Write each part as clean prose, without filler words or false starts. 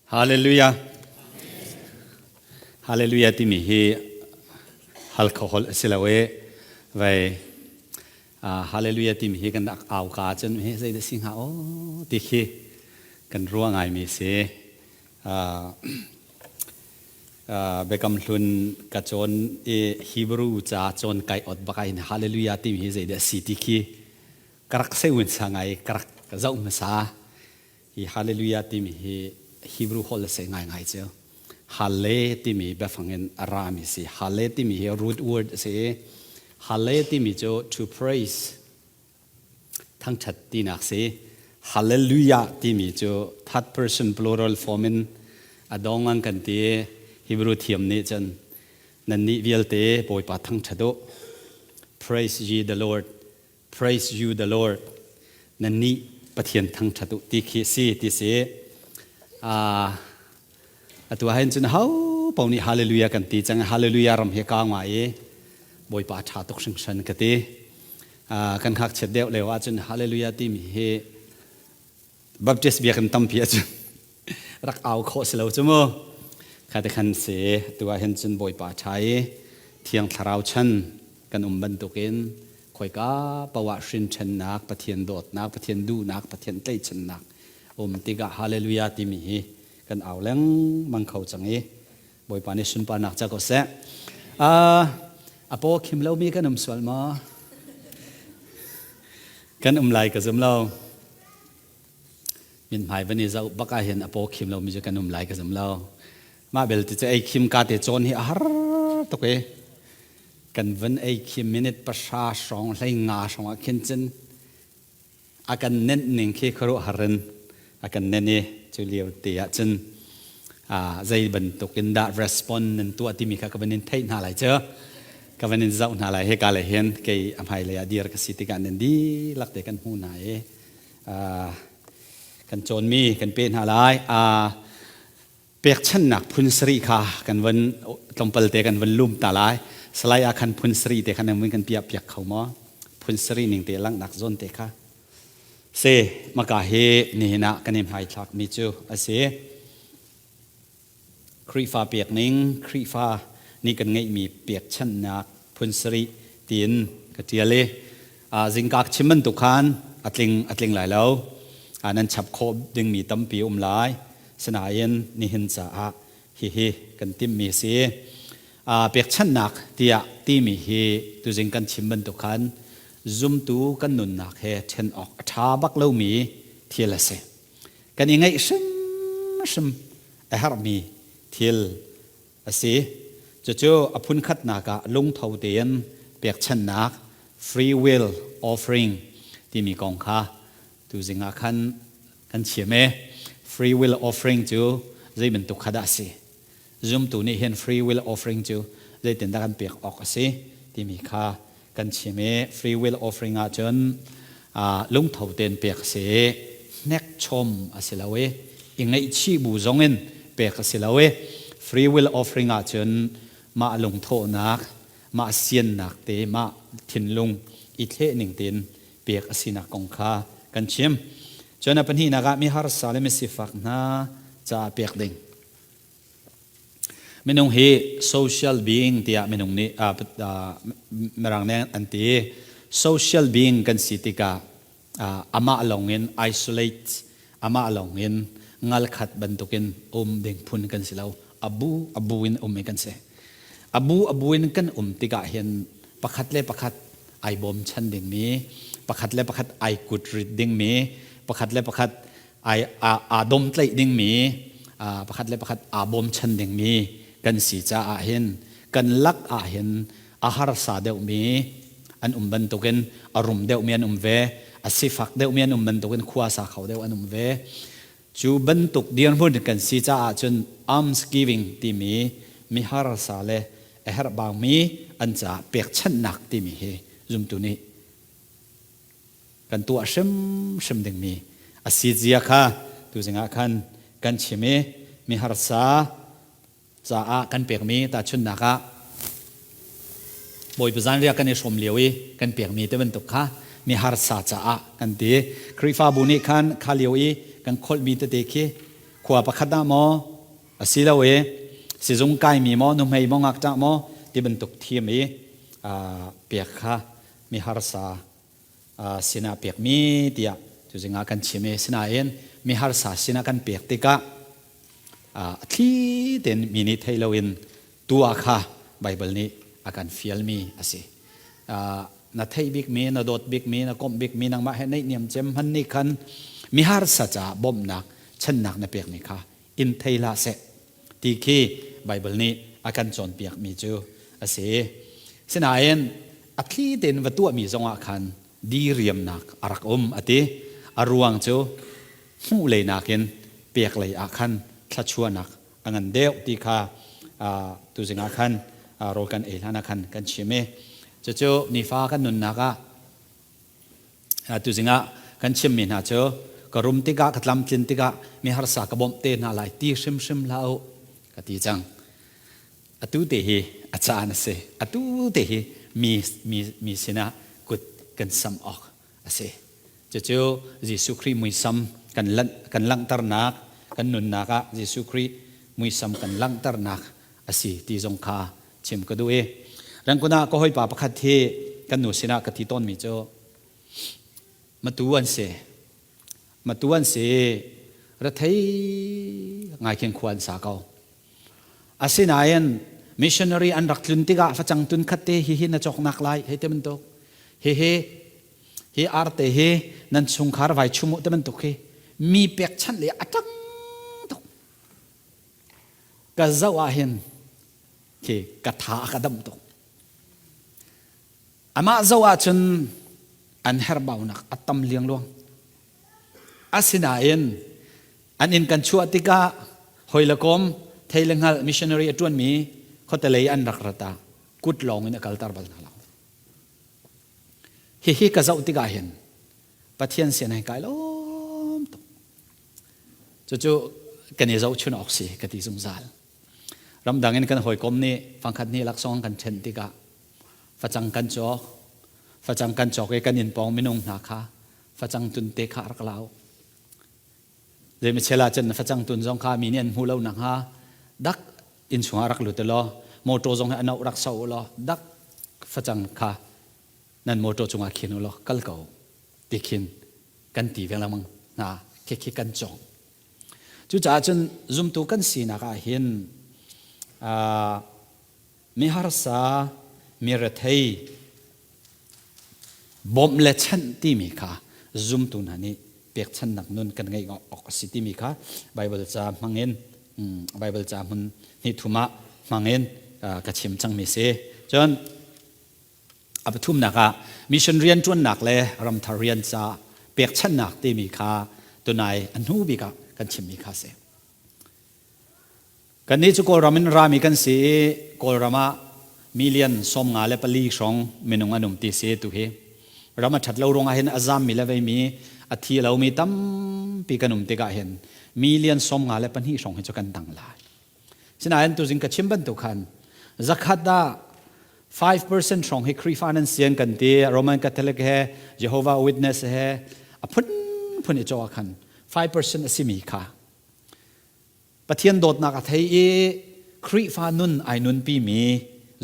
Hallelujah. Hallelujah timi hi Halkha holh a si lo i vei hallelujah timi hi kan rak au ka cun hi zeidah si hnga aw ti khi kan ruah ngaimi si. Biakam hlun ka cawn i Hebrew ca cawn kai ot bak in hallelujah timi hi zeidah si ti khi ka rak sewin sa ngai ka rak zoh hmasa. Hi hallelujah timi hi Hebrew holh a si ngaingai cu. Halle timi biafang in a rami si. Halle timi hi root word a si. Halle timi cu to praise, thangṭhat tinak si. Hallelujah timi cu third person plural form in a dong an kan ti. Hebrew thiam nih cun nannih vialte Bawipa thangṭhat u. Praise ye the Lord. Praise you the Lord. Nannih Pathian thangṭhat u ti khi si ti si. Atu ah hin cun ho paoh nih hallelujah kan ti cang. Hallelujah ram hi ka ngai i Bawipa ṭha tuk hringhran ka ti. Kan ngakchiat deuh lio ahcun hallelujah timi hi Baptist biakinn tampi ahcun rak au khawh si lo cu mu. Kha te khan si tu ah hin cun Bawipa ṭha i Thiang Thlarau chan kan um bantukin khoika poah hrin ṭhennak, Pathian dawtnak, Pathian duhnak, Pathian tlaihchannak um tikah hallelujah timi hi kan au lengmang kho cang i Bawipa nih sunparnak ca ko seh. A paw khim lomi kan um sual maw? Kan um lai ka zum lo. Mithmai van i zoh bak ah hin a paw khim lomi cu kan um lai ka zum lo. Mah belte cu ei khim ka te cawn hi a har tuk i kan van ei khim minute 3 hrawng 15 hrawng ah khin cun a kan nenh ning khi khuaruahhar in a kan nenh i cu lio te ah cun zei bantuk in dah respond nan tuah timi kha ka van in theih hna lai cu ka van in zoh hna lai hika le hin kei a hmailei ah dir ka si tikah nan dihlak te kan hmu hna i kan cawnmi kan pe hna lai. Pekchanhnak phun sarih kha kan van tlawmpal te kan van lum ta lai. Salai ah khan phun sarih te khan nan kan piah piak kho maw? Phun sarih ning te langhnak zawn te kha se maka hi nihin ah kan i hmaithlak mi cu a si. Khrihfa pek ning, Khrihfa nih kan ngeihmi pekchanhnak phun sarih tiin ka ṭial i zingka chim bantuk khan a tling a tling lai lo. Nan chap khawh dingmi tampi um lai. Sinain nihin caah hihi kan timhmi a si. Pekchanhnak tiah timi hi tuzing kan chim bantuk khan zumtu kan nunnak he ṭhen awk a ṭha bak lomi thil a si. Kan i ngaih hrimhrim a herhmi thil a si. Cucu a phunkhatnak ah lungtho tein pekchanhnak, free will offering, timi kong kha tuzing ah khan kan chim i free will offering cu zei bantuk kha dah a si? Zumtu nih hin free will offering cu zeitindah kan pek awk a si timi kha kan chim i free will offering ahcun lungtho tein pek a si i hnekchom a si lo i i ngaihchih bu zongin pek a si lo i free will offering ahcun mah lungthawhnak, mah siannak te, mah thinlung i thleh ning tein pek a sinak kong kha kan chim. Cun a pahnihnak ah miharsa le misifak hna caah pek ding. Minung hi social being tiah minung nih mirang nih an ti. Social being kan si tikah amah lawngin isolate, amah lawngin ngalkhat bantukin um ding phun kan si lo. Abu abu in um kan si. Abu abu in kan um tikah hin pakhat le pakhat ai bawmchan dingmi, pakhat le pakhat ai kut rit dingmi, pakhat le pakhat ai aa domtlaih dingmi, pakhat le pakhat aa bawmchan dingmi kan si caah hin kan lak ah hin a harsa deuhmi an um bantukin a rum deuhmi an um ve, a sifak deuhmi an um bantukin khua sa kho deuh an um ve. Cu bantuk dirhmun kan si caah cun almsgiving timi mi harsa le a herhbaumi an caah pekchanhnak timi hi zumtu nih kan tuah hrimhrim dingmi a si zia kha tuzing ah khan kan chim i mi harsa caah kan pekmi tahchunhnak ah Bawipa zanriah kan i hrawm lio i kan pekmi te bantuk kha mi harsa caah kan ti. Khrihfabu nih khan kha lio i kan kholhmi tete khi Khua pakhat ah maw asilo i sizung kaimi maw nuhmei maw ngakṭah maw ti bantuk thim i pek kha mi harsa sinah pekmi tiah tuzing ah kan chim i sinain mi harsa sinah kan pek tikah a thli tein mi nih thei loin tuah kha Baibal nih a kan fialmi a si. Na theih bikmi, na dawt bikmi, na komh bikmi nangmah he naihniam cem hman nih khan mi harsa caah bawmhnak, channak na pekmi kha in thei hlah seh ti khi Baibal nih a kan cawnpiakmi cu a si. Sinain a thli tein va tuahmi zongah khan diriamnak a rak um a ti. A ruang cu hmuh lei nakin pek lei ah khan thluachuahnak a ngan deuh ti kha tuzing ah khan rawl kan ei hlan ah khan kan chim i cucu nifa kan nunnak ah tuzing ah kan chimmi hna cu ka rum tikah ka tlamtlin tikah mi harsa ka bawmh te hna lai ti hrimhrim hlah u ka ti cang. Atu te hi a caan a si. Atu te hi mi mi mi sinah kut kan sam awk a si. Cucu Jesuh Khrih muisam kan lanh kan langhternak kan nunnak ah Jesuh Khrih muisam kan langhternak a si ti zong kha chim ka duh i Rangkun ah ka hawipa pakhat hi kan nu sinah ka ti tawnmi cu matu an si matu an si rethei ngai khin khua an sa ko. Asinain missionary an rak tlun tikah facang tun khat te hihi na cawknak lai hei ti bantuk hihi hi arte hi nan chungkhar vai chum u ti bantuk hi mi pekchanh le a ṭang tuk. Ka zoh ah hin khi ka tha a ka dam tuk. Amah zoh ahcun an herhbaunak a tam liangluang. Asinain an inn kan chuah tikah hoi le kom thei le hngalh missionary a ṭuanmi khuatelei an rak rat ah kut lawng in a kalter bal hna lo. Hihi ka zoh tikah hin Pathian sin hei kai lawm tuk. Cucu kan i zohchun awk si ka ti zungzal. Ramdang in kan hawikom nih fangkhat hnih laksawng kan ṭhen tikah facang kan cawk. Facang kan cawk i kan inn pawng minung hna kha facang tun te kha rak lau. Zeimichel ah cun facang tun zong kha mi nih an hmu lo nakhnga dak inn chungah rak lut law motor zong hi a noh rak so law dak facang kha nan motor cungah khin u law kal ko ti khin kan ti ve lengmang hna khi khi kan cawng. Cucaah cun zumtu kan sinak ah hin mi harsa mi rethei bawmh le chanh timi kha zumtu hna nih pekchannak nun kan ngeih awk a si timi kha Baibal ca hmangin Baibal ca hmun hnih thum ah hmangin ka chim cangmi si. Cun a pathumnak ah mission rian ṭuannak le ramthar rian ca pekchanhnak timi kha tunai a hnu bik ah kan chimmi kha a si. Kannih cu Kawlram in rami kan si i Kawlram ah million 54 hrawng minung an um ti si tu hi. Ram a ṭhat lo ruangah hin a zammi le veimi a thi lomi tampi kan um tikah hin million 52 hrawng hi cu kan dang lai. Sinain tuzing ka chim bantuk khan zakhat ah 5% hrawng hi Khrihfa nan sian kan ti Roman Catholic he Jehovah Witness he a phunphun i caw ah khan 5% a simi kha Pathian dawtnak a thei i Khrihfa nun ai nunpimi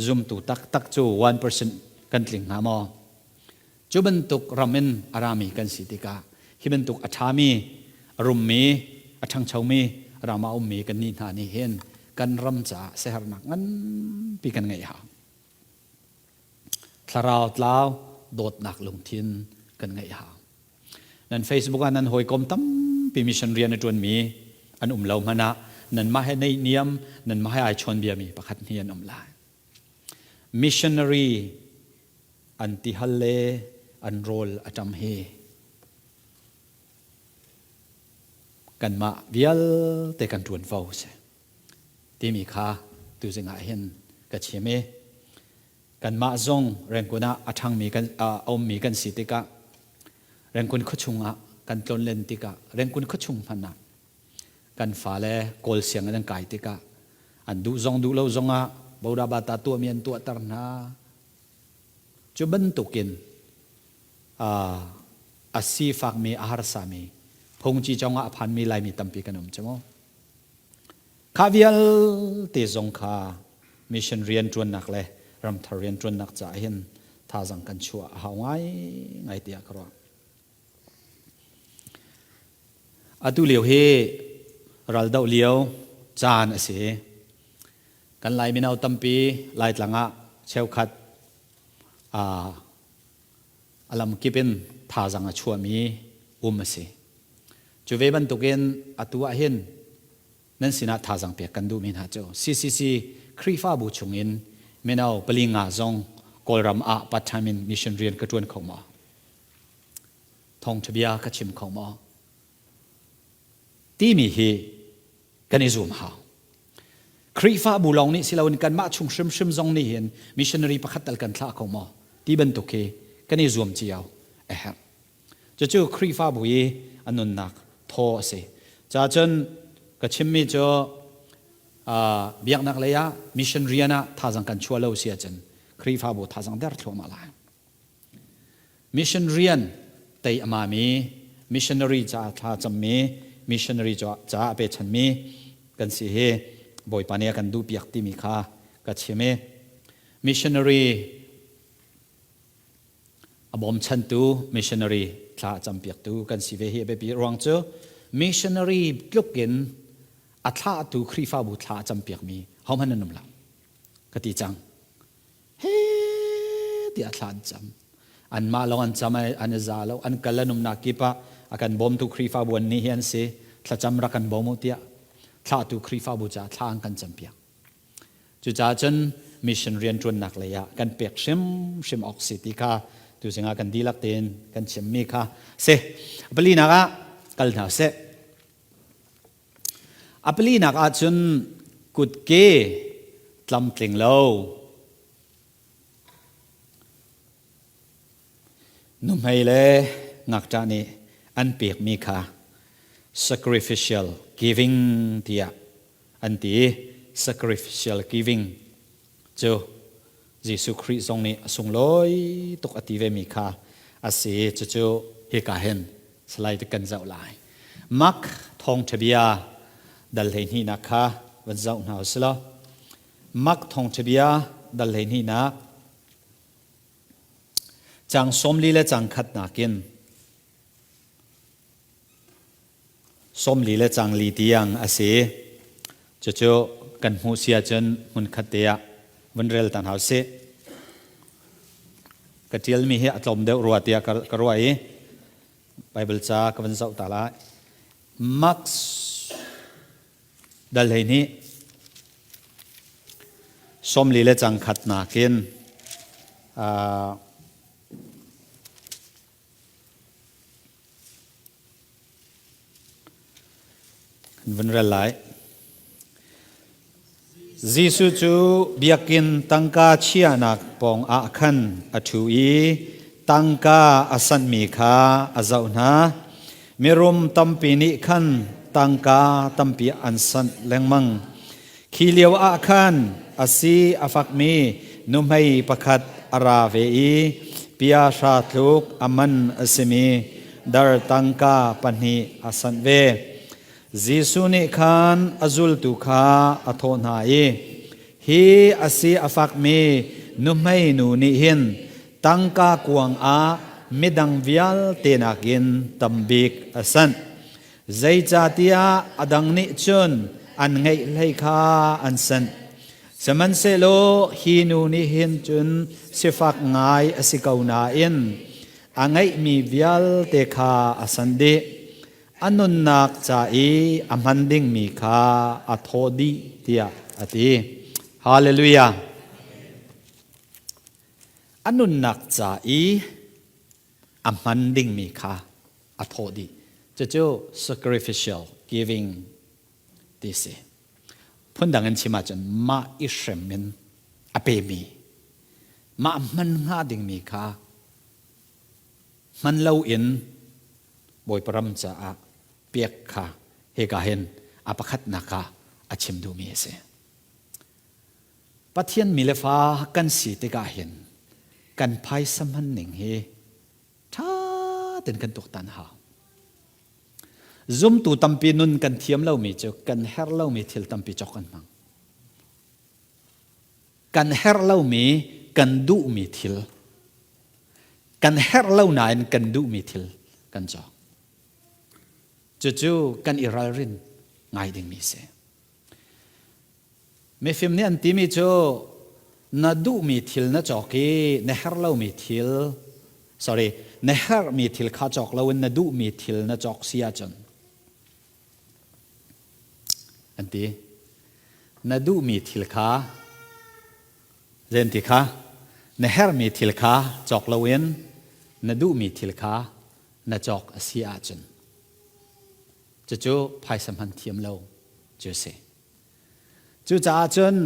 zumtu taktak cu 1% kan tling hnga maw? Cu bantuk ram in a rami kan si tikah hi bantuk a ṭhami, a rummi, a ṭhangchomi ram ah a ummi kannih hna nih hin kan ram caah siaherhnak nganpi kan ngeih hau. Thlarau tlau dawtnak lungthin kan ngeih hau. Nan Facebook ah nan hawikom tampi mission rian a ṭuanmi an um lo hmanh ah nanmah he naihniam, nanmah he ai chawnbiami pakhat hnih an um lai. Missionary an tihal le an rawl a ṭam hi kanmah vialte kan ṭuanvo a si timi kha tuzing ah hin ka chim i kanmah zong Rangoon ah a ṭhangmi kan a ummi kan si tikah Rangoon khuachung ah kan tlonlen tikah Rangoon khuachung hmanh ah kan fale Kawl sianginn an kai tikah an duh zong duh lo zongah Bodabata tuahmi an tuahter hna. Cu bantukin a sifakmi a harsami phungci congah a phanmi Laimi tampi kan um cu mu. Kha vialte zong kha mission rian ṭuannak le ramthar rian ṭuannak caah hin thazang kan chuah a hau ngaingai tiah ka ruah. Atu lio hi raldoh lio caan a si. Kan Lai mino tampi Laitlang ah cheukhat a lamkip in thazang a chuahmi um a si. Cu ve bantukin atu ah hin nan sinah thazang pek kan duhmi hna cu CCC Khrihfabu chungin mino pali nga zong Kawlram ah part time in mission rian ka ṭuan kho maw? Thawngṭha bia ka chim kho maw? Timi hi kan i zum hau. Khrihfabu lawng nih si loin kanmah chung hrimhrim zong nih hin missionary pakhat tal kan thlah kho maw? Ti bantuk hi kan i zuam cio a herh. Cucu Khrihfabu i a nunnak thaw a si. Cacun ka chimmi cu biaknak lei ah mission rian ah thazang kan chuah lo si ahcun Khrihfabu thazang der thluahmah lai. Mission rian tei a mami, missionary caah thla cammi, missionary caah a pechanmi kan si hi Bawipa nih a kan duhpiak timi kha ka chim i missionary a bawmchantu missionary thla a campiaktu kan si ve hi a biapi ruang cu missionary tluk in a thlahtu Khrihfabu thla a campiakmi hohmanh an um lo ka ti cang. He tiah thla an cam. Anmah lawng an cam an i za lo. An kal an umnak kip ah a kan bawmtu Khrihfabu an nih hi an si. Thlacam rak kan bawm u tiah thlahtu Khrihfabu caah thla an kan campiak. Cucaah cun mission rianṭuannak lei ah kan pek hrimhrim awk si ti kha tuzing ah kan dihlak tein kan chimmi kha si. A palinak ah kal hna sih. A palinak ah cun kutke tlamtling lo nuhmei le ngakṭah nih an pekmi kha sacrificial giving tiah an ti. Sacrificial giving cu Jesuh Khrih zong nih a sunglawi tuk a ti vemi kha a si. Cucu hika hin salai te kan zoh lai. Mark thawngṭha bia dal 12nak kha van zoh hna u sih law. Mark thawngṭha bia dal 12nak cang 40 le cang khatnak in 40 le cang li tiang a si. Cucu kan hmuh si ahcun hmunkhat te ah vun rel ta hna usih. Ka ṭialmi hi a tlawm deuh rua tiah ka ruah i Bible ca ka van zoh ta lai. Mark dal 12 40 le cang khat nakin Kan vun rel lai. Jesuh cu biakinn tangka chiahnak pawng ah khan a ṭhu i tangka a sanhmi kha a zoh hna. Mirum tampi nih khan tangka tampi an sanh lengmang. Khi lio ah khan a si a fakmi nuhmei pakhat a ra ve i pia hra tluk a man a simi dar tangka pahnih a sanh ve. Jesuh nih khan a zultu kha a thawh hna i, Hi a si a fakmi nuhmei nu nih hin tangka kuang ah midang vialte nakin tam bik a sanh. Zeicahtiah a dang nih cun an ngeih hlei kha an sanh. Sihmanhsehlaw hi nu nih hin cun sifak ngai a si ko nain a ngeihmi vialte kha a sanh dih. A nunnak ca i a hman dingmi kha a thawh dih tiah a ti. Hallelujah. A nunnak ca i a hman dingmi kha a thawh dih. Cucu sacrificial giving ti si. Phundang in chim ahcun mah i hrem in a pemi, mah hman hnga dingmi kha hman loin Bawipa ram caah pek kha hika hin a pakhatnak ah a chim duhmi a si. Pathian mi le fa kan si tikah hin kan phaisa hman ning hi ṭha tein kan tuaktan hau. Zumtu tampi nun kan thiam lomi cu kan herh lomi thil tampi cawk kan hmang. Kan herh lomi kan duhmi thil kan herh lo nain kan duhmi thil kan cawk. Cucu kan i ralrin ngai dingmi si. Mifim nih an timi cu na duhmi thil na cawk i na herh lomi thil sorry na herhmi thil kha cawk loin na duhmi thil na cawk si ahcun an ti. Na duhmi thil kha zei ti kha na herhmi thil kha cawk loin na duhmi thil kha na cawk a si ahcun cucu phaisa hman thiam lo cu a si. Cucaah cun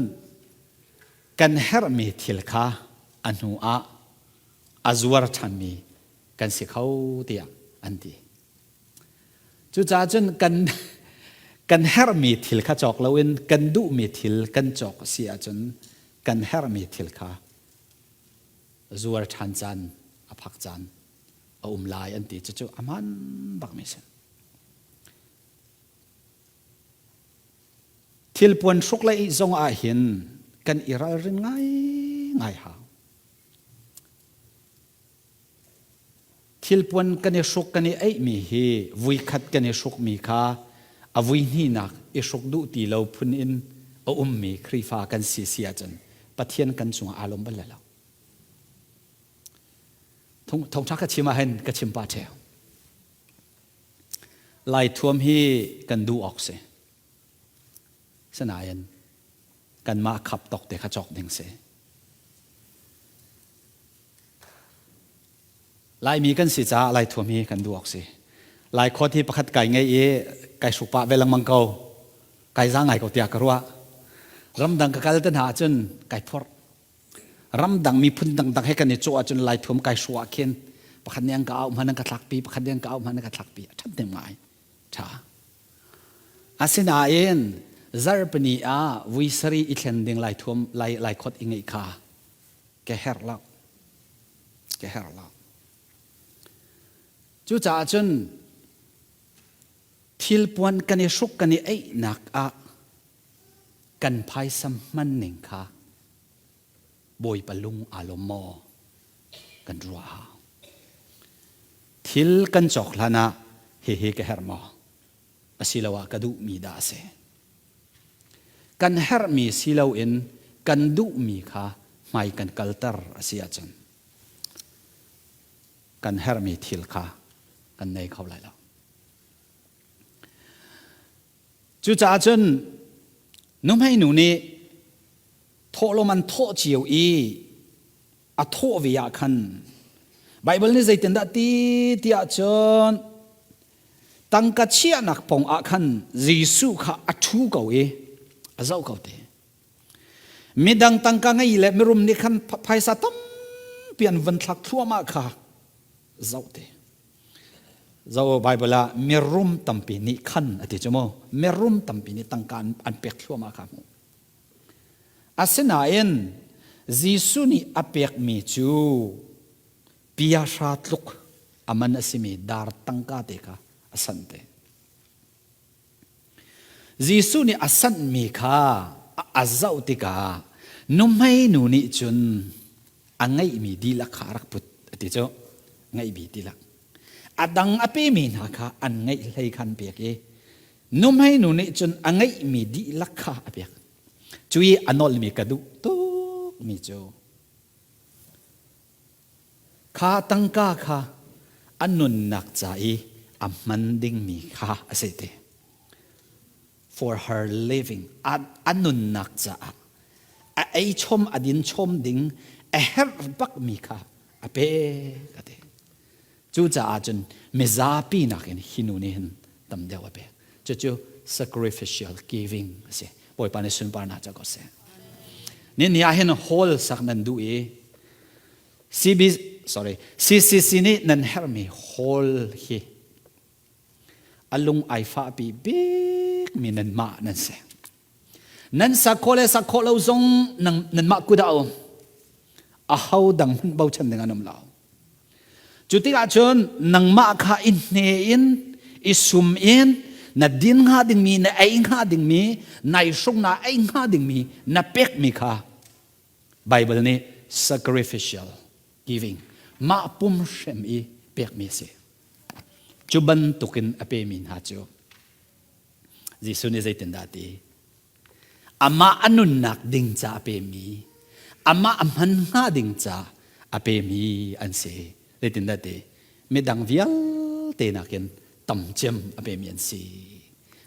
kan herhmi thil kha a hnu ah a zuar ṭhanmi kan si kho tiah an ti. Cucaah cun kan kan herhmi thil kha cawk loin kan duhmi thil kan cawk a si ahcun kan herhmi thil kha zuar ṭhan caan a phak caan a um lai an ti. Cucu a hmaan bakmi a si. Thilpuan hruk le ih zong ah hin kan i ralrin ngaingai hau. Thilpuan kan i hruk kan i eihmi hi vuikhat kan i hrukmi kha a vui hnihnak i hruk duh ti lo phun in a ummi Khrihfa kan si si ahcun Pathian kan cungah aa lawm bal lo. Thawngṭha ka chim ah hin ka chim pah ṭheo. Lai thuam hi kan duh awk si. Sinain kanmah khap tawk te kha cawk ding si. Laimi kan si caah Lai thuam hi kan duh awk si. Lai khawt hi pakhat kai ngei i kai hruk pah ve lengmang ko. Kai za ngai ko tiah ka ruah. Ramdang ka kal te hna ahcun kai phorh. Ramdang miphun dangdang he kan i cawh ahcun Lai thuam kai hruah khin pakhat nih an ka auh hman an ka thlakpi, pakhat nih an ka auh hman an ka thlakpi. A ṭhat nem ngai. Ṭha. Asinain zarhpini ah vui sarih i thlen ding Lai thuam Lai Lai khawt i ngeih kha ka herh lo. Ka herh lo. Cucaah cun thilpuan kan i hruk kan i eihnak ah kan phaisa hman ning kha Bawipa lung aa lawm maw kan ruah hau. Thil kan cawk hlan ah hihi ka herh maw asiloah ka duhmi dah a si. Kan herhmi si loin kan duhmi kha hmai kan kalter a si ahcun kan herhmi thil kha kan nei kho lai lo. Cucaah cun nuhmei nu nih thawhlawm an thawh cio i a thawh ve ah khan Baibal nih zeitindah ti tiah cun tangka chiahnak pong ah khan Jesuh kha a ṭhu ko i a zoh ko te. Midang tangka ngei le mirum nih khan phaisa tampi an van thlak thluahmah kha zoh te. Zo Bible ah mirum tampi nih khan a ti cu mu. Mirum tampi nih tangka an pek thluahmah kha hmuh. Asinain Jesuh nih a pekmi cu piahra tluk a man a simi dar tangka te kha a sanh te. Jesuh nih a sanhmi kha a zoh tikah nuhmei nu nih cun a ngeihmi dihlak kha a rak put a ti cu ngeihmi dihlak. A dang a pemi hna kha an ngeih hlei khan pek i nuhmei nu nih cun a ngeihmi dihlak kha a pek. Cu i a nolmi ka duh tukmi cu Kha tangka kha a nunnak ca i a hman dingmi kha a si te. For her living, a nunnak caah a ei chom a din chom ding a herh bakmi kha a pek a ti. Cucaah cun mizapi nakin hi nu nih hin tam deuh a pek. Cucu sacrificial giving a si. Bawipa nih sunparnak ca ko seh. Ni ni ah hin hall sak nan duh i CB sorry CCC nih nan herhmi hall hi a lung ai fahpi bikmi nanmah nan si. Nan sak khawh le sak khawh lo zong nanmah kut ah a um. Aho dang hmanh bochan ding an um lo. Cu tikah cun nangmah kha i hne in I sum in na din hnga dingmi, na ei hnga dingmi, nai hrung na ei hnga dingmi na pekmi kha Bible nih sacrificial giving mah pum hrem i pekmi a si. Cu bantukin a pemi hna cu Jesuh nih zeitindah a ti? Amah a nunnak ding ca a pemi, amah a hman hnga ding ca a pemi an si. Zeitindah ti? Midang vialte nakin tam cem a pemi an si.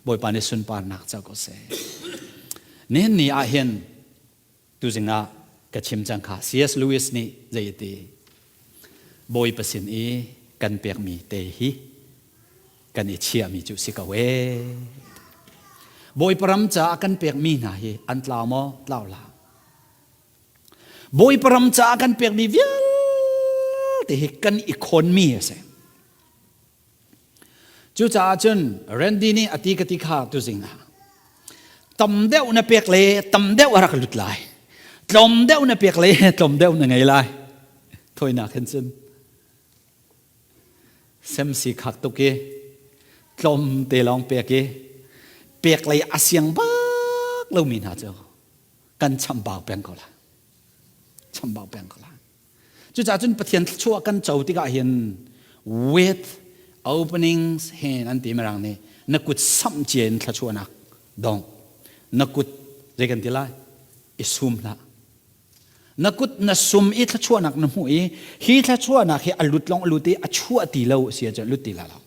Bawipa nih sunparnak co ko seh. Nihin ni ah hin tuzing ah ka chim cang kha C.S. Lewis nih zei a ti? Bawipa sin i kan pekmi te hi kan i chiahmi cu si ko ee. Bawipa ram caah kan pekmi hna hi an tlau maw? Tlau hlah. Bawipa ram caah kan pekmi vialte hi kan i khawnmi a si. Cucaah cun Randy nih a ti ka ti kha tuzing ah tam deuh na pek le tam deuh a rak lut lai. Tlawm deuh na pek le tlawm deuh na ngei lai. Thawinak hin cun Semsi khak tuk i tlawmte lawng pek i pek lei a siang bak lomi hna cu kan chambau peng ko lai. Chambau peng ko lai. Cucaah cun Pathian thluachuah kan co tikah hin with openings hand an ti mirang nih na kut samh cia in thluachuahnak dong na kut zei kan ti lai i sum hlah Na kut na sum i thluachuahnak na hmuh i hi thluachuahnak hi a lut lawng a lut i a chuah ti lo a si ahcun lut ti lai lo.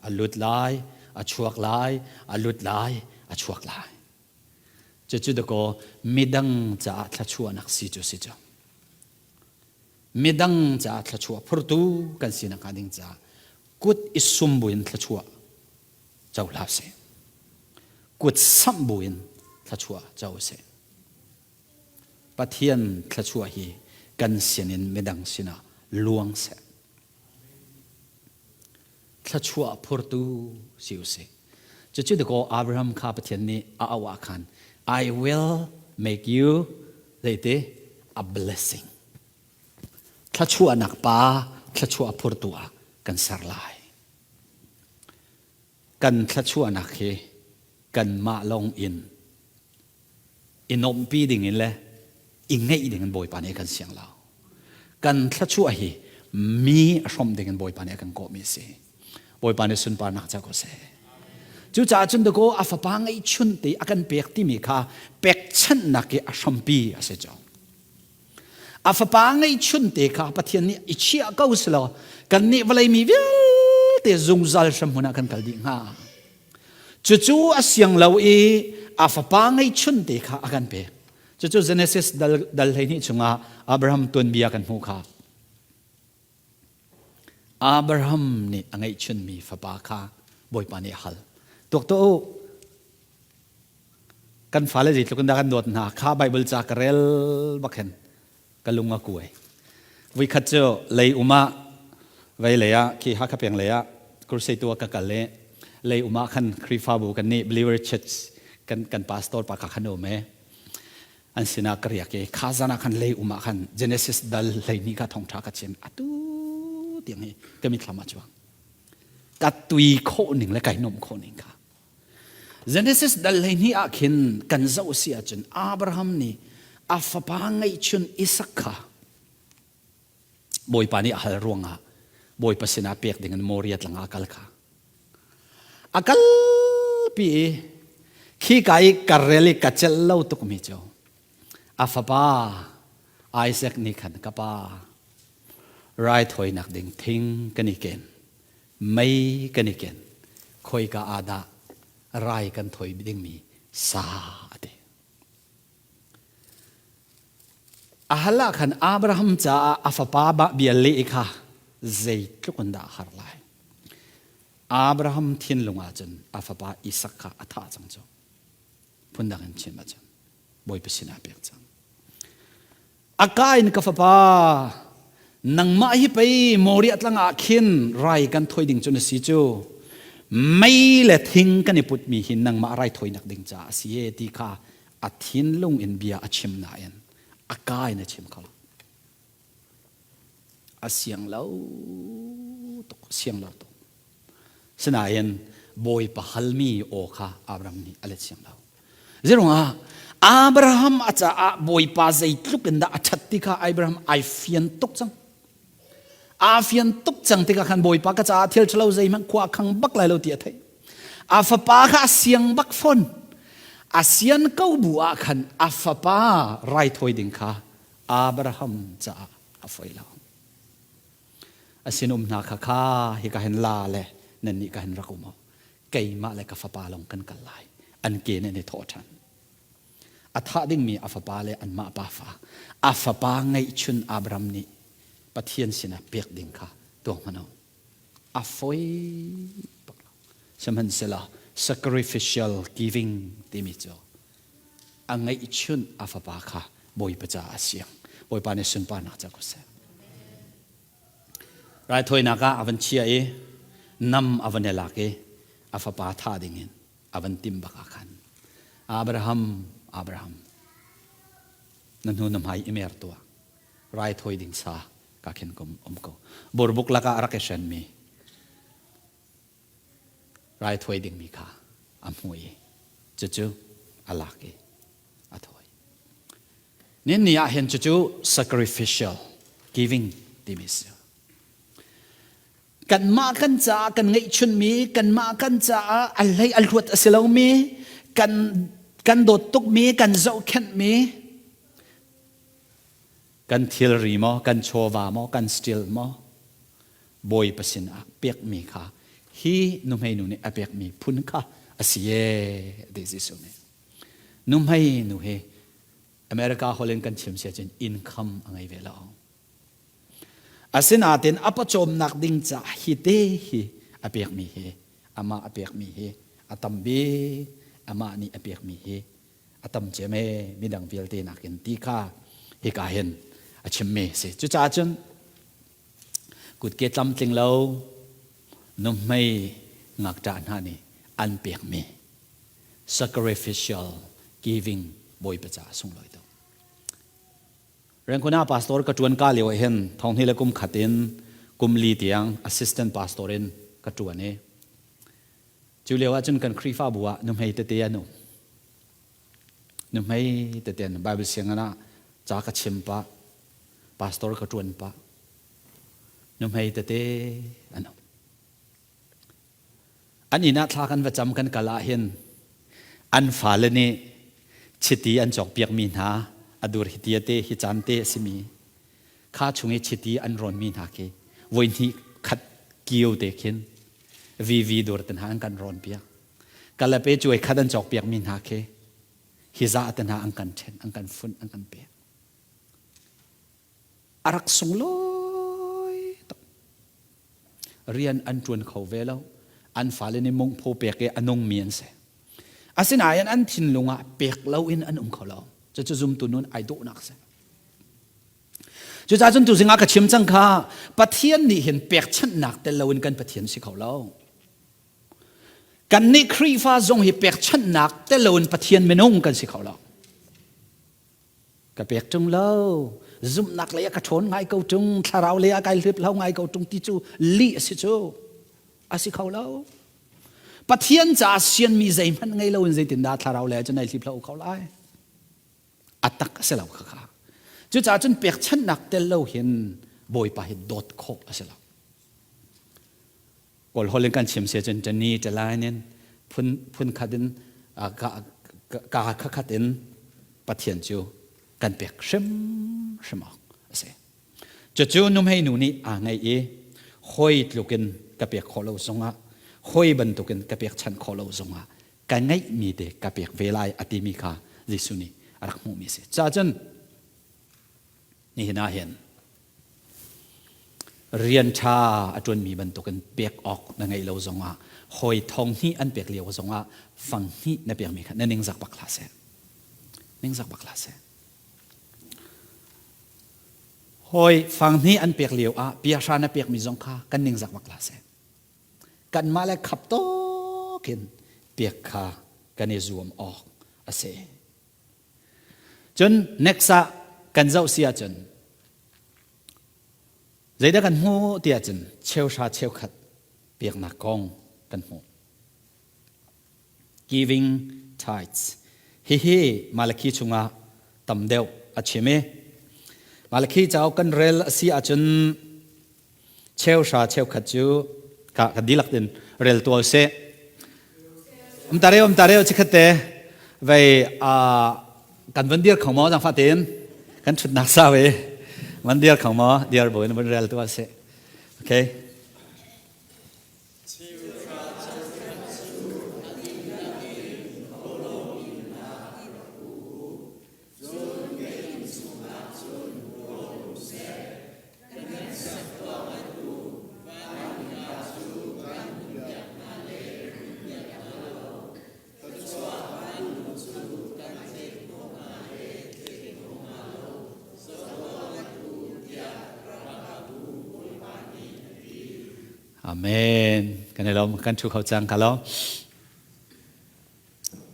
A lut lai, a chuak lai, a lut lai, a chuak lai. Cucu dakaw midang caah thluachuahnak si cu si cu. Midang caah thluachuah phurtu kan sinak hnga ding caah kut i sum buin thluachuah co hlah sih. Kut samh buin thluachuah co sih. Pathian thluachuah hi kan sinin midang sinah luang seh. Thluachuah phurtu si u sih. Cucu dakaw Abraham kha Pathian nih a auh ah khan I will make you zeiti a blessing. Thluachuahnak pa thluachuah phurtu ah kan ser lai. Kan thluachuahnak hi kanmah lawng in i nuamhpi ding in le i ngeih ding in Bawipa nih a kan siang lo. Kan thluachuah hi mi a hrawmh ding in Bawipa nih a kan kawhmi a si. Bawipa nih sunparnak co ko seh. Cucaah cun dakaw a fapa ngeihchun te a kan pek timi kha pekchanhnak i a hrampi a si cu. A fapa ngeihchun te kha Pathian nih i chiah ko si law kannih vawlei mi vialte zungzal hremhmun ah kan kal dih hnga. Cucu a siang lo i a fapa ngeihchun te kha a kan pek. Cucu Genesis dal, dal 12 chungah Abraham tuanbia kan hmuh kha. Abraham nih a ngeihchunmi fapa kha Bawipa nih a hal. Tuak tuah u, Kan fale zeitluk in dah kan dawt hna kha Bible ca ka rel bak hin ka lung a kuai. Voikhat cu lei um ah vei lei ah khi Hakha peng lei ah crusade tu ah ka kal i lei um ah khan Khrihfabu kan nih Believer Church kan kan pastor pa kha khan um i an sinah ka riak i kha zan ah khan lei um ah khan Genesis dal 12 kha thawngṭha ka chim atu tiang hi ka mitthlam ah cuang ka tui khawh ning le kai nuamh khawh ning kha Genesis dal 12 ah khin kan zoh si ahcun Abraham nih a fapa ngeihchun Isak kha Bawipa nih a hal ruangah Bawipa sinah pek dingin Moriah tlang ah a kal kha. A kalpi i khika i ka rel i ka celh lo tukmi cu a fapa Isaac nih khan ka pa raithawinak ding thing kan i ken mei kan i ken khoika ah dah rai kan thawi dingmi sa a ti a hal ah khan Abraham caah a fapa bah bia leh kha zeitluk in dah a har lai Abraham thinlung ah cun a fapa Isak kha a thah cang cu phundang in chim ahcun Bawipa sinah pek cang A ka in ka fapa, nangmah hi pei Moriah tlang ah khin rai kan thawi ding cu na si cu. Mei le thing kan i putmi hi nangmah rai thawinak ding caah a si e ti kha a thinlung in bia a chim nain a ka in a chim kho lo. A siang lo tuk, siang lo tuk. Sinain Bawipa halmi aw kha Abraham nih a let siang lo. Zeiruangah Abraham a caah Bawipa zeitluk in dah a ṭhat ti kha Abraham ai fian tuk cang. Aa fian tuk cang tikah khan Bawipa ka caah thil ṭhalo zeihmanh khua a khang bak lai lo ti a theih. A fapa kha a siang bak fawn. A sian ko bu ah khan a fapa raithawi ding kha Abraham caah a foi lo. A sinum hna kha kha hika hin la le nannih ka hin rak um u. Keimah le ka fapa lawng kan kal lai. An ke nih an i thawh ṭhan. A thah dingmi a fapa le anmah pafa a fapa ngeihchun Abraham nih Pathian sinah pek ding kha tuak hmanh u. A foi bak lo. Sihmanhsehlaw sacrificial giving timi cu a ngeihchun a fapa kha Bawipa caah a siang. Bawipa nih sunparnak ca ko seh. Raithawinak ah a van chia i nam a van i lak i a fapa thah dingin a van tim bak ah khan Abraham Abraham na hnu na hmai i mer tuah raithawi ding sa ka khin kum um ko burbuk lakah a rak i hrenmi raithawi dingmi kha a hmu i cucu a lak i a thawi nin ni ah hin cucu sacrificial giving timi si. Kanmah kan caah kan ngeihchunmi, kanmah kan caah a hlei a hluat a si lomi, kan kan dawt tukmi, kan zohkhenhmi, kan thilri maw, kan chawva maw, kan still maw, Bawipa sinah pekmi kha hi nuhmei nu nih a pekmi phun kha a si ee ti Jesuh nih. Nuhmei nu hi America holh in kan chim si ahcun income a ngei ve lo. Asinain a pawcawmnak ding caah hi te hi a pekmi hi amah a pekmi hi a tam bik amah nih a pekmi hi a tam cem ee midang vialte nakin ti kha hika hin a chimmi a si. Cucaah cun kutke tlamtling lo nuhmei ngakṭah hna nih an pekmi sacrificial giving Bawipa caah sunglawi tuk. Rengkhun ah pastor ka ṭuan ka lio ah hin thonghnih le kum khat in kum li tiang assistant pastor in ka ṭuan i cu lio ah cun kan Khrihfabu ah nuhmei tete an um. Nuhmei tete an Bible sianginn ah ca ka chim pah, pastor ka ṭuan pah. Nuhmei tete an um. An inn ah thla kan va cam kan kal ahhin an fale nih chiti an cawkpiakmi hna a dur hi tia te hi caan te a simi kha chung i chiti an rawnmi hna khi voi hnih khat kio te khin VV dur te hna an kan rawnpiak. Kalape cuai khat an cawkpiakmi hna khi hi za te hna an kan ṭhen, an kan funh, an kan pek. A rak sunglawi tuk. Rian an ṭuan kho ve lo. An fale nih mungphaw pek i a nungmi an si. Asinain an thinlung ah pek loin an um kho lo. Cucu zumtu nun ai dawhnak a si. Cucaah cun tuzing ah ka chim cang kha Pathian nih hin pekchanhnak tel loin kan Pathian si kho lo. Kannih Khrihfa zong hi pekchanhnak tel loin Pathian minung kan si kho lo. Ka pek ṭung lo. Zumhnak lei ah ka ṭhawn ngai ko ṭung, thlarau lei ah kai hlip hlo ngai ko ṭung ti cu lih a si cu. A si kho lo. Pathian caah sianmi zeihmanh ngei loin zeitindah thlarau lei ah cun ai hlip hlo kho lai? A tak a si lo khakha. Cucaah cun pekchanhnak tel lo hin Bawipa hi dawt khawh a si lo. Kawl holh in kan chim si cun ṭani ṭalain in phun phun khat in ka khat in Pathian cu kan pek hrimhrim awk a si. Cucu nuhmei nu nih aa ngeih i hawi tlukin ka pek khawh lo zongah hawi bantukin ka pekchanh khawh lo zongah ka ngeihmi te ka pek ve lai a timi kha Jesuh nih a rak hmuhmi a si. Caah cun nihin ah hin Rian ṭha a ṭuanmi bantukin pek awk na ngeih lo zongah hawi thong hnih an pek lio zongah fang hnih na pekmi kha na ningzak bak hlah seh. Ningzak bak hlah seh. Hawi fang hnih an pek lio ah piahra na pekmi zong kha kan ningzak bak hlah seh. Kanmah le khap tawk in pek kha kan i zuam awk a si. Cun next ah kan zoh si ahcun zeidah kan hmuh ti ahcun cheuhra cheukhat peknak kong. kan hmuh. Giving tithes. Hihi Malakhi chungah tam deuh a chim i Malakhi cauk kan rel a si ahcun cheuhra cheukhat cu ka ka dihlak din rel tual seh. Um ta reu um ta reu chikhat te vei a kan van dir kho maw zangfah tein kan thutnak sau i van dir kho maw dir buin van rel tual seh. Okay. Amen. Kan i lawm kan thu kho cang kha lo.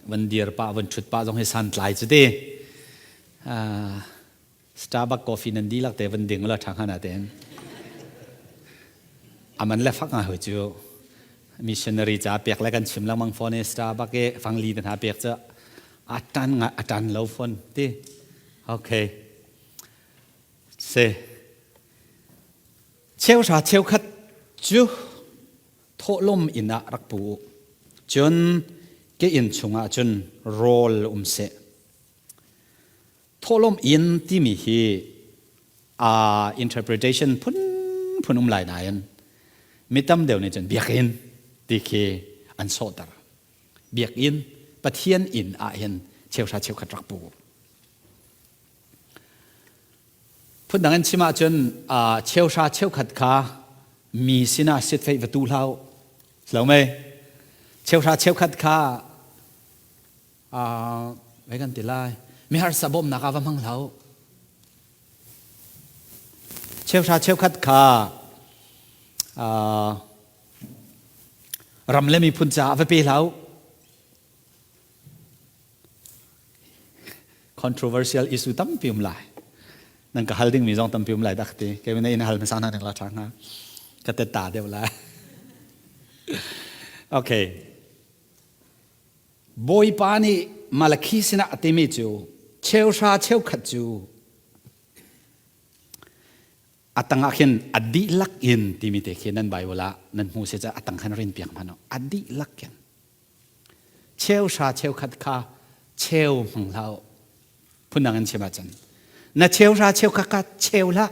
Van dir pah van thut pah zong hi santlai cu ti. Starbucks coffee nan dihlak te van ding la ṭha hnga na tein. Aman le fak nga hoi cu missionary ca pek le kan chim lengmang phone i Starbucks i fangli te hna pek cu a tan nga a tan lo phone ti. Okay. Se. Cheuhra cheukhat cu thawhlawm inn ah rak pu u. Cun ke inn chungah cun rawl um seh. Thawhlawm inn timi hi aa interpretation phunphun um lai nain mi tam deuh nih cun biakinn ti khi an sawhter. Biakinn, Pathian inn ah hin cheuhra cheukhat rak pu. Phundang in chim ahcun cheuhra cheukhat kha mi sinah sitfeih va tu hlah u. Lo mei? Cheuhra cheukhat kha Vai kan ti lai. Mi harsa bawmhnak ah va hmang hlah u. Cheuhra cheukhat kha ram le miphun caah va pe hlah u. Controversial issue tampi um lai. Nan ka hal dingmi zong tampi um lai dak ti. Kei na in hal hmasa hna ning la ṭha hnga. Ka tetta deuh lai. Okay. Bawipa nih Malakhi sinah a timi cu cheuhra cheukhat cu a tangah khin a dihlak in timi te khi nan Bible ah nan hmu si a tang khan rin piak hmanh a dihlak in cheuhra cheukhat kha cheu hmang hlah u phundang in chim ahcun na cheuhra cheukhat kha cheu hlah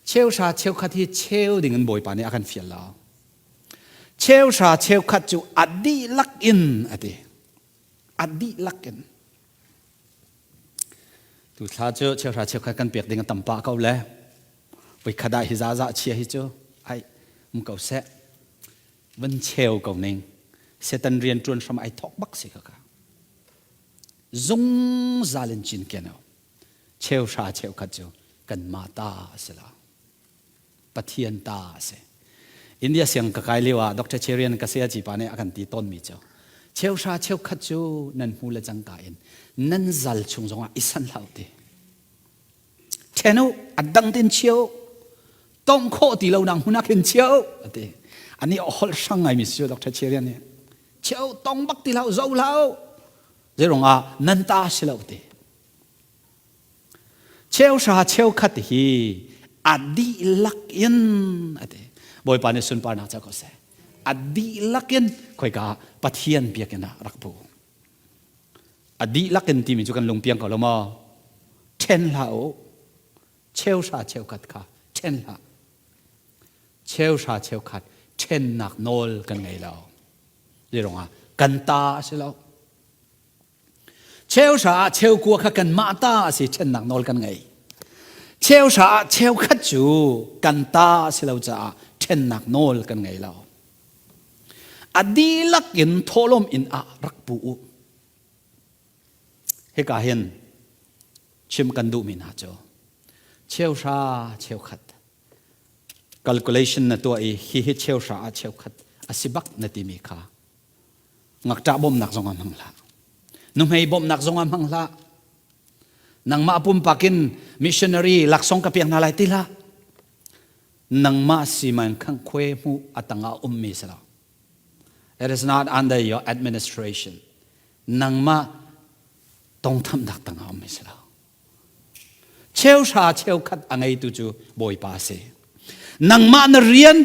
cheuhra cheukhat hi cheu ding in Bawipa nih a kan fial lo Cheuhra cheukhat cu a dihlak in a ti. A dihlak in. Tu thla cu cheuhra cheukhat kan pek ding a tam pah ko le. Voi khat ah hi zaza chia hi cu ai um ko seh. Van cheu ko ning. Satan rian ṭuan hram ai thok bak si kha. Zungzal in cin ken o. Cheuhra cheukhat cu kanmah ta a si lo. Pathian ta a si. India siang ka kai lio ah Dr. Cherian ka sayaci pa nih a kan ti tawnmi cu cheuhra cheukhat cu nan hmu le cangka in nan zal chung zongah i san hlah ti. Ṭhen u, a dang tin chio, tong khawh ti lo nang hmun ah khin chio ati. Ani a holh hrang ngaimi si Dr. Cherian nih. Chio tong bak ti hlah zo hlah Zeirong ah nan ta si lo ti. Cheuhra cheukhat hi a dihlak in a ti. Bawipa nih sunparnak ca ko seh. A dihlak in khoika Pathian biakinn ah rak bu. A dihlak in timi cu kan lungpiang ko lo maw? Ṭhen hlah u. Cheuhra cheukhat kha ṭhen hlah. Cheuhra cheukhat ṭhennak nawl kan ngei lo. Zeiruangah kan ta a si lo. Cheuhra ah cheukua kha kanmah ta a si ṭhennak nawl kan ngei. Cheuhra ah cheukhat cu kan ta a si lo caah ṭhennak nawl kan ngei lo. A dihlak in thawhlawm inn ah rak pu u. Hika hin chim kan duhmi hna cu cheuhra cheukhat calculation na tuah i hihi cheuhra ah cheukhat a si bak na timi kha Ngakṭah bawmhnak zong ah hmang hlah. Nuhmei bawmhnak zong ah hmang hlah. Nangmah pumpak in missionary laksawng ka pek hna lai ti hlah. Nangmah siman khang khuai hmu atanga ummi si lo. It is not under your administration. Nangmah tongthamnak tangah ummi si lo. Cheuhra cheukhat a ngeitu cu Bawipa a si. Nangmah na rian,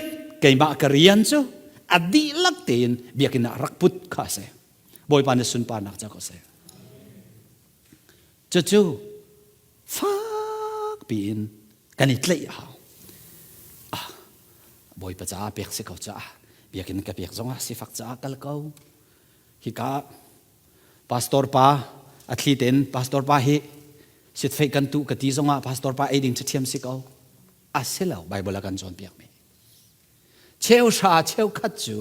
keimah ka rian cu a dihlak tein biakinn ah rak put kha a si. Bawipa na sunparnak ca ko seh. Cucu fak piin kan i tlaih a hau. Ah, Bawipa caah pek si ko caah biakinn ka pek zongah sifak caah kal ko. Hika Pastor pa a thli tein pastor pa hi sitfeih kan tuh ka ti zongah pastor pa ei ding ṭhiam si ko. A si lo Bible a kan cawnpiak mi. Cheuhra cheukhat cu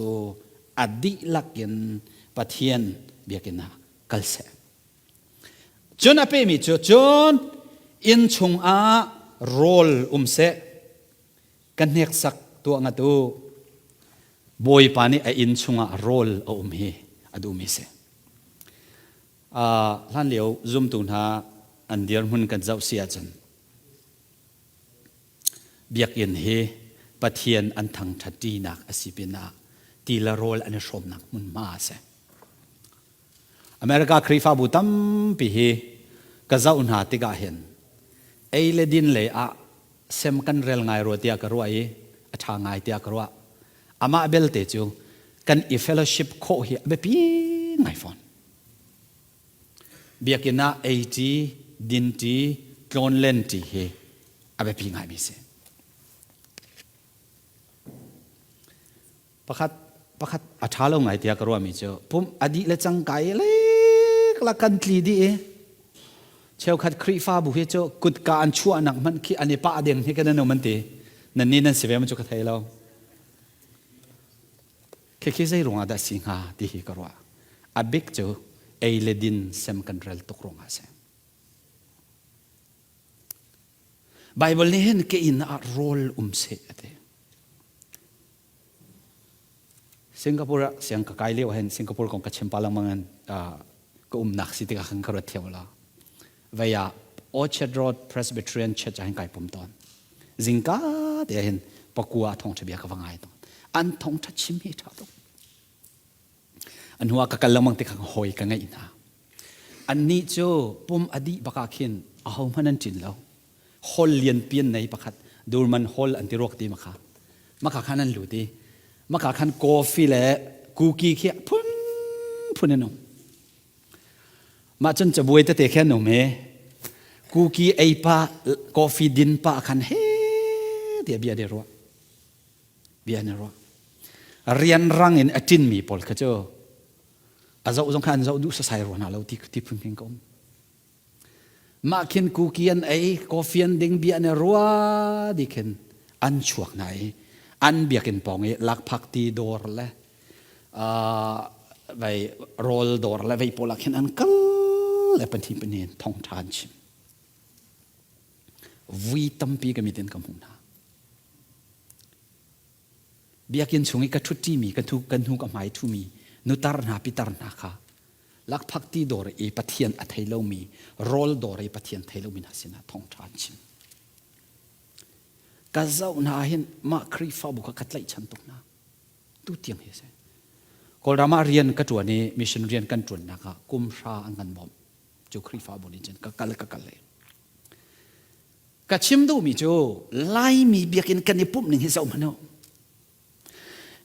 a dihlak in Pathian biakinn ah kal seh. Cun a pemi cu cun inn chungah rawl um seh ka hneksak tuah ngat u. Bawipa nih a inn chungah rawl a um hi a duhmi si. Hlan lio zumtu hna an dirhmun kan zoh si ahcun biakinn hi Pathian an thangṭhat ṭinak a si pinah ti le rawl an i hrawmnak hmunhma a si. America Khrihfabu tampi hi ka zoh hna tikah hin ei le din lei ah sem kan rel ngai rua tiah ka ruah i a ṭha ngai tiah ka ruah. Amah belte cu kan i fellowship khawh hi a biapi ngai fawn. Biakinn ah ei ṭi, din ṭi, tlawnlen ṭi hi a biapi ngaimi si. Pakhat pakhat a ṭha lo ngai tiah ka ruahmi cu pumh a dih le cangka i leklak kan tli dih i cheukhat Khrihfabu hi cu kutka an chuahnak hmanh khi an i pah deng hi kan an um an ti. Nan nih nan si ve maw cu ka thei lo. Khikhi zei ruangah dah si hnga ti hi ka ruah. A bik cu ei le din sem kan rel tuk ruangah a si. Bible nih hin ke inn ah rawl um seh a ti. Singapore ah siang ka kai lio hin Singapore kong ka chim pa lengmang in ka umnak si tikah khan ka ruat theo la. Vei ah Orchard Road Presbyterian Church ah hin kai pum tawn. Zingka te hin pakua thong tha bia ka va ngai tawn. An thong tha chim hi tha tuk. An hua ka kal lengmang tikah hawi ka ngeih hna. Annih cu pum a dih bak ah khin aho hmanh an ṭin lo. Hall lianpi an nei pakhat Durman Hall an ti ruak ti maka. Maka khan an lut i maka khan coffee le cookie khi phun phun an um. Mah cun cabuai tete khi an um i cookie ei pa coffee din pa khan he tiah bia de ruah. Bia ne ruah. Rianrang in a ṭinmi pawl kha cu a zoh zong kha an zoh duh sasai rua hna lo ti ti phun khin ka um mah khin kuki an ei coffee an ding bia an i rua di khin an chuak hna i an biakinn pawng i lakphak ti dawr le vei rawl dawr le vei pawl ah khin an kal le pahnih pahnih in thong ṭha an chim vui tampi ka mit in ka hmuh hna Biakinn chung i ka ṭhutṭimi ka hnu ka hnu ka hmai ṭhumi nutar hna pitar hna kha lakphakti dawr i Pathian a thei lomi rawl dawr i Pathian thei lomi hna sinah thawngṭha an chim. Ka zoh hna hin mah Khrihfabu kha ka tlaihchan tuk hna. Tu tiang hi a si. Kawlram ah rian ka ṭuan i mission rian kan ṭuannak ah kum hra an kan bawmh. Cu Khrihfabu nih cun ka kal ka kal le Ka chim duhmi cu Laimi biakinn kan i pumh ning hi zoh hmanh u.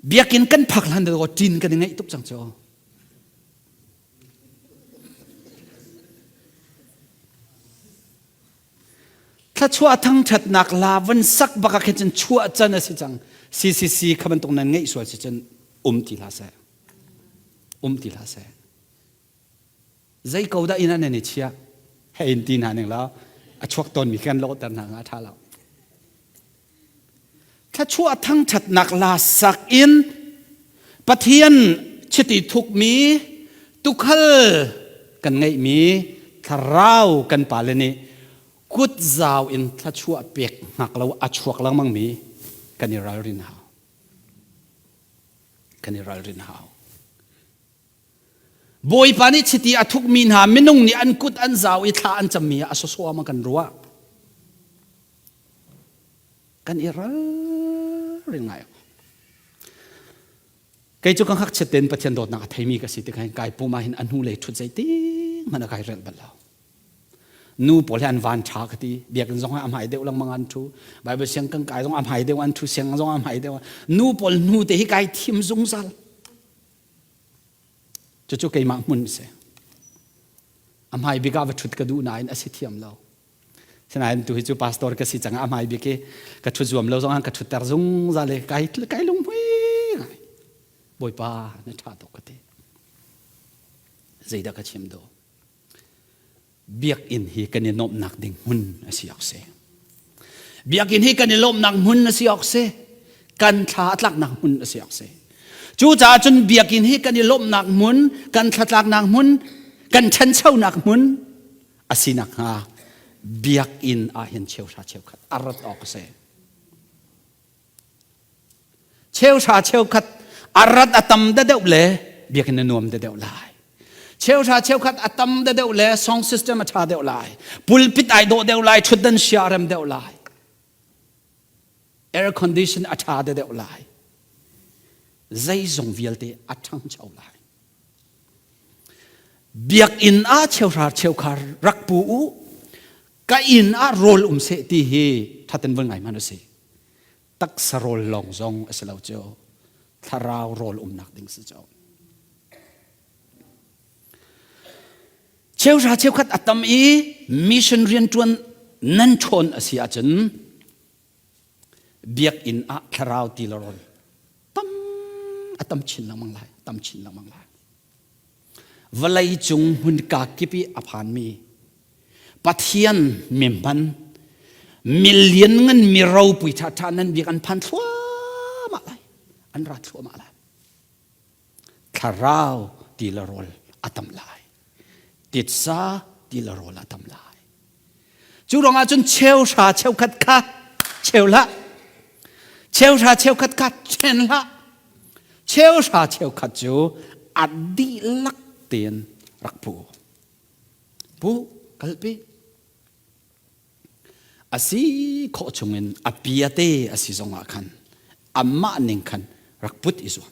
Biakinn kan phak hlan deuh ṭin kan i ngeih tuk cang cu. Thluachuah thangṭhatnak la van sak bak ah khin cun chuah can a si cang. CCC kha bantuk nan ngeih sual si cun um ti hlah seh. Um ti hlah seh. Zei ko dah inn ah nan i chiah? Hei in ti hna ning law a chuak tawnmi kan lawhter hna hnga ṭha lo. Thluachuah thangṭhatnak la sak in Pathian chiti thukmi tukhal kan ngeihmi thlarau kan pale nih kut zau in thluachuah pek hngak lo a chuak lengmangmi kan i ralrin hau. Kan i ralrin hau. Bawipa nih chiti a thukmi hna minung nih an kut an zau i thla an cammi ah a sawsawm a kan ruah. Kan i ralring ngai. Kei cu ka ngakchiat tein Pathian dawtnak a theimi ka si tikah hin kai pum ah hin a hnu lei ṭhut zeitik hmanh a kai relh bal lo. Nu pawl hi an van ṭha ka ti. Biakinn zong ah a hmai deuh lengmang an ṭhu. Bible siang kan kai zong a hmai deuh an ṭhu, siang zong a hmai deuh. Nu pawl hnu te hi kai thim zungzal. Cucu keimah hmun a si. A hmai bik ah va ṭhut ka duh nain a si thiam lo. Sinain tu hi cu pastor ka si cang a hmai bik i ka ṭhut zuam lo zong ah ka ṭhutter zungzal i kai kai lunghmui ngai. Bawipa na ṭha tuk ka ti. Zeidah ka chim duh? Biakinn hi kan i nuamhnak ding hmun a si awk si. Biakinn hi kan i lawmhnak hmun a si awk si. Kan thla a tlaknak hmun a si awk si. Cucaah cun biakinn hi kan i lawmhnak hmun, kan thlatlaknak hmun, kan ṭhanchonak hmun a si nakhnga biakinn ah hin cheuhra cheukhat a rat awk a si. Cheuhra cheukhat a rat a tam deuh le biakinn a nuam deuh lai. Cheuhra cheukhat a tam deuh le song system a ṭha deuh lai. Pulpit ai dawh deuh lai, ṭhutdan sia a rem deuh lai. Air condition a ṭha deuh lai. Zeizong vialte a ṭhangcho lai. Biakinn ah cheuhra cheukhar rak pu u. Ka inn ah rawl um seh ti hi ṭhaten vun ngai hmanh u si. Taksa rawl lawng zong a si lo cu. Thlarau rawl umnak ding si cu. Cheuhra cheukhat a tam i mission rianṭuan nan ṭhawn a si ahcun biakinn ah thlarau ti le rawl tam a tam chin lengmang lai, tam chin lengmang lai. Vawlei cung hmunka kip i a phanmi Pathian mihman million ngan mi ropui ṭhaṭha nan biak an phan thluahmah lai an ra thluahmah lai thlarau ti le rawl a tam lai titsa ti le rawl a tam lai cu ruangah cun cheuhra cheukhat kha cheu hlah cheuhra cheukhat kha chen hlah cheuhra cheukhat cu a dihlak tein rak pu Pu kalpi. A si khawh chungin a piate a si zongah khan amah ning khan rak put i zuam.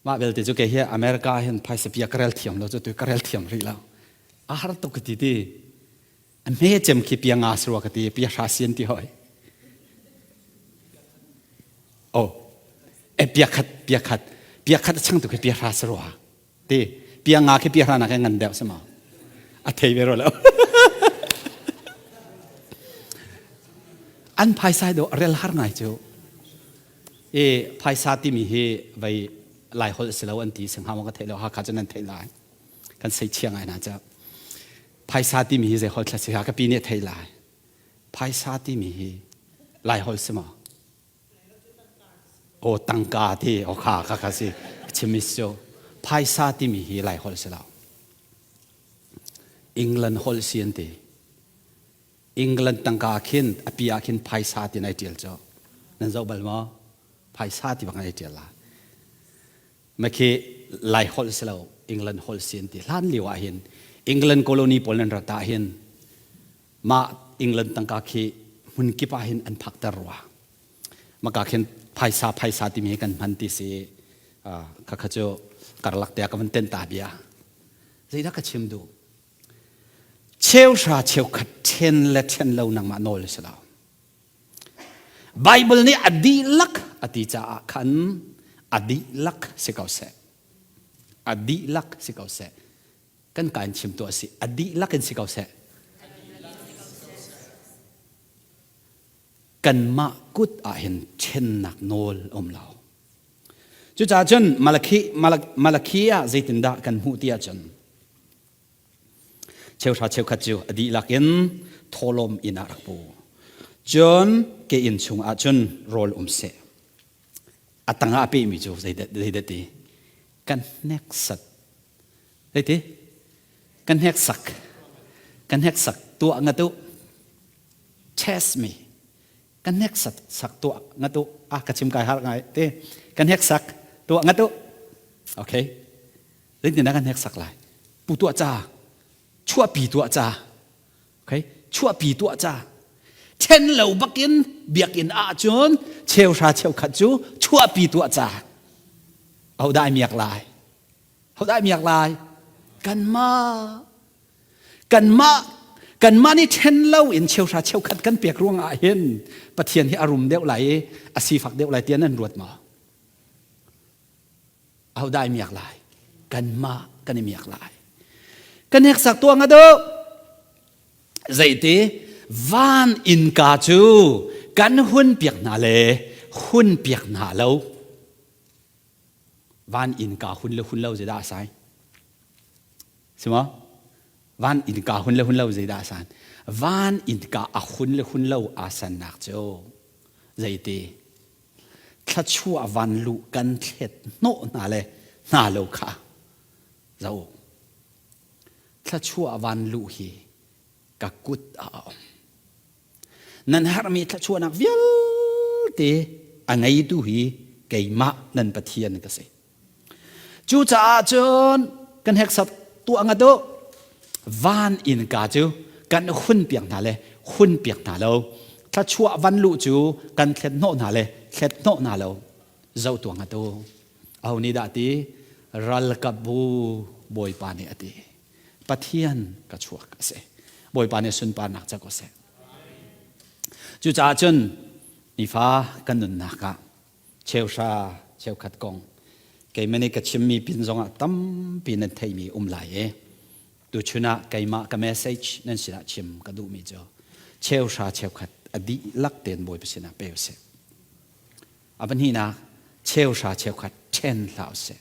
Mah belte cu kei hi America hin phaisa pia ka rel thiam lo cu tu ka rel thiam rih lo. A har tuk ka ti ti. A hme cem khi pia nga sarua ka ti pia hra sian ti hoi. Oh, e pia khat pia khat pia khat a chang tu khi pia hra sarua. Ti pia nga khi pia hra nak ngan deuh sama. A thei ve ro lo. An phaisa do rel har ngai cu. E phaisa timi hi vai lai holh si lo an ti sing ha ka thei lo ha kha cu nan thei lai. Kan sei chia ngai na cha. Phaisa timi hi zei holh thla si ha ka pi nih thei lai. Phaisa timi hi lai holh si maw? Aw tangka ti aw kha kha kha si chimis cu phaisa timi hi lai holh si lo. England holh si an ti. England tangka khin a pi ah khin phaisa ti nai tial cu. Nan zoh bal maw? Phaisa ti bang ai tial la. Makhi lai holh si lo England holh si an ti. Hlan lio ah hin England colony pawl nan rat ah hin mah England tangka khi hmun kip ah hin an phakter rua. Maka khin phaisa phaisa timi hi kan hman ti si kha kha cu karlak te ah ka van ten ta bia. Zeidah ka chim duh? Cheuhra cheukhat ṭhen le ṭhen lo nangmah nawl si lo. Bible nih a dihlak a ti caah khan a dihlak si ko seh. A dihlak si ko seh. Kan ka in chim tuah si. A dihlak in si ko seh. Kanmah kut ah hin ṭhennak nawl um lo. Cucaah cun Malakhi, Malakhi ah zeitindah kan hmuh ti ahcun cheuhra cheukhat cu a dihlak in thawhlawm inn ah rak pu. Cun ke inn chung ah cun rawl um seh. A tangah a pehmi cu zeidah ti? Kan hneksat. Zeiti? Kan hneksak. Kan hneksak tuah ngatu. Test me. Kan hneksak sak tuah ngatu. Ah ka chim kai har ngai te. Kan hneksak tuah ngatu. Okay. Zeitin dah kan hneksak lai? Pu tuah ca. Chuahpi tuah ca. Okay. Chuahpi tuah ca. Ṭhen lo bakin biakinn ahcun cheuhra cheukhat cu chuahpi tuah ca. Hodah ai miak lai? Hodah ai miak lai? Kanmah. Kanmah kanmah nih ṭhen lo in cheuhra cheukhat kan pek ruangah hin Pathian hi a rum deuh lai i a sifak deuh lai tiah nan ruat maw? Ahodah ai miak lai? Kanmah kan i miak lai. Ka hneksak tuah nga dawh. Zeiti van innka cu kan hun piak hna le hun piak hna lo. Van innka hun le hun lo zeidah a sai? Si maw? Van innka hun le hun lo zeidah a san? Van innka a hun le hun lo aa sannak cu zeiti thluachuah van luh kan thlet hnawh hna le hna lo kha zo thluachuah van luh hi ka kut ah a um. Nan herhmi thluachuahnak vialte a ngeitu hi keimah nan Pathian ka si. Cucaah cun kan heksak tuah ngat u. Van innka cu kan hun piak hna le hun piak hna lo. Thluachuah van luh cu kan thlet hnawh hna le thlet hnawh hna lo. Zoh tuah ngat u. Aho nih dah ti? Ralkapbu Bawipa nih a ti. Pathian ka chuak a si. Bawipa nih sunparnak ca ko seh. Cucaah cun nifa kan nunnak ah cheuhra cheukhat kong keimah nih ka chimmi pin zongah tampi nan theihmi um lai i tuchun ah keimah ka message nan sinah chim ka duhmi cu cheuhra cheukhat a dihlak tein Bawipa sinah pe usih. A pahnihnak cheuhra cheukhat ṭhen hlah usih.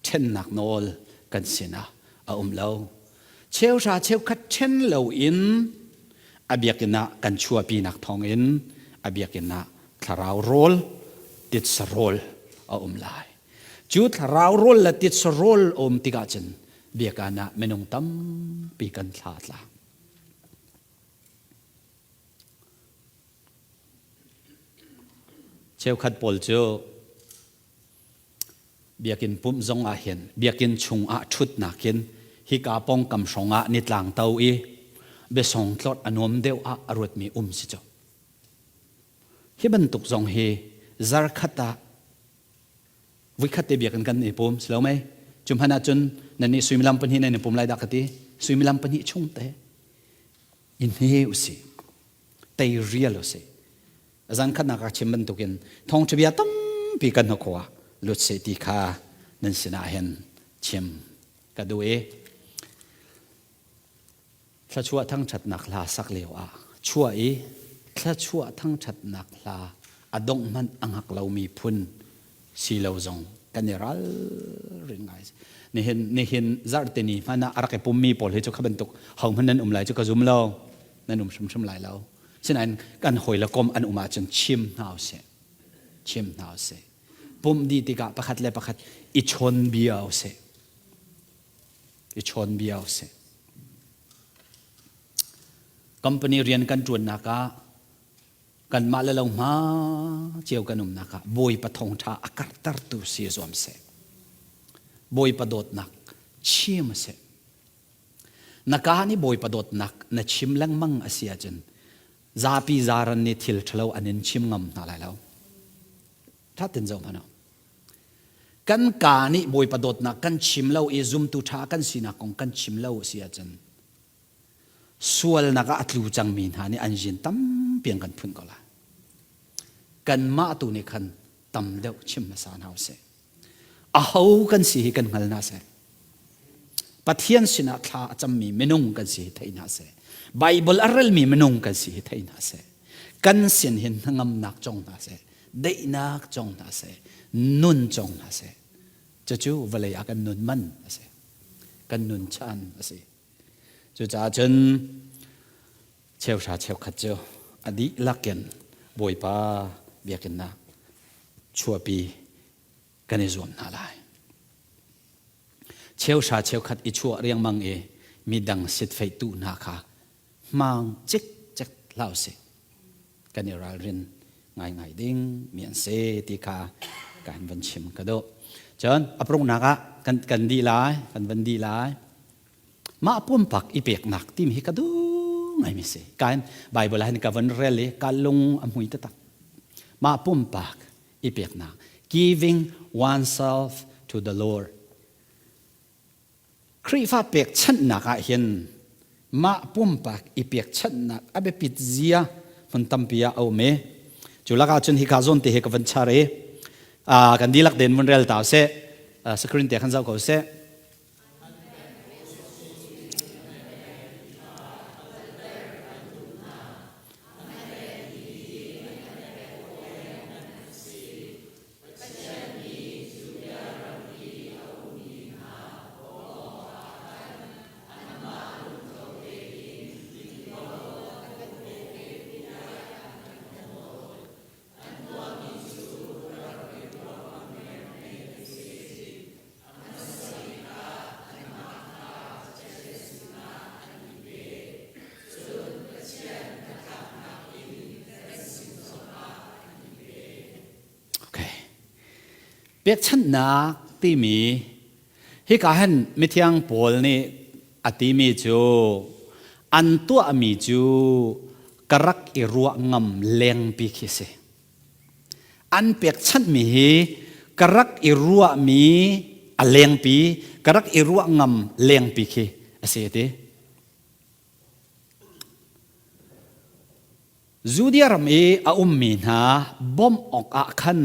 Ṭhennak nawl kan sinah a um lo. Cheuhra cheukhat ṭhen loin a biakinn ah kan chuahpinak thawngin a biakinn ah thlarau rawl, titsa rawl a um lai. Cu thlarau rawl le titsa rawl a um tikah cun biakinn ah minung tampi kan thla tla. Cheukhat pawl cu Biakinn pumh zong ah hin biakinn chung ah ṭhutnak in hika pawngkam hrawng ah nitlang to i biasong tlawt a nuam deuh ah a ruatmi um si cu. Hi bantuk zong hi zarkhat ah vuikhat te biakinn kan i pum si lo mei? Cu hmanh ahcun nannih suimilam pahnih nan i pum lai dah ka ti. Suimilam pahnih chung te i hne usih. Tei rial usih. Zan khatnak ka chim bantukin thawngṭha bia tampi kan hnakhaw ah lut seh ti kha nan sinah hin chim ka duh i thluachuah thangṭhatnak hla sak lio ah chuah i thluachuah thangṭhatnak hla a dongh hmanh a hngak lomi phun si lo zong kan i ralring ngai. Nihin nihin zarhte ni hmanh ah a rak i pummi pawl hi cu kha bantuk ho hmanh nan um lai cu ka zum lo. Nan um hrimhrim lai lo. Sinain kan hawi le kom an um ahcun chim hna usih. Chim hna usih. Pumh dih tikah pakhat le pakhat i chawn bia usih. I chawn bia usih. Company rian kan ṭuannak ah kanmah le lo hma cio kan umnak ah Bawipa thawngṭha a karhtertu si zuam seh. Bawipa dawtnak chim seh. Na kaa nih Bawipa dawtnak na chim lengmang a si ahcun zapi zaran nih thil ṭhalo an in chim ngam hna lai lo. Ṭha ten zoh hmanh u. Kan kaa nih Bawipa dawtnak kan chim lo i zumtu ṭha kan sinak kong kan chim lo a si ahcun sualnak ah a tlu cangmi hna nih an zin tampi an kan phunh ko lai. Kanmah tu nih khan tam deuh chim hmasa hna usih. Aho kan si hi kan hngal hna seh. Pathian sinah thla a cammi minung kan si hi thei hna seh. Bible a relmi minung kan si hi thei hna seh. Kan sin hin hnangamnak cong hna seh. Daihnak cong hna seh. Nun cong hna seh. Cucu vawlei ah kan nun man a si. Kan nun chan a si. Cucaah cun cheuhra cheukhat cu a dihlak in Bawipa biakinn ah chuahpi kan i zuam hna lai. Cheuhra cheukhat i chuah riangmang i midang sitfeihtu hna kha hmang cikcek hlah usih. Kan i ralrin ngaingai ding mi an si ti kha kan van chim ka duh. Cun a paruknak ah kan, kan dih lai, kan van dih lai. Mah pumpak i peknak timi hi ka duh ngaimi si. Kain Bible ah hin ka von rel i ka lung a hmui taktak. Mah pumpak i peknak. Giving oneself to the Lord. Khrihfa pekchanhnak ah hin mah pumpak i pekchanhnak a biapit zia hmun tampi ah a um i cu lakah cun hika zawn te hi ka van char i kan dihlak den vun rel ta seh screen te khan zoh ko seh. Okay. Pekchanhnak timi hika hin mithiang Paul nih a timi cu an tuahmi cu ka rak i ruah ngam lengpi khi si. An pekchanhmi hi ka rak i ruahmi a lengpi, ka rak i ruah ngam lengpi khi a si ti. Judea ram i a ummi hna bawmh awkah khan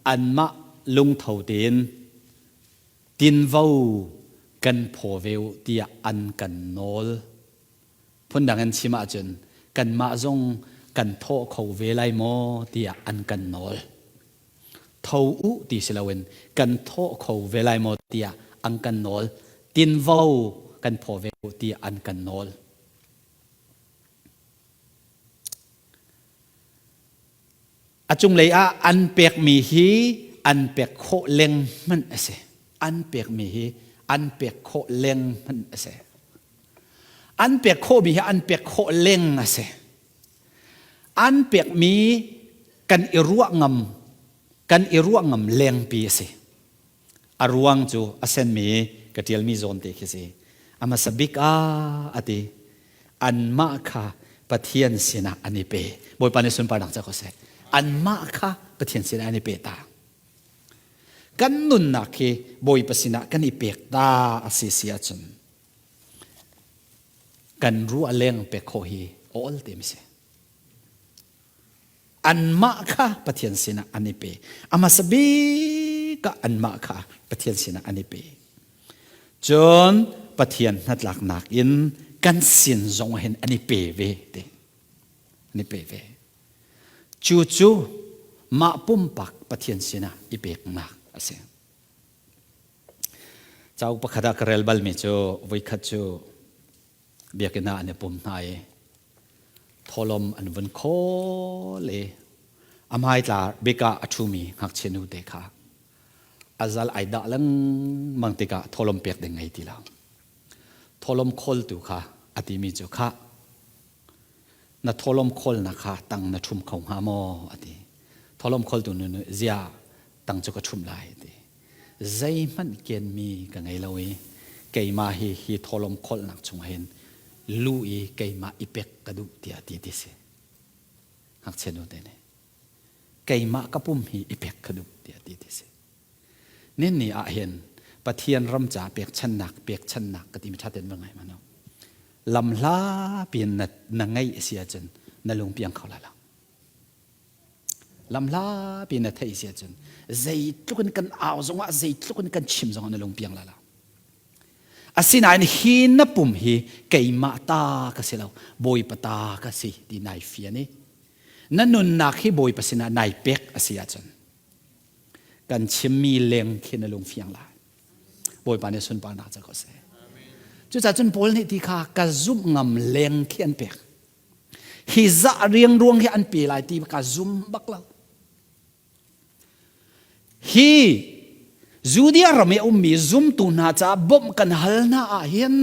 anmah lungtho tein tinvo kan phaw ve u tiah an kan nawl. Phundang in chim ahcun kanmah zong kan thawh kho ve lai maw tiah an kan nawl. Tho u ti si loin kan thawh kho ve lai maw tiah an kan nawl. Tinvo kan phaw ve u tiah an kan nawl. A cunglei ah an pekmi hi an pek khawh leng hmanh a si. An pekmi hi an pek khawh leng hmanh a si. An pek khawhmi hi an pek khawh leng a si. An pekmi kan i ruah ngam kan i ruah ngam lengpi a si. A ruang cu a senmi ka ṭialmi zawn te khi si. A hmasa bik ah a ti. Anmah kha Pathian sinah an i pe. Bawipa nih sunparnak ca ko seh. Anmah kha Pathian sinah an i pe ta. Kan nunnak hi Bawipa sinah kan i pek ta a si si ahcun kan ruah leng pek khawh hi awl te mi si. Anmah kha Pathian sinah an i pe. A hmasa bik ah anmah kha Pathian sinah an i pe. Cun Pathian hnatlaknak in kan sin zong hin an i pe ve te. An i pe ve. Cu cu mah pumpak Pathian sinah i peknak a si. Cauk pakhat ah ka rel balmi cu voikhat cu biakinn ah an i pum hna i thawlawm an vun khawl i a hmaitla bik ah a ṭhumi ngakchia nu te kha a zal ai dah lengmang tikah thawlawm pek ding ngei ti lo. Thawlawm khawltu kha a timi cu khah na thawlawm khawlnak kha tang na ṭhum kho hnga maw a ti. Thawlawm khawltu nu nih zia tang cu ka ṭhumh lai a ti. Zeihmanh kenmi ka ngei lo i keimah hi hi thawlawm khawlnak chung hin lu i keimah i pek ka duh tiah ti ti si. Ngakchia nu te nih keimah ka pum hi i pek ka duh tiah ti ti si. Nin ni ah hin Pathian ram ca pekchannak pekchannak ka timi ṭha tein va ngai mano. Lam hla piin na, na ngeih a si ahcun na lung piang kho lai lo. Lam hla piin na theih si ahcun zeitluk in kan au zongah zeitluk in kan chim zongah na lung piang lai lo. Asinain hi na pum hi keimah ta ka si lo, Bawipa ta ka si ti nai fian i na nunnak hi Bawipa sinah nai pek a si ahcun kan chimmi leng khi na lung fiang lai. Bawipa nih sunparnak ca ko seh. Cucaah cun Paul nih ti kha ka zumh ngam leng khi an pek. Hi zah riangruang hi an pe lai ti ka zum bak lo. Hi Judea ram i a ummi zumtu hna caah bawmh kan hal hna ah hin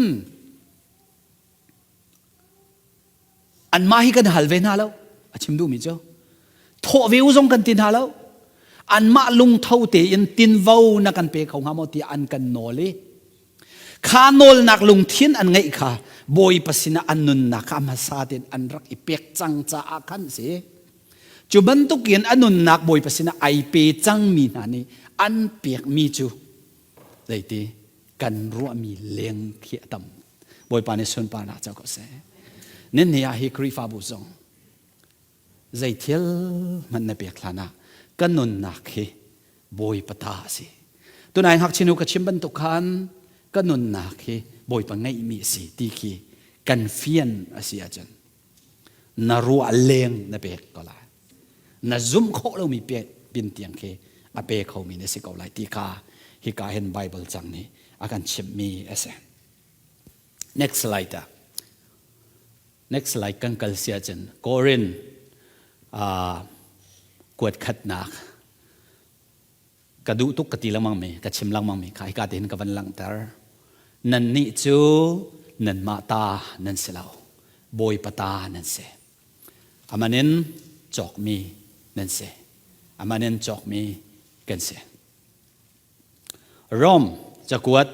anmah hi kan hal ve hna lo a chim duhmi cu thawh ve u zong kan ti hna lo anmah lungtho tein tinvo na kan pe kho hnga maw tiah an kan nawl i. Kha nawlnak lungthin an ngeih kha Bawipa sinah an nunnak kha a hmasa tein an rak i pek cang caah khan a si. Cu bantukin a nunnak Bawipa sinah ai pe cangmi hna nih an pekmi cu zeiti kan ruahmi leng khi a tam. Bawipa nih sunparnak co ko seh. Nan ni ah hi Khrihfabu zong zei thil hmanh na pek hlan ah kan nunnak hi Bawipa ta a si. Tunai ngakchia nu ka chim bantuk khan ka nunnak hi Bawipa ngeihmi a si ti khi kan fian a si ahcun na ruah leng na pek ko lai. Na zumh khawh lomi pek pin tiang khi a pe khomi na si ko lai ti kha hika hin Bible cang nih a kan chimhmi a si. Next slide ah. Next slide kan kal si ahcun Korin uh, kuat khatnak ka duh tuk ka ti lengmang mi ka chim lengmang mi kha hika te hin ka van langhter nannih cu nanmah ta nan si lo bawipa ta nan si aman in cawkmi nan si aman in cawkmi kan si Rom cakuat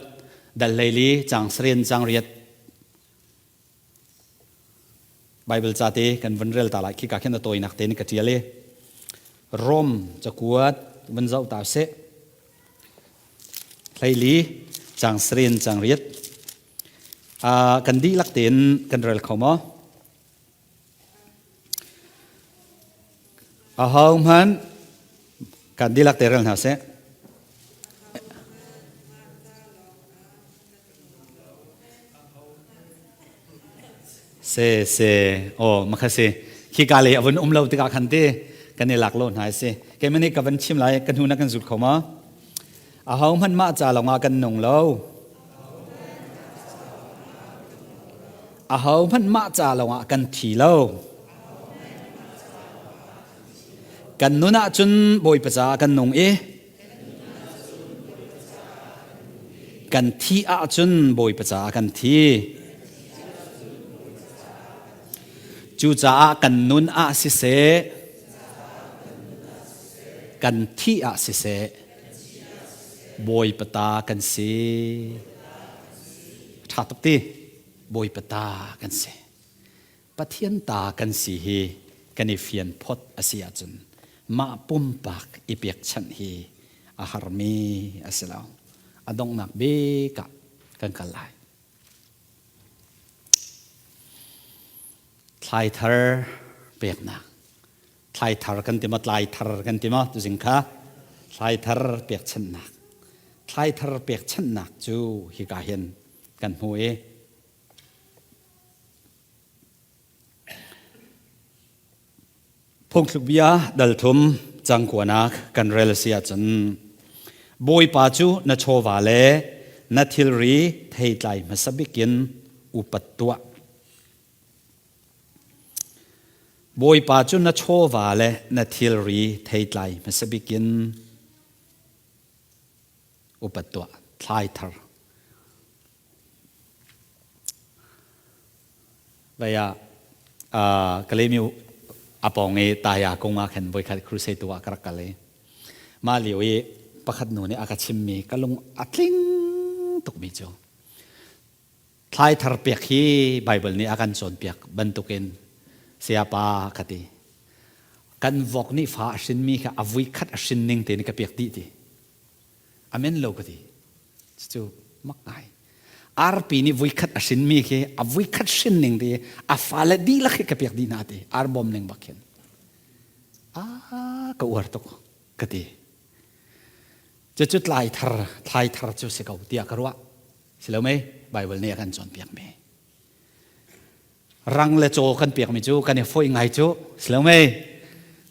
dal hleili cang sarien cang riat Bible ca te kan vun rel ta lai khi ka khin a tawinak te in ka ṭial i Rom cakuat vun zoh ta sih. Hleili cang sarien cang riat. Uh, kan dihlak tein kan rel kho maw? Ahohmanh kan dihlak te rel hna seh. Se se oh makha si khi ka lei avun um lo tikah khan ti kan i lak lo hna si keimah nih ka van chim lai kan hnu na kan zul kho ma ahohmanh mah ca lawngah kan nung lo Ahohmanh mah ca lawngah kan thi lo. Kan nun ahcun Bawipa caah kan nung i kan thi ahcun Bawipa caah kan thi. Cucaah kan nun ah siseh, kan thih ah siseh, Bawipa ta kan si. Ṭha tuk ti. Bawipa ta kan si. Pathian ta kan si hi kan i fian phot a si ahcun mah pumpak i pekchanh hi a harmi a si lo. A donghnak bik ah kan kal lai. Thlai thar peknak. Thlai thar kan ti maw tlai thar kan ti maw tuzing kha thlai thar pekchanhnak. Thlai thar pekchanhnak cu hika hin kan hmu i Phungthluk bia dal thum cangkuanak kan rel si ahcun Bawipa cu na chawva le na thilri theitlai hmasa bik in upat tuah. Bawipa cu na chawva le na thilri theitlai hmasa bik in upat tuah. Thlai thar. Vai ah Kalemi a pawng i Taya kung ah khan voikhat crusade tu ah ka rak kal i mah lio i pakhat nu nih a ka chimmi ka lung a tling tukmi cu thlai thar pek hi Bible nih a kan cawnpiak bantukin sayapa ka ti kan vok nih fa a hrinmi kha a vui khat a hrin ning tein ka pek dih ti amen lo ka ti Cucu mak ngai. Arpi nih vuikhat a hrinmi khi a vuikhat hrin ning ti a fale dihlak hi ka pek dih hna ti arbawm ning bak khin. Ah ka uar tuk ka ti. Cucu tlai thar thlai thar cu si ko tiah ka ruah. Si lo mei Bible nih a kan cawnpiak mi. Rang le caw kan pekmi cu kan i foih ngai cu si lo mei.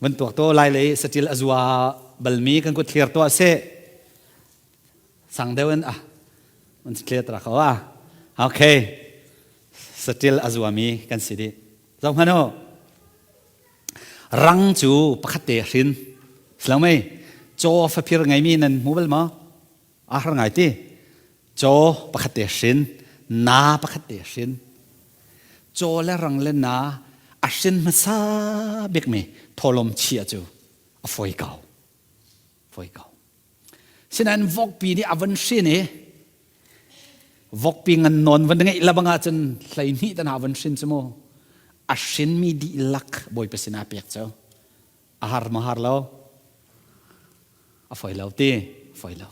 Van tuak to lai lei satil a zua balmi kan kut thlir tuah seh. Sang deuh in ah an clear tra kho ah. Okay. Satil a zuami kan si dih. Zoh hmanh u. Rang cu pakhat te hrin. Silang mei. Caw faphir ngeimi nan hmu bal maw? A har ngai ti. Caw pakhat te hrin. Na pakhat te hrin. Caw le rang le na a hrin hmasa bikmi tholom chia cu a fawi ko. Fawi ko. Sinain vokpi nih a van hrin i Vokpi ngan nawn van ngeih labang ahcun 12 tan ha van hrin cu mu. A hrinmi dihlak Bawipa sinah pek cu. A har ma har lo? A foi lo ti, foi lo.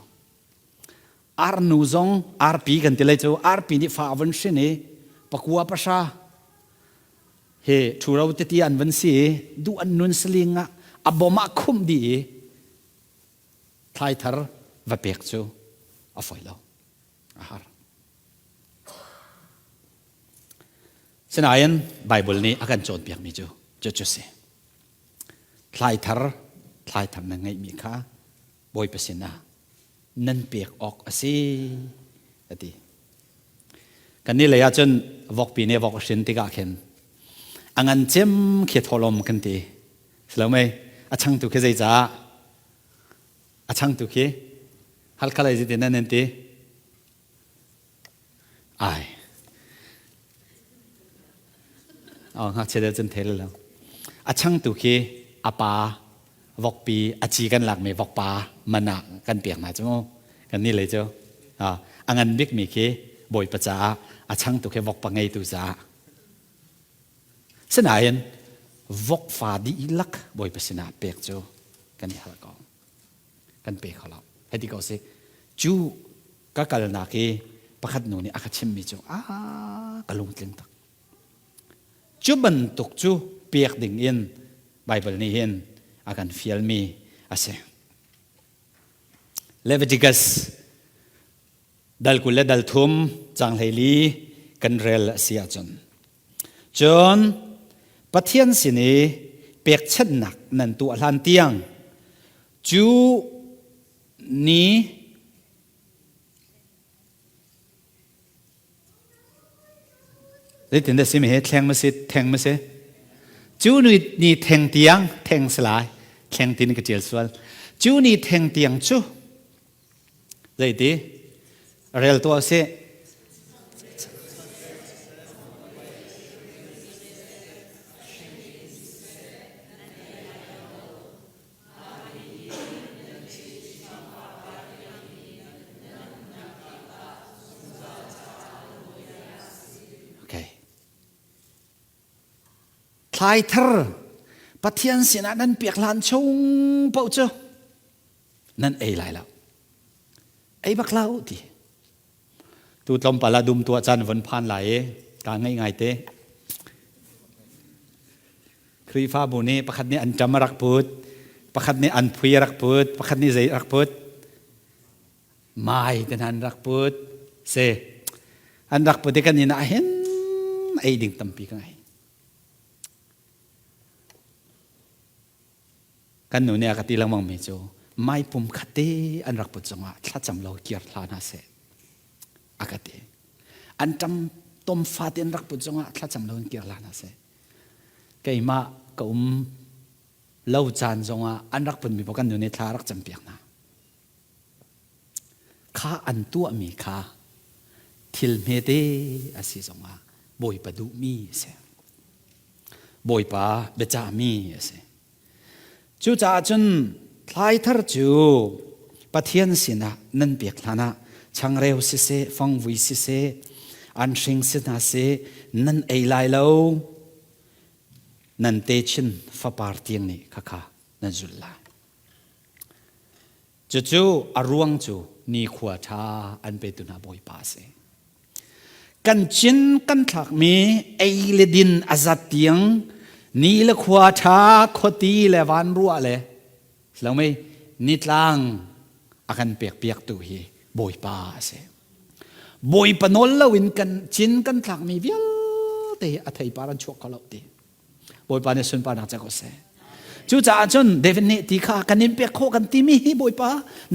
Arnu zong arpi kan ti lai cu arpi nih fa a van hrin i pakua pahra he ṭhuro tete an van si i duh an nun saling ah a bom ah khumh dih i thlai thar va pek cu a foi lo a har sinain Bible nih a kan cawnpiakmi cu cucu si thlai thar thlai thar na ngeihmi kha Bawipa sinah nan pek awk a si a ti. Kannih lei ah cun vokpi nih vok a hrin tikah khin a ngan cem khi thawlawm kan ti. Si lo mei? A changtu khi zeicah? A changtu khi Halkha lei zeitin nan nan ti? Ai. Oh, ngakchia deuh cun thei lo. A changtu khi a pa vokpi a ci kan lakmi vokpa man ah kan pek hna cu mu. Kan nih lei cu a ngan bikmi khi bawipa caah a changtu khi vokpa ngeitu caah. Sinain vokfa dihlak bawipa sinah pek cu kan i hal ko. Kan pe kho lo. Hei ti ko si. Cu ka kalnak i pakhat nu nih a ka chimmi cu a ka lungtling tak. Cu bantuk cu pek ding in Bible nih hin a kan fialmi a si. Leviticus dal 20 le dal thum cang 14 kan rel a si ahcun cun Pathian sin i pekchanhnak nan tuah hlan tiang cu ni Zeitin dah simi he thleng ma si theng ma si cu ni ni theng tiang theng si lai thleng tin ka tial sual cu ni theng tiang cu zeiti rel tuah si Okay. Thlai thar Pathian sinah nan pek hlan chung paoh cu nan ei lai lo. Ei bak hlah u ti. Tu tlawmpal ah dum tuah caan von phan lai i kaa ngaih ngai te. Khrihfabu nih pakhat nih an ṭam a rak put, pakhat nih an phui a rak put, pakhat nih zei a rak put, mai te hna an rak put. Si, an rak put i kan inn ah hin ei ding tampi ka ngei. Kan nu nih a ka ti lengmang mi cu mai pum khat te an rak put zongah thlacam lo kir hlah hna seh a ka ti. An ṭam tom fate an rak put zongah thlacam lo in kir hlah hna seh. Keimah ka um lo caan zongah an rak putmi paoh kan nu nih thla a rak campiak hna. Kha an tuahmi kha thil hmete a si zongah Bawipa duhmi a si. Bawipa biacahmi a si. Cucaah cun thlaithar cu Pathian sinah nan pek hlanah changreu siseh, fangvui siseh, anhring si hna seh, nan ei lai lo. Nan techin fapar tiang nih khakha nan zulh lai. Cucu a ruang cu nikhua ṭha an petu hna Bawipa a si. Kan cin kan thlakmi ei le din a zat tiang ni le khua ṭha khuati le vanruah le lo mei nitlang a kan pek piaktu hi Bawipa a si. Bawipa nawl loin kan cin kan thlakmi vialte hi a theipar an chuak kho lo ti. Bawipa nih sunparnak ca ko seh. Cucaah cun David nih ti kha kan in pek khawh kan timi hi Bawipa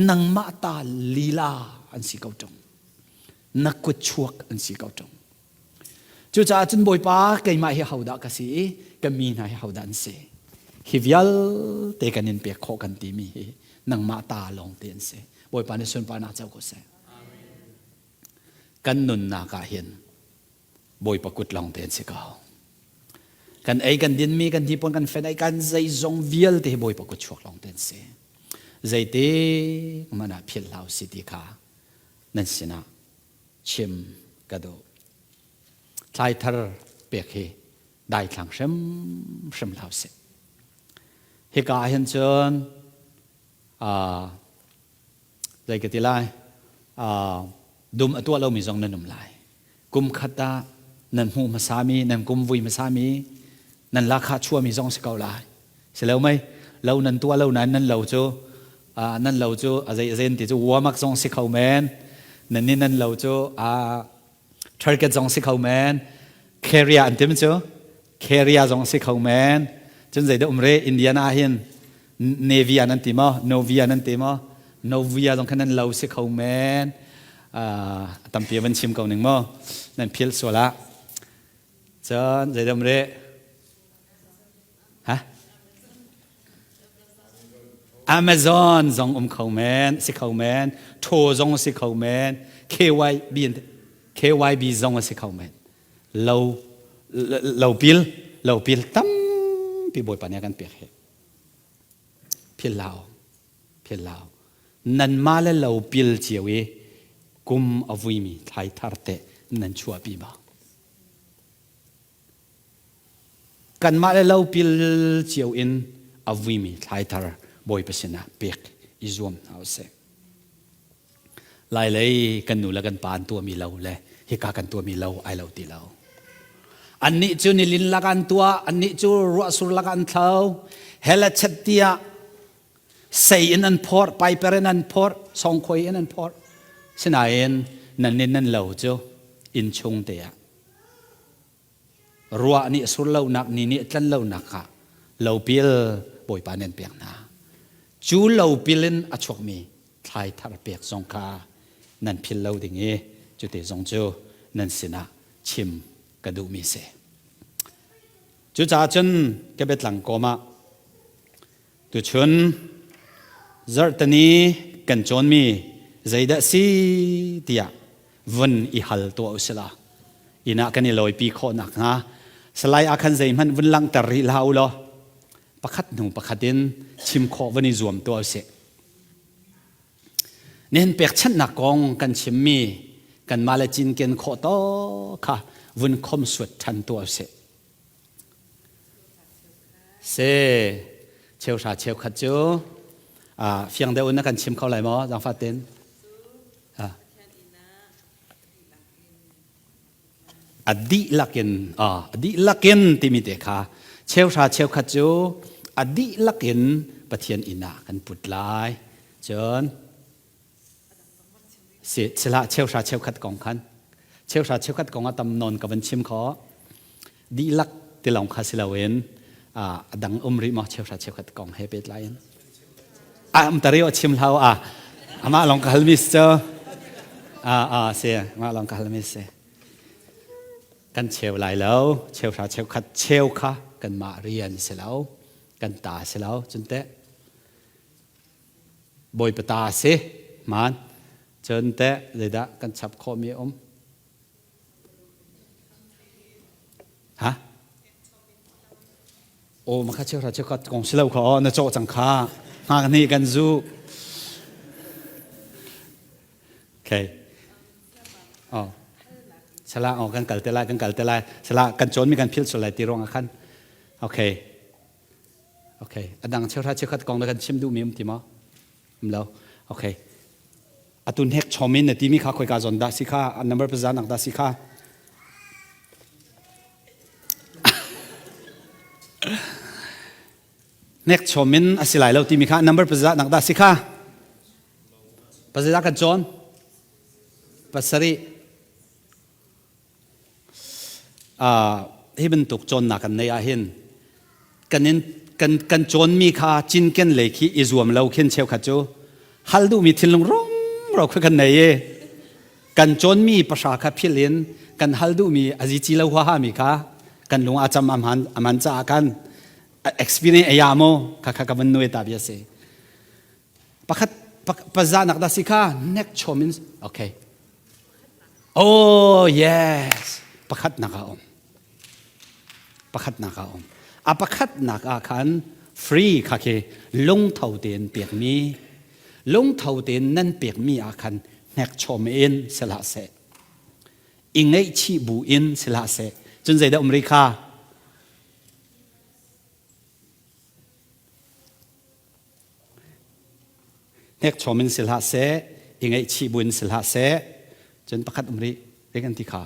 nangmah ta lila an si ko ṭung. Na kut chuak an si ko ṭung. Cucaah cun Bawipa keimah hi hodah ka si i ka mi hna hi hodah an si. Hi vialte kan in pek khawh kan timi hi nangmah ta lawng te an si. Bawipa nih sunparnak co ko seh. Kan nunnak ah hin Bawipa kut lawng te an si ko. Kan ei kan dinmi kan hnipuan kan fen ei kan zeizong vialte hi Bawipa kut chuak lawng te an si. Zeiti hmanh ah philh hlah u si ti kha nan sinah. chim ka duh. Thlai thar pek hi daithlang hrimhrim hlah usih. Hika ah hin cun zei ka ti lai dum a tuah lomi zong nan um lai. Kum khat ah nan hmuh hmasami, nan kum vui hmasami, nan lakha chuahmi zong si ko lai. Si lo mei? Lo nan tuah lo nain nan lo cu nan lo cu a zei a zen ti cu wamak zong si kho men. Nan nih nan lo cu target zong si kho men. Carrier an tim cu Carrier zong si kho men. Cun zeidah um re Indiana hin Nevia nan ti maw? Novia nan ti maw? Novia zong khan nan lo si kho men. Tampi van chim ko ning maw? Nan phil sual ah. Cun zeidah um re? Ha? Amazon zong um kho men, si kho men. Tho zong si kho men. KYB KYB zong a si kho men. Lo lo pil lo pil tampi Bawipa nih a kan pek hi. Phil hlah phil hlah Nanmah le lo pil cio i kum a vuimi thlai thar te nan chuahpi ma. Kanmah le lo pil cio in a vuimi thlai thar Bawipa sinah pek i zuam hna usih. Lailei kan nu le kan pa an tuahmi lo le hika kan tuahmi lo ai lo ti lo. Annih cu nilin lak an tuah, annih cu ruahsur lak an thlo. Hell a chet tiah sei in an phorh, paiper in an phorh, songkhoi in an phorh. Sinain nan nin nan lo cu inn chung te ah ruah nih sur lonak ni nih tlan lonak ah lopil Bawipa nan pek hna. Cu lopil in a chuakmi thlai thar pek zong kha nan phil lo ding i cuti zong cu nan sinah chim ka duhmi si. Cucaah cun ka biatlang kawm ah tuchun zarhteni kan cawnmi zeidah si tiah vun i hal tuah u sila inn ah kan i lawipi khawh nakhnga salai ah khan zeihmanh vun langhter rih hlah u law pakhat hnu pakhat in chim khawh vun i zuam tuah u sih. Nihin pekchanhnak kong kan chimmi kanmah le cinken khawh to kha vun khomsuat ṭhan tuah usih. Se cheuhra cheukhat cu fiang deuh in na kan chim kho lai maw zaangfah ten? A dihlak in a dihlak in timi te kha cheuhra cheukhat cu a dihlak in Pathian inn ah kan put lai. Cun si sila cheuhra cheukhat kong khan cheuhra cheukhat kong a tam nawn ka van chim kho dihlak ti lawng kha si loin a dang um rih maw cheuhra cheukhat kong he pehtlai in a um tari o chim hlau a amah lawng ka hal mi cu a a si amah lawng ka hal mi si kan cheu lai lo cheuhra cheukhat cheu kha kanmah rian si lo kan ta si lo cun teh bawipa ta si man cun teh zeidah kan chap khawh mi um Ha? Aw makha cheuhra cheukhat kong si lo kha aw na cawh cang kha hngak nih kan zu. Okay. Oh. Sala oh kan kal te lai kan kal te lai sala kan cawn mi kan phil sul lai ti ruang ah khan. Okay. Okay. Adang cheuhra cheukhat kong na kan chim duh mi um ti maw? Um lo. Okay. Atu hnek chom in na timi kha khoika zawn dah si kha a number pazan nak dah si kha hnek chom in a si lai lo timi kha number pazat nak dah si kha pazat kan cawn pasarih Hi bantuk cawnnak kan neih ahhin kan in kan kan cawnmi kha cinken lei khi i zuam lo khin cheukhat cu hal duhmi thinlung rumro kha kan nei i kan cawnmi pahra kha philh in kan hal duhmi a zici lo huaha mi kha kan lung a cam aman aman caah kan experience aya mo kha kha ka van nuai ta bia si pakhat paza nak da si kha nek chom in okay Oh yes, pakhatnak ah um. Pakhatnak ah um. A pakhatnak ah khan free kha khi lungtho tein pekmi, lungtho tein nan pekmi ah khan hnekchom in sihlah seh. I ngaihchih bu in si hlah seh. Cun zeidah um rih kha? Hnekchom in si hlah seh, i ngaihchih bu in si hlah seh. Cun pakhat um rih, zei kan ti kha?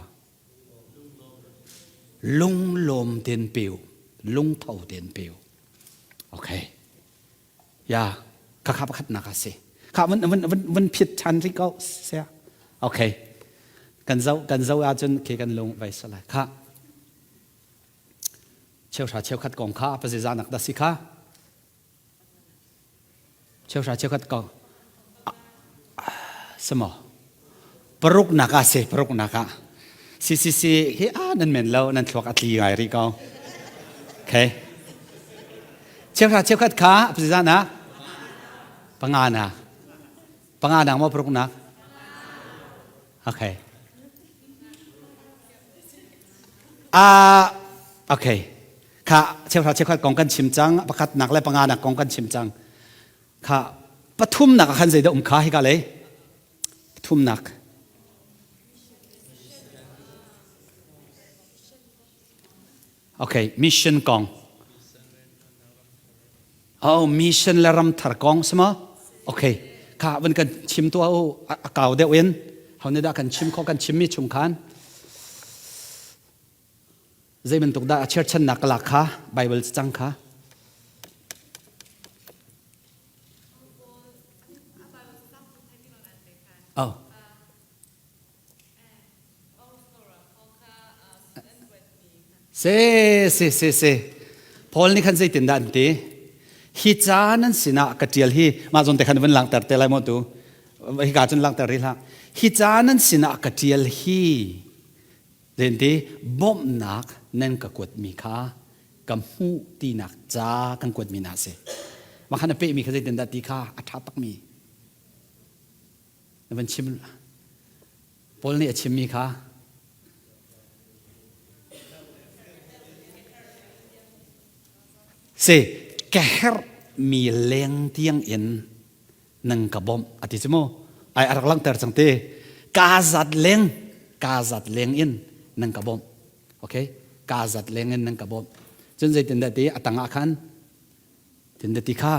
Lunglawm ten pe u, lungtho ten pe u. Okay. Ya, khakha pakhatnak a si. Kha vun vun vun vun phit ṭhan rih ko sia. Okay. Kan zoh kan zoh ahcun khi kan lung vai salai. Kha. Cheuhra cheukhat kong kha pazizanak dah si kha? Cheuhra cheukhat kong. Samaw. Paruknak ah si, paruknak ah. Si si si, hi a nan men lo, nan thluak a tli ngai rih ko. Okay. Cheuhra cheukhat kha pazizanak? Panga na. Panga nak maw paruknak? Okay. Ah, okay. Kha cheuhra cheukhat kong kan chim cang, pakhatnak le panganak kong kan chim cang. Kha pathumnak ah khan zeidah um kha hika lei? Pathumnak. Okay, mission kong. Oh, mission le ram thar kong sama? Okay. Kha van kan chim tu u a kau deuh in. Ho ne dah kan chim kho kan chim mi chung khan. Zei bantuk dah a cherchannak ka lak kha Bible cang kha. Oh. Si, si, si, si. Paul nih khan zeitindah an ti? Hi ca nan sinah ka ṭial hi mah zawn te khan vun langhter te lai maw tu? Hika cun langhter rih hlah. Hi ca nan sinah ka ṭial hi zein ti bawmhnak nan ka kuatmi kha ka hmuh tinak ca kan kuatmi hna si. Mah khan a pehmi kha zeitindah ti kha a ṭha takmi. Na van chim Paul nih a chimmi kha si ka herhmi leng tiang in nang ka bawmh a ti cu mu ai a rak langhter cang ti ka zat leng ka zat leng in nang ka bawmh okay ka zat leng in nang ka bawmh cun zeitindah ti a tang ah khan Tin ti kha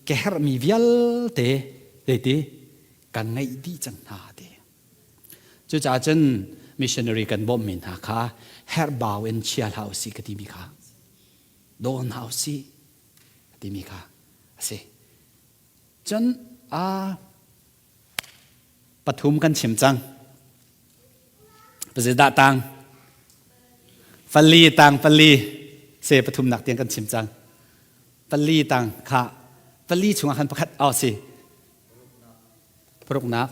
ka herhmi vialte zeiti kan ngeih dih cang hna ti. Cucaah cun missionary kan bawmhmi hna kha herhbau in chia hlah usih ka timi kha daw hna usih ka timi kha a si. Cun a pathum kan chim cang. Zeidah tang? Pali tang pali se pathumnak tiang kan chim cang. Pali tang kha pali chungah khan pakhat oh si. Paruknak.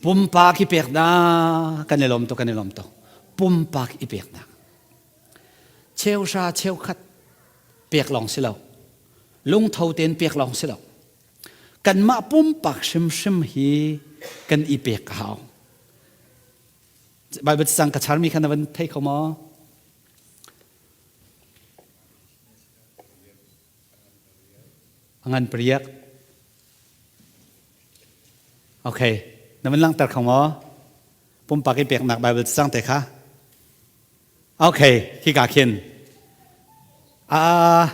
Pumpak i peknak kan i lawm tuk kan i lawm tuk. Pumpak i peknak. Cheuhra cheukhat pek lawng si lo. Lungtho tein pek lawng si lo. Kanmah pumpak hrimhrim hi kan i pek a hau. Bible cang ka charmi kha na van thei kho maw? A ngan pariak. Okay, na van langhter kho maw? Pumpak i peknak Bible cang te kha. Okay, hika khin. Ah,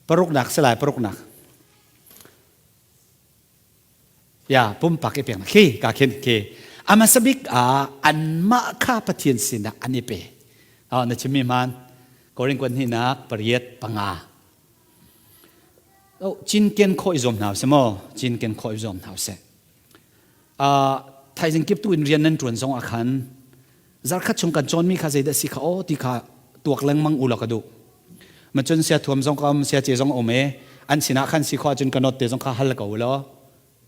Paruknak si lai paruknak. Ya pumpak i peknak khi ka khin khi a bik ah anmah kha Pathian sinah an i pe. Oh, na chimmi man Korin kuan hninak pariat panga. Oh, cinken khawh i zuam hna usih maw? Cinken khawh i zuam hna usih. Thaizing kip tu in rian nan ṭuan zong ah khan zarkhat chung kan cawnmi kha zeidah si kha aw ti kha tuak lengmang u law ka duh. Ma cun sia thuam zong ka um, sia ce zong um e an sinah khan si khawh ahcun ka not te zong kha hal ko u law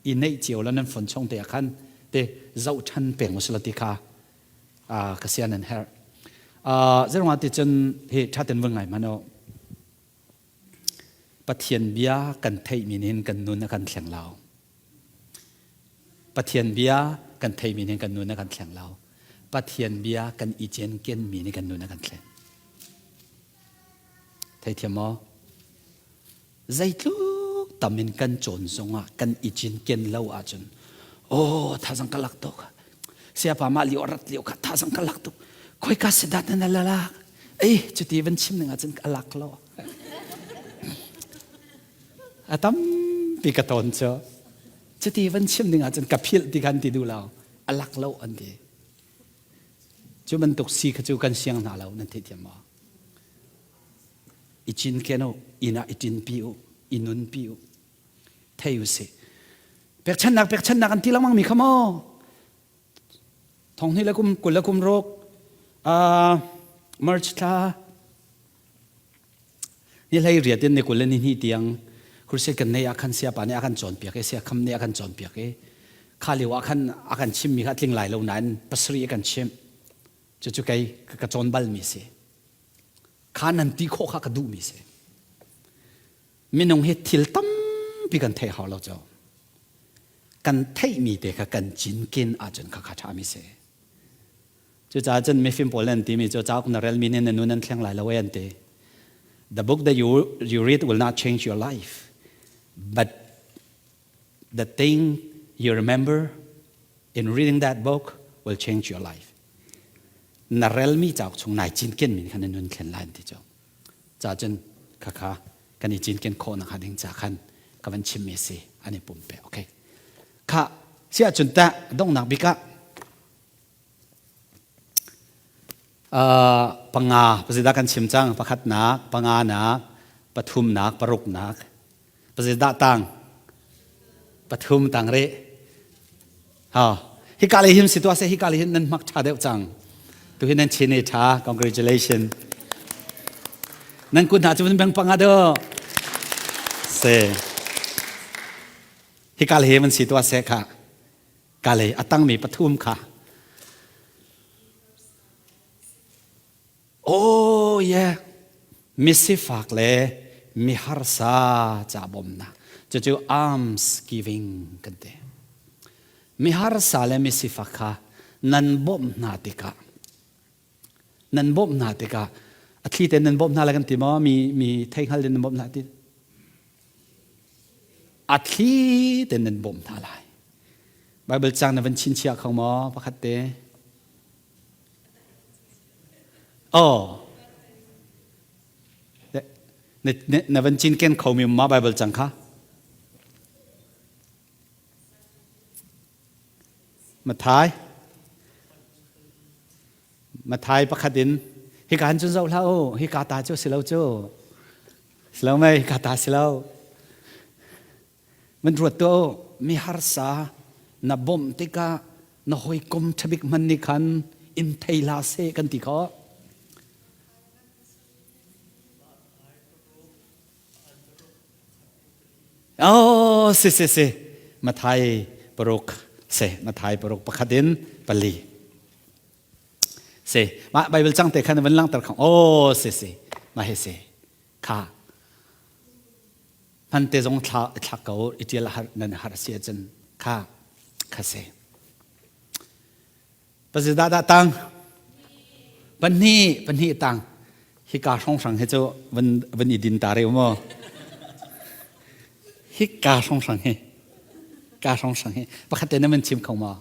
i neih cio la nan phone chung te ah khan te zoh ṭhan peng u sila ti kha ka sia nan herh. Zeruangah ti cun hi ṭhaten vun ngai hmanh u. Pathian bia kan theihmi nih hin kan nun a kan thleng lo. Pathian bia kan theihmi nih kan nun a kan thleng lo. Pathian bia kan i cinkenmi nih kan nun a kan thlen. Theithiam maw? Zeitluk tam in kan cawn zongah kan i cinken lo ahcun oh thazang ka lak tuk siapa mah lio rat lio kha thazang ka lak tuk khoika si dah na la lak ei cuti van chim ning ahcun ka lak lo a tampi ka ton cu cuti van chim ding ahcun ka philh ti khan ti duh lo a lak lo an ti cu bantuk si kha cu kan siang hna lo nan theithiam maw i cinken u inn ah i ṭinpi u i nunpi u thei u sih pekchannak pekchannak an ti lengmang mi kha maw thong hnih le kum 20 le kum ruk March thla ni hlei riat in ni 20 le ni hnih tiang crusade kan nei ah khan siapa nih a kan cawnpiak i siakham nih a kan cawnpiak i kha lio ah khan a kan chimmi kha tling lai lo nain pasarih a kan chimh cucu kei ka cawn balmi si kha nan ti khawh kha ka duhmi si minung hi thil tampi kan theih hau lo cu kan theihmi te kha kan cinken ahcun kha kha ṭhami si cucaah cun mifim pawl an timi cu cauk na relmi nih na nun an thleng lai lo an ti the book that you, you read will not change your life but the thing you remember in reading that book will change your life na relmi cauk chung nai cinken min kha na nun thlen lai an ti cu ca cun khakha kan i cinken khawh nak ding ca khan ka van chimmi si an i pumpe okay kha si ahcun tah donghnak bik ah panga pasida kan chim cang pakhatnak panganak pathumnak paruknak pasida tang pathum tang re ha hika le him si to se hika le hin nan mak tha deuh cang tu hin nan chin e tha congratulation nan kun hna cu bang panga do se hika le man si to se kha ka le atang mi pathum kha Oh yeah misifak le miharsa ca bawmnak cucu alms giving kan ti miharsa le misifak kha nan bawmh hna tikah nan bawmh hna tikah a thli tein nan bawmh hna lai kan ti maw mi mi theihngal in nan bawmh hna ti a thli tein nan bawmh hna lai Bible cang na van chinchiah kho maw pakhat te Oh. Na van cinken khomi ma Bible cang kha? Mathai. Mathai pakhat in hika han cun zoh hlah u hika ta cu si lo cu si lo mei hika ta si lo Man ruat tuah u, mi harsa na bawmh tikah na hawikom ṭhabik hmanh nih khan in thei hlah seh kan ti khawh. Oh, si si si. Mathai paruk se Mathai paruk pakhat in pali. Si, mah Bible cang te khan van langter khang. Oh, si si. Mah hi si. Kha hman te zong thla thla ko i tial har nan har si ahcun kha kha si pazida dah tang pahnih pahnih tang hika hrawnghrang hi cu van van i din ta reu maw hika hrawnghrang hi ka hrawnghrang hi pakhat te na man chim kho maw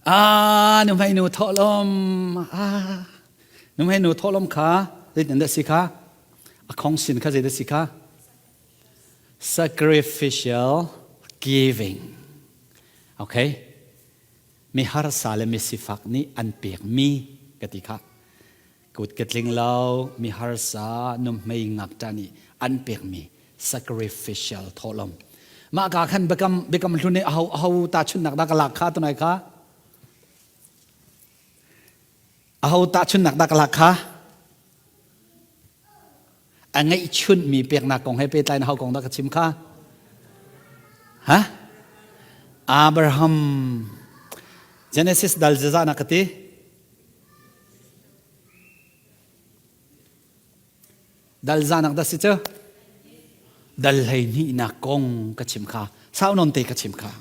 Ah, nuhmei nu thawhlawm. Ah, nuhmei nu thawhlawm kha zeitin dah si kha? A khong sin kha zeidah si kha? Sacrificial giving. Okay. Mi harsa le mi sifak nih an pekmi ka ti kha. Kut ka tling lo, mi harsa nuhmei ngakṭah nih an pekmi sacrificial thawhlawm. Mah ka khan biakam biakam hlun i aho aho tahchunhnak dah ka lak kha tunai kha? Aho tahchunhnak dah ka lak kha? A ngeihchunhmi peknak kong he pehtlai in aho kong dah ka chim kha? Ha? Abraham Genesis dal zazah na ka ti? Dal zanak dah si cu? Dal hleihnihnak kong ka chim kha. Sau nawn te ka chim kha.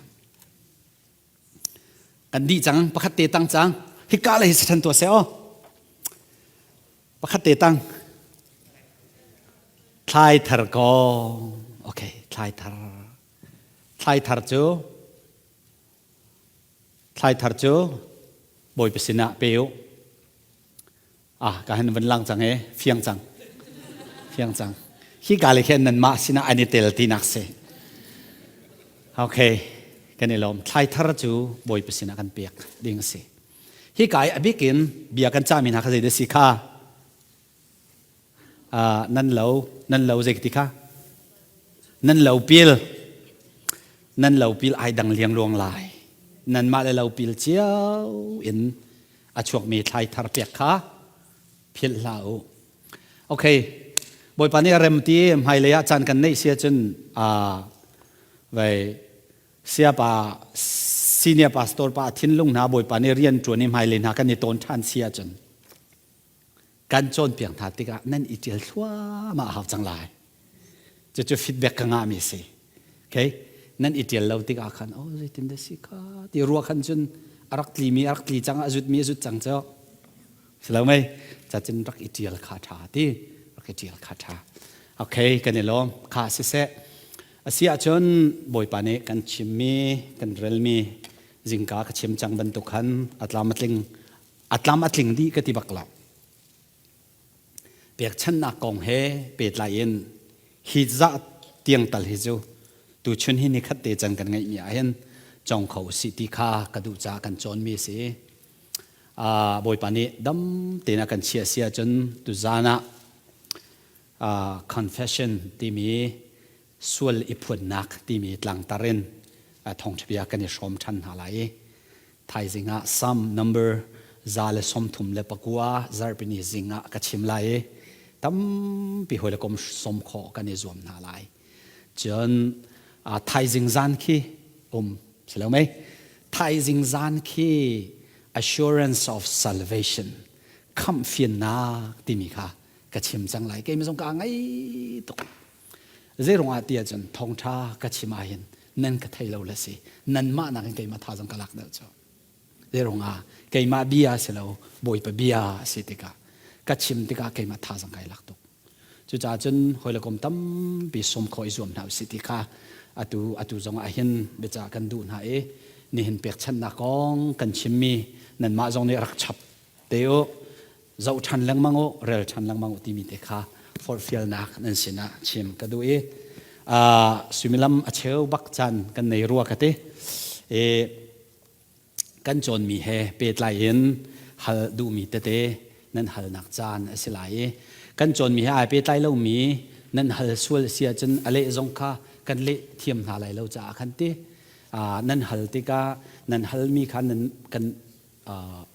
Kan dih cang, pakhat te tang cang. Hika le hi si ṭhan tuah seh aw. Pakhat te tang. Thlai thar kong. Okay, thlai thar. Thlai thar cu thlai thar cu Bawipa sinah pe u. Ah, ka han van lang cang e, fiang cang. Fiang cang. Hi ka le khen nan mah sinah an i tel tinak si. Okay, kan i lawm. Thlai thar cu Bawipa sinah kan pek ding a si. Hi ka i a bik in bia kan cahmi hna kha zei dah si kha? Nan lo nan lo zei ti kha nan lo pil nan lo pil ai dang liang luang lai nan mah le lo pil cio in a chuakmi thlai thar pek kha philh hlah u okay bawipa nih a rem ti hmailei ah caan kan neih si ahcun vai siapa senior pastor pa thinlung hna bawipa nih rian ṭuan i hmailei hna kan i tawn ṭhan si ahcun kan cawnpiak hna tikah nan i ṭial thluahmah a hau cang lai. Cucu feedback ka ngahmi a si. Okay? Nan i ṭial lo tikah khan, oh zeitin dah si kha ti ruah khan cun a rak tlimi a rak tli cang, a zutmi a zut cang cu. Si lo mei? Cacun rak i ṭial kha ṭha ti. Rak i ṭial kha ṭha. Okay, kan i lawm. Kha siseh. A si ahcun Bawipa nih kan chimmi, kan relmi zingka ka chim cang bantuk khan a tlam a tling a tlam a tling dih ka ti bak lo. Pekchanhnak kong he pehtlai in hi zah tiang tal hi cu tuchun hi nikhat te can kan ngeihmi ah hin cong kho usih ti kha ka duh caah kan cawnmi a si. Bawipa nih dam tein a kan chiah si ahcun tuzaan ah confession timi sual i phuannak timi tlangtar in thawngṭha bia kan i hrawm ṭhan hna lai i thaizing ah Psalm number 139 zarhpini zing ah ka chim lai i tampi hawi le kom som khawh kan i zuam hna lai. Cun thaizing zan khi um si lo mei? Thaizing zan khi assurance of salvation khamhfiannak timi kha ka chim cang lai. Keimah zong ka ngai tuk. Zeiruangah ti ahcun thawngṭha ka chim ahhin nan ka thei lo le si. Nanmah nakin keimah thazang ka lak deuh cu. Zeiruangah keimah bia si lo Bawipa bia a si tikah ka chim tikah keimah thazang kai lak tuk. Cucaah cun hawi le kom tampi sawm khawh i zuam hna usih ti kha atu atu zong ah hin biacah kan duh hna i nihin pekchanhnak kong kan chimmi nanmah zong nih rak chap te u. Zoh ṭhan lengmang u, rel ṭhan lengmang u timi te kha forhfialnak nan sinah chim ka duh i suimilam a cheu bak caan kan nei rua ka ti. I kan cawnmi he pehtlai in hal duhmi tete nan halnak caan a si lai i kan cawnmi he ai pehtlai lomi nan hal sual si ahcun a leh zong kha kan leh thiam hna lai lo caah khan ti nan hal tikah nan halmi kha nan kan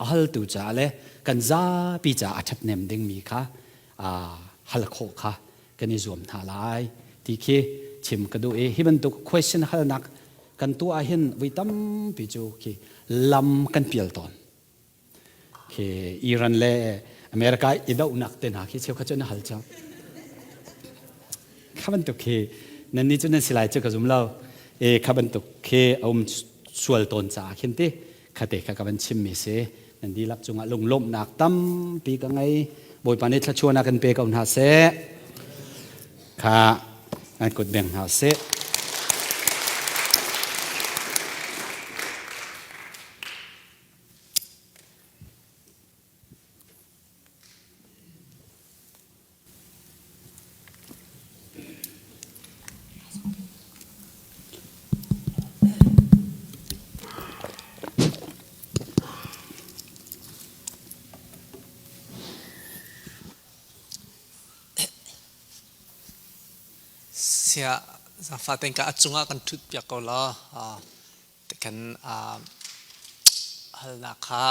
a haltu caah le kan zapi caah a ṭhathnem dingmi kha hal khawh kha kan i zuam hna lai ti khi chim ka duh i hi bantuk question halnak kan tuah ahhin voi tampi cu khi lam kan pial tawn. Khi Iran le America i dohnak te hna khi cheukhat cu na hal cang. Kha bantuk khi nannih cu nan si lai cu ka zum lo. E kha bantuk khi a um sual tawn caah khin ti Khate kha ka van chimmi si. Nan dihlak cungah lunglawmhnak tampi ka ngei. Bawipa nih thluachuahnak kan pe ko hna seh. Kha nan kut beng hna seh. Siah zaangfah tein ka a cungah kan ṭhut piak ko law kan halnak kha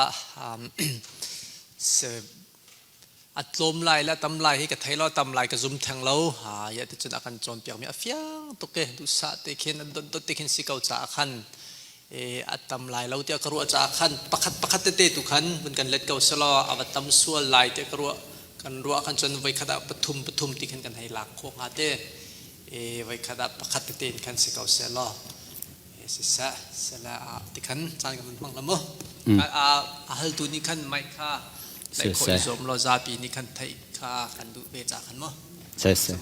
a tlawm lai le a tam lai hi ka thei lo tam lai ka zum theng lo ya ti cun a kan cawnpiakmi a fiang tuk e duhsah te khin a dot dot te khin si ko caah khan e a tam lai lo tiah ka ruah caah khan pakhat pakhat tete tu khan vun kan let ko selaw a va tam sual lai tiah ka ruah kan ruah khan cun voikhat ah pathum pathum ti khan kan hei lak khawh hnga te e voikhat ah pakhat tete in khan si ko selaw Siseh, sele ah ti khan caan kan hmang la mu. A haltu nih khan mic kha tlaih khawh i zuam law zapi nih khan theih kha kan duh ve ca khan mu. Siseh.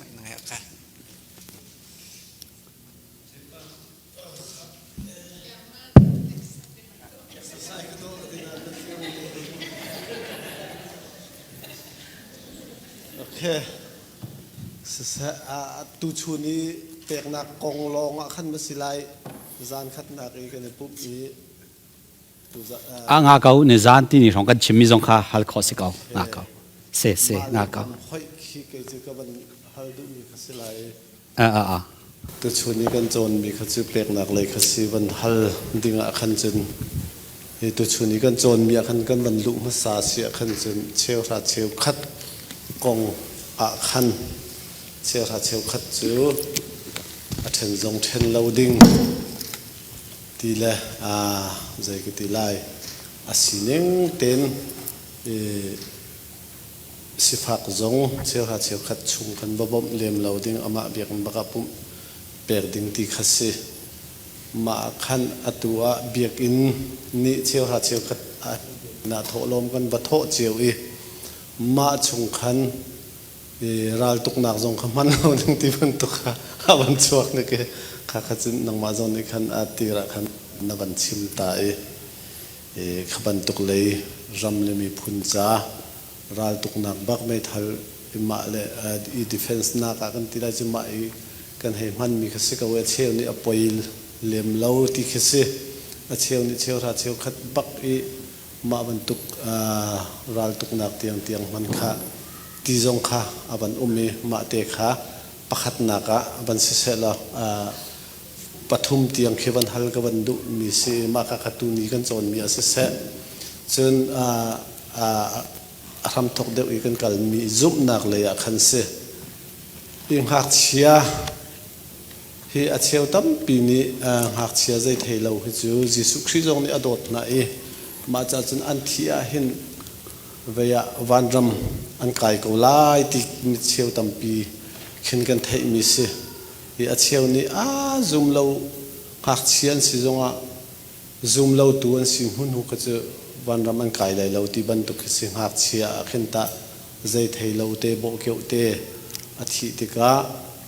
Okay. Siseh, tuchun i peknak kong lawng ah khan ma si lai zan khatnak i kan i pumh i A nga ko ni zan ti ni hrawng kan chimmi zong kha hal khawh si ko. Nga ko. Se se nga ko. Hoih khi kei cu ka van hal duhmi kha si lai. A a a. Tuchun i kan cawnmi kha cu peknak lei kha si van hal ding ah khan cun hi tuchun i kan cawnmi ah khan kan van luh hmasa si ah khan cun cheuhra cheukhat kong ah khan cheuhra cheukhat cu a ṭhen zong ṭhen lo ding ti le zei ka ti lai a sining tein sifak zong cheuhra cheukhat chung kan va bawmh lem lo ding amah biakinn bak ah pumh pek ding ti kha si. Mah ah khan atu ah biakinn nih cheuhra cheukhat ah thawhlawm kan va thawh cio i mah chung khan raltuknak zong kha hman lo ding ti bantuk kha a van chuak nik i kha kha cun nangmah zong nih khan a tir ah khan na van chim ta i kha bantuk lei ram le miphun ca raltuknak bak meithal i mah le i defense nak ah kan ti lai cu mah i kan hei hmanmi kha si ko i a cheu nih a poi lem lo ti khi si a cheu nih cheuhra cheukhat bak i mah bantuk raltuknak tiangtiang hman kha ti zong kha a van um i mah te kha pakhatnak ah van siseh law pathum tiang khi van hal ka van duh mi si mah ka kha tuni kan cawnmi a siseh cun a hramthok deuh i kan kalmi zumhnak lei ah khan si hi ngakchia Hi a cheu tampi nih ngakchia zei thei lo hi cu Jesuh Khrih zong nih a dawt hna i mah ca cun an thih ah hin vei ah vanram an kai ko lai ti mi cheu tampi khin kan theihmi si. Hi a cheu nih a zum lo ngakchia an si zongah zum lotu an si hnu hnu kha cu vanram an kai lai lo ti bantuk khi si ngakchia ah khin tah zei thei lo te bawhkeuh te a thih tikah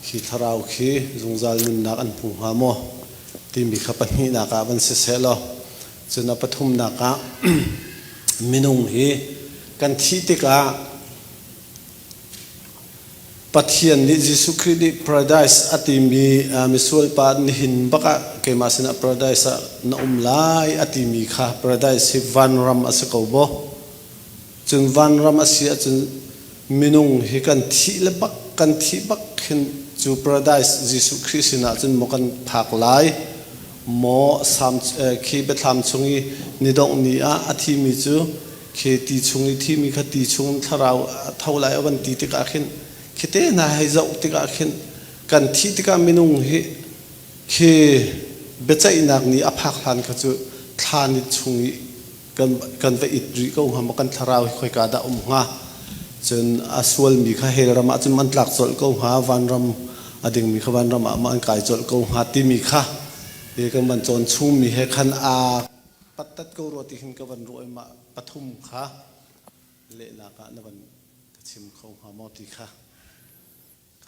khi thlarau khi zungzal nunnak an hmu hnga maw timi kha pahnihnak ah van siseh law cun a pathumnak ah minung hi kan thih tikah Pathian nih Jesuh Khrih nih paradise a timi misual pa nihin bak ah keimah sinah paradise ah na um lai a timi kha paradise hi vanram a si ko maw? Cun vanram a si ahcun minung hi kan thih le bak kan thih bak khin cu paradise Jesuh Khrih sinah cun maw kan phak lai maw sam khi biathlam chung i nidongh ni ah a thimi cu khi ti chung i thimi kha ti chung thlarau a tho lai a van ti tikah khin khi te hna hei zoh tikah khin kan thih tikah minung hi khi biaceihnak ni a phak hlan kha cu thla ni chung i kan kan va it rih ko hnga maw kan thlarau hi khoika dah um hnga cun a sualmi kha hell ram ah cun an tlak colh ko hnga vanram a dingmi kha vanram ah ma an kai colh ko hnga timi kha hi kan van cawn chungmi he khan aa pattat ko rua ti hin ka van ruah i mah pathum kha lehnak ah na van ka chim kho hnga maw ti kha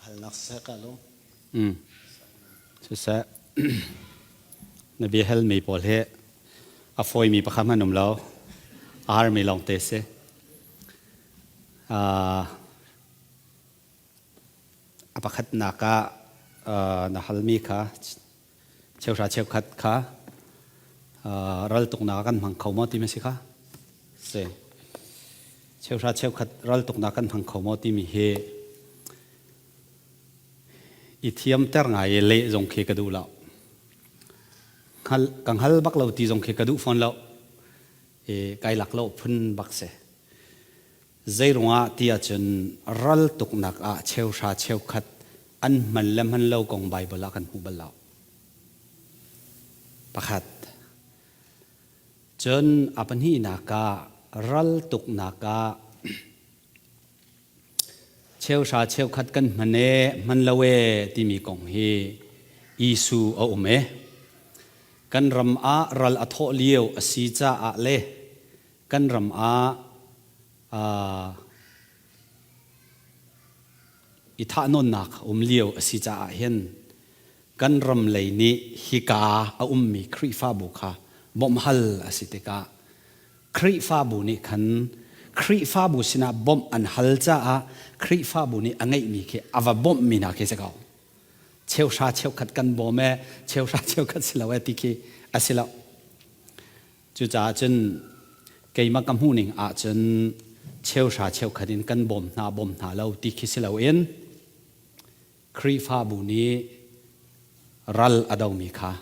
halnak siseh ka lung. Siseh na bia halmi pawl hi a fawimi pakhat hmanh um lo a harmi lawng te si. A pakhatnak ah na halmi kha cheuhra cheukhat kha raltuknak kan hmang kho maw timi si kha si cheuhra cheukhat raltuknak kan hmang kho maw timi hi i thiamter ngai i leh zong khi ka duh lo hngal ka hngal bak lo ti zong khi ka duh fawn lo i kai lak lo phun bak si Zeiruangah ti ahcun raltuknak ah cheuhra cheukhat an hman le hman lo kong Baibal ah kan hmu bal lo. Pakhat. Cun a pahnihnak ah raltuknak ah cheuhra cheukhat kan hman e hman lo e timi kong hi Isu a um e. Kan ram ah ral a thawh lio a si caah le kan ram ah i thahnawnnak a um lio a si caah hin kan ram lei nih hika a ummi Khrihfabu kha bawmhhal a si tikah Khrihfabu nih khan Khrihfabu sinah bawmh an hal caah Khrihfabu nih a ngeihmi khi a va bawmhmi hna khi si ko. Cheuhra cheukhat kan bawm e, cheuhra cheukhat si lo e ti khi a si lo. Cucaah cun keimah ka hmuhning ahcun cheuhra cheukhat in kan bawm hna bawm hna lo ti khi si loin Khrihfabu nih ral a domi kha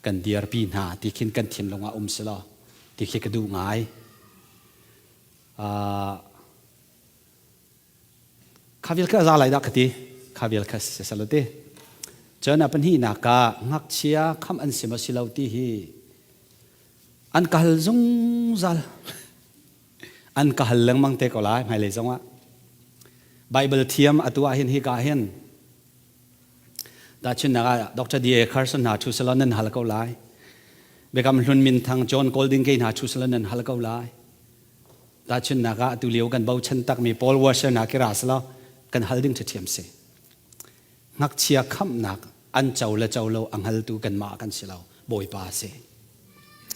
kan dirpi hna ti khin kan thinlung ah um selaw ti khi ka duh ngai. Kha vial kha a za lai dah ka ti. Kha vial kha si selaw ti. Cun a pahnihnak ah ngakchia khamh an si maw si lo ti hi an ka hal zungzal. An ka hal lengmang te ko lai hmailei zongah. Bible thiam atu ah hin hika hin Tahchunhnak ah Dr. D.A. Carson hna thu salon nan hal ko lai. Biakam Hlun minthang John Golding Gay hna thu salon nan hal ko lai. Tahchunhnak ah atu lio kan bochan takmi Paul Washer hna kira selaw kan hal ding ṭhiam si. Ngakchia khamhnak an co le co lo a hngaltu kanmah kan si lo, Bawipa a si.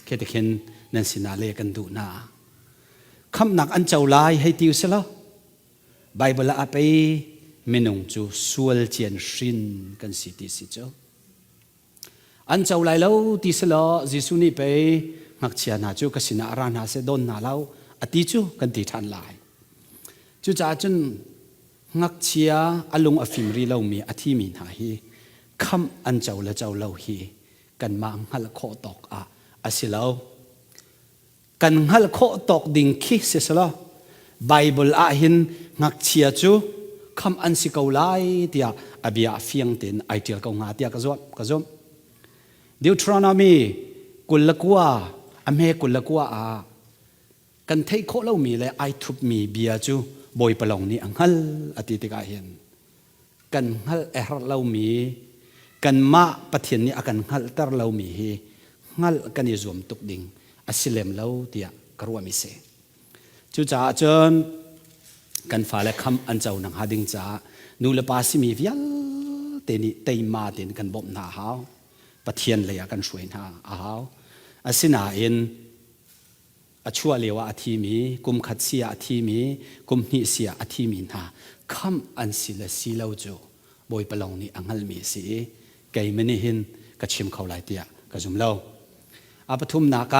Khi tikhin nan sinah le kan duh hna. Khamhnak an co lai hei ti usih Bible ah a pei minung cu sual cian hrin kan si ti si cu. An co lai lo ti si law Jesuh nih pei ngakchia hna cu ka sinah ra hna seh dawn hna lo a ti cu kan ti ṭhan lai. Cucaah cun ngakchia a lung a fim rih lomi a thimi hna hi khamh an co le co lo hi kanmah hngalh khawh tawk ah a si lo. Kan hngalh khawh tawk ding khi si selaw Bible ah hin ngakchia cu khamh an si ko lai tiah a bia fiang tein ai ṭial ko hnga tiah ka zuam ka zumh. Deuteronomy 29 a hme 29 ah kan theih khawh lomi le ai thupmi bia cu Bawipa lawng nih a hngal a ti tikah hin kan hngalh a herh lomi kanmah Pathian nih a kan hngalhter lomi hi hngalh kan i zuam tuk ding a si lem lo tiah ka ruahmi si. Cucaah cun kan fale kham an co nakhnga ding caah nu le pa simi vialte nih teima tein kan bawmh hna a hau. Pathian lei ah kan hruai hna a hau. Asinain a chuah lio ah a thimi, kum khat si ah a thimi, kum hnih si ah a thimi hna khamh an si le si lo cu Bawipa lawng nih a hngalhmi a si i keimah nih hin ka chim kho lai tiah ka zum lo. A pathumnak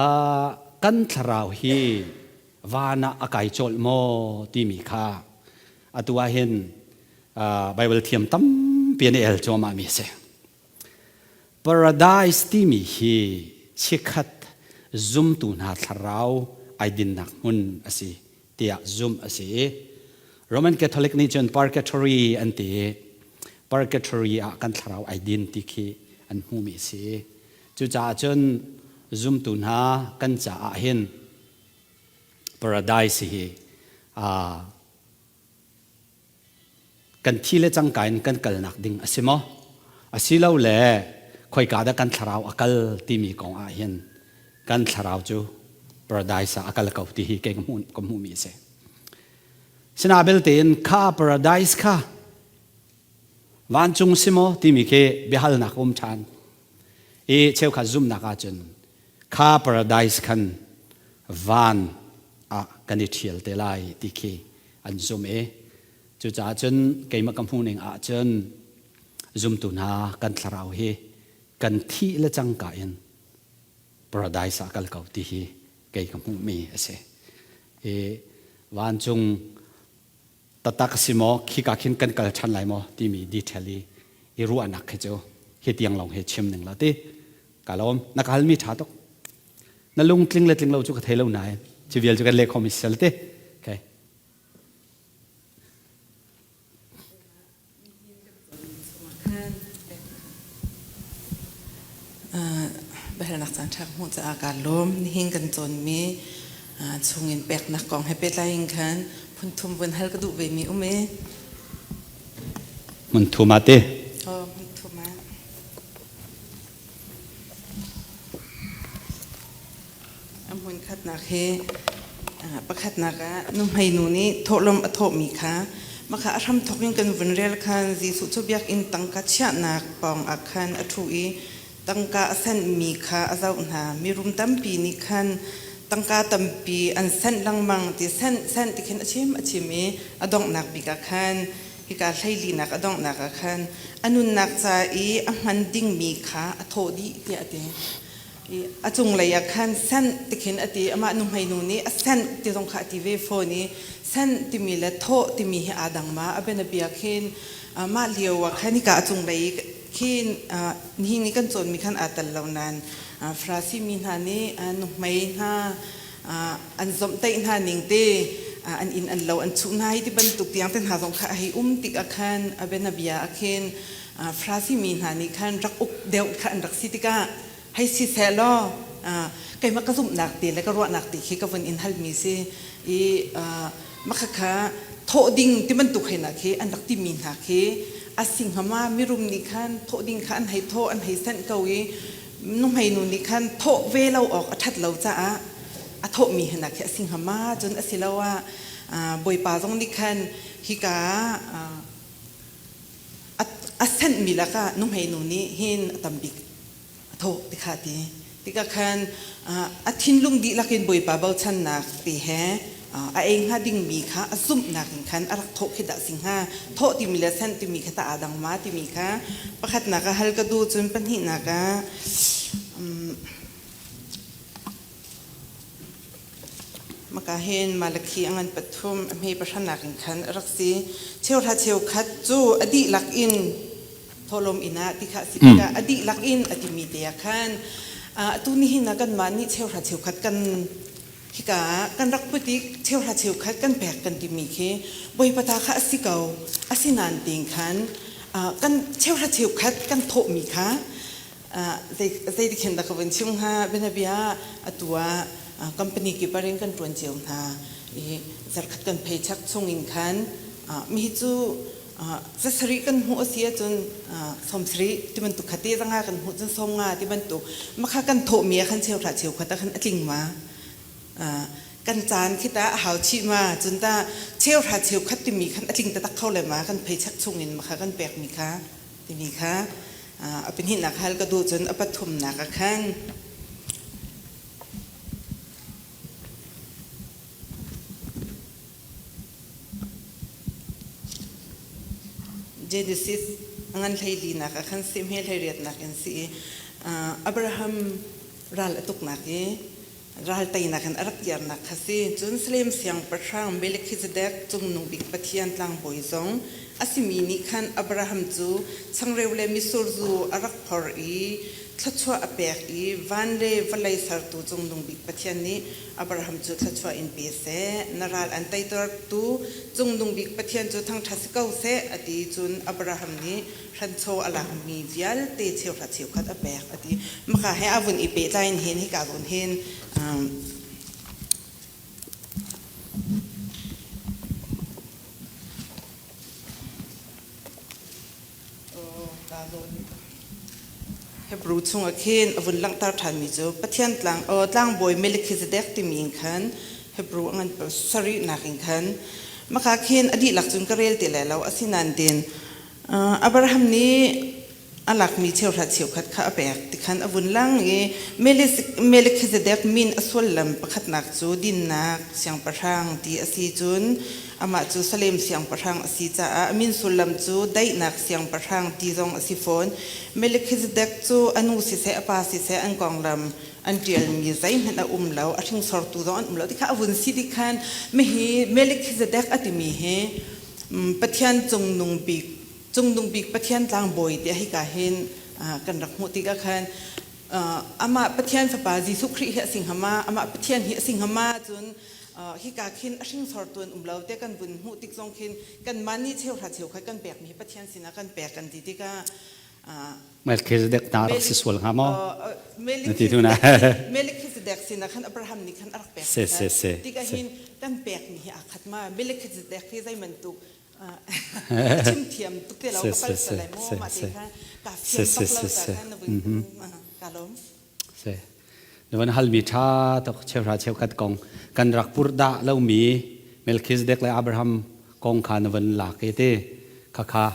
ah kan thlarau hi van ah a kai cawlh maw timi kha atu ah hin Bible thiam tampi an i el cuahmahmi a si. Paradise timi hi chikkhat zumtu hna thlarau ai dinnak hmun a si tiah zumh a si i Roman Catholic nih cun purgatory an ti i purgatory ah kan thlarau ai din ti khi an hmuhmi a si. Cucaah cun zumtu hna kan caah hin paradise hi Kan thi le cangka in kan kalnak ding a si maw? Asilole khoika dah kan thlarau a kal timi kong ah hin kan thlarau cu paradise ah a kal ko ti hi kei ka hmuhmi a si. Sina belte in kha paradise kha vancung si maw timi khi biahalnak um ṭhan. I cheukhat zumhnak ahcun kha paradise khan van ah kan i ṭhial te lai ti khi an zum i cucaah cun keimah ka hmuhning ahcun zumtu hna kan thlarau hi kan thih le cangka in paradise ah kal ko ti hi kei ka hmuhmi a si. I vancung taktak a si maw khika khin kan kal ṭhan lai maw timi detail i i ruahnak khi cu hi tiang lawng hi chim ning la ti ka lawm na ka halmi ṭha tuk na lungtling le tling lo cu ka thei lo nain cu vial cu kan leh khomi sel te okay. Biahalnak caan ṭha hmuh caah kaa lawm. Nihin kan cawnmi chungin peknak kong he pehtlai in khan phun thum vun hal ka duh ve mi um i. Hmun thum ah ti. Oh, hmun thum ah. A hmun khatnak hi pakhatnak ah nuhmei nu nih thawhlawm a thawhmi kha makha a hramthawk in kan vun rel khan Jesuh cu biakinn tangka chiahnak pawng ah khan a ṭhu i tangka a sanhmi kha a zoh hna. Mirum tampi nih khan Tangka tampi an sanh lengmang ti sanh sanh ti khin a chim a chim i a donghnak bik ah khan hika hleilinak a donghnak ah khan a nunnak ca i a hman dingmi kha a thawh dih tiah a ti. I a cunglei ah khan sanh ti khin a ti. Amah nuhmeinu nih a sanh ti zong kha a ti ve fawn i sanh timi le thawh timi hi aa dang ma? A bianabia khin mah lio ah khan hika a cunglei khin nihin i kan cawnmi khan aa tel lo nain Farasi mi hna nih nuhmei hna an zomhtaih hna ning te an inn an lo an chuh hna hi ti bantuk tiang te hna zong kha a hei um tik ah khan a bianabia ah khin Farasi mi hna nih khan rak uk deuh kha an rak si tikah hei si seh law keimah ka zumhnak te le ka ruahnak te khi ka vun in halmi si i makhakha thawh ding ti bantuk hei nak khi an rak timi hna khi a singhama mirum nih khan thawh ding kha an hei thawh an hei sanh ko i nuhmei nu nih khan thawh ve lo awk a ṭhat lo caah a thawhmi hna khi a singhama cun asiloah bawipa zong nih khan hika a senhmi lakah nuhmei nu nih hin a tam bik a thawh ti kha ti tikah khan a thinlung dihlak in Bawipa bochannak ti he a ei hnga dingmi kha a zumhnak in khan a rak thawh khi dah si hnga thawh timi le sanh timi kha ta aa dang ma timi kha pakhatnak ah hal ka duh cun pahnihnak ah Maka hin Malakhi a ngan pathum a hme pahranak in khan a rak si. Cheuhra cheukhat cu a dihlak in thawhlawm inn ah ti kha a si tikah a dihlak in a timi te ah khan atu nihin ah kanmah nih cheuhra cheukhat kan hika ah kan rak put i cheuhra cheukhat kan pek kan timi khi Bawipa ta kha a si ko. Asinain ting khan kan cheuhra cheukhat kan thawhmi kha Zeitik hin dah ka vun chim hnga? Bianabia atu ah company kip ah rian kan ṭuan cio hna i zarkhat kan paycheck chung in khan mihi cu zasarih kan hmuh a si ahcun sawmsarih ti bantuk kha te zanga kan hmuh cun sawmnga ti bantuk makha kan thawhmi ah khan cheuhra cheukhat ah khan a tling ma? Kan caan khi ta a hau chih ma? Cun ta cheuhra cheukhat timi khan a tling taktak kho le ma? Kan paycheck chung in makha kan pekmi kha timi kha a pahnihnak hal ka duh cun a pathumnak ah khan Genesis ngan hleilinak ah khan sihme hleiriatnak in si i Abraham ral a tuknak i ral teinak in a rak kirnak kha si. Cun Salem siangpahrang Melchizedek cungnung bik Pathian tlangbawi zong a simi nih khan Abraham cu changreu le mitsur zu a rak phor i thluachuah a pek i van le vawlei sertu cungnung bik Pathian nih Abraham cu thluachuah in pe seh, na ral an teitertu cungnung bik Pathian cu thangṭhat si ko seh, a ti. Cun Abraham nih hranchaw a lakmi vialte cheuhra cheukhat a pek a ti. Maka he a vun i pehtlai in hin hika zawn hin Hebrew chung ah khin a vun langhter ṭhanmi cu Pathian tlang tlangbawi Melchizedek timi in khan Hebrew a ngan sarihnak in khan maka khin a dihlak cun ka rel ti lai lo asinain tin Abraham nih a lakmi cheuhra cheukhat kha a pek ti khan a vun lang i Melchizedek min a sullam pakhatnak cu dinnak siangpahrang ti a si cun amah cu Salem siangpahrang a si caah a min sullam cu daihnak siangpahrang ti zong a si fawn. Melchizedek cu a nu siseh a pa siseh an konglam an ṭialmi zeihmanh a um lo, a hringsortu zong an um lo ti kha a vun si ti khan mihi Melchizedek a timi hi Pathian cungnung bik cungnung bik Pathian tlangbawi tiah hika hin kan rak hmuh tikah khan amah Pathian fapa Jesuh Khrih hi a si hnga ma amah Pathian hi a si hnga ma cun hika khin a hringsortu an um lo te kan vun hmuh tik zong khin kanmah nih cheuhra cheukhat kan pekmi hi Pathian sinah kan pek kan ti tikah Melchizedek ta rak si sual hnga maw? Na ti tu na. Melchizedek sinah khan Abraham nih khan a rak pek. Se se se. Tikah hin kan pekmi hi aa khat ma Melchizedek hi zei bantuk chim thiam tuk te lo ka pal sa lai maw mah te kha ka fian bak lo ta khan na vui ka lawm. Se. Na van halmi tha tok cheuhra cheukhat kong kan rak pur dah lomi Melchizedek le Abraham kong kha na van lak i te khakha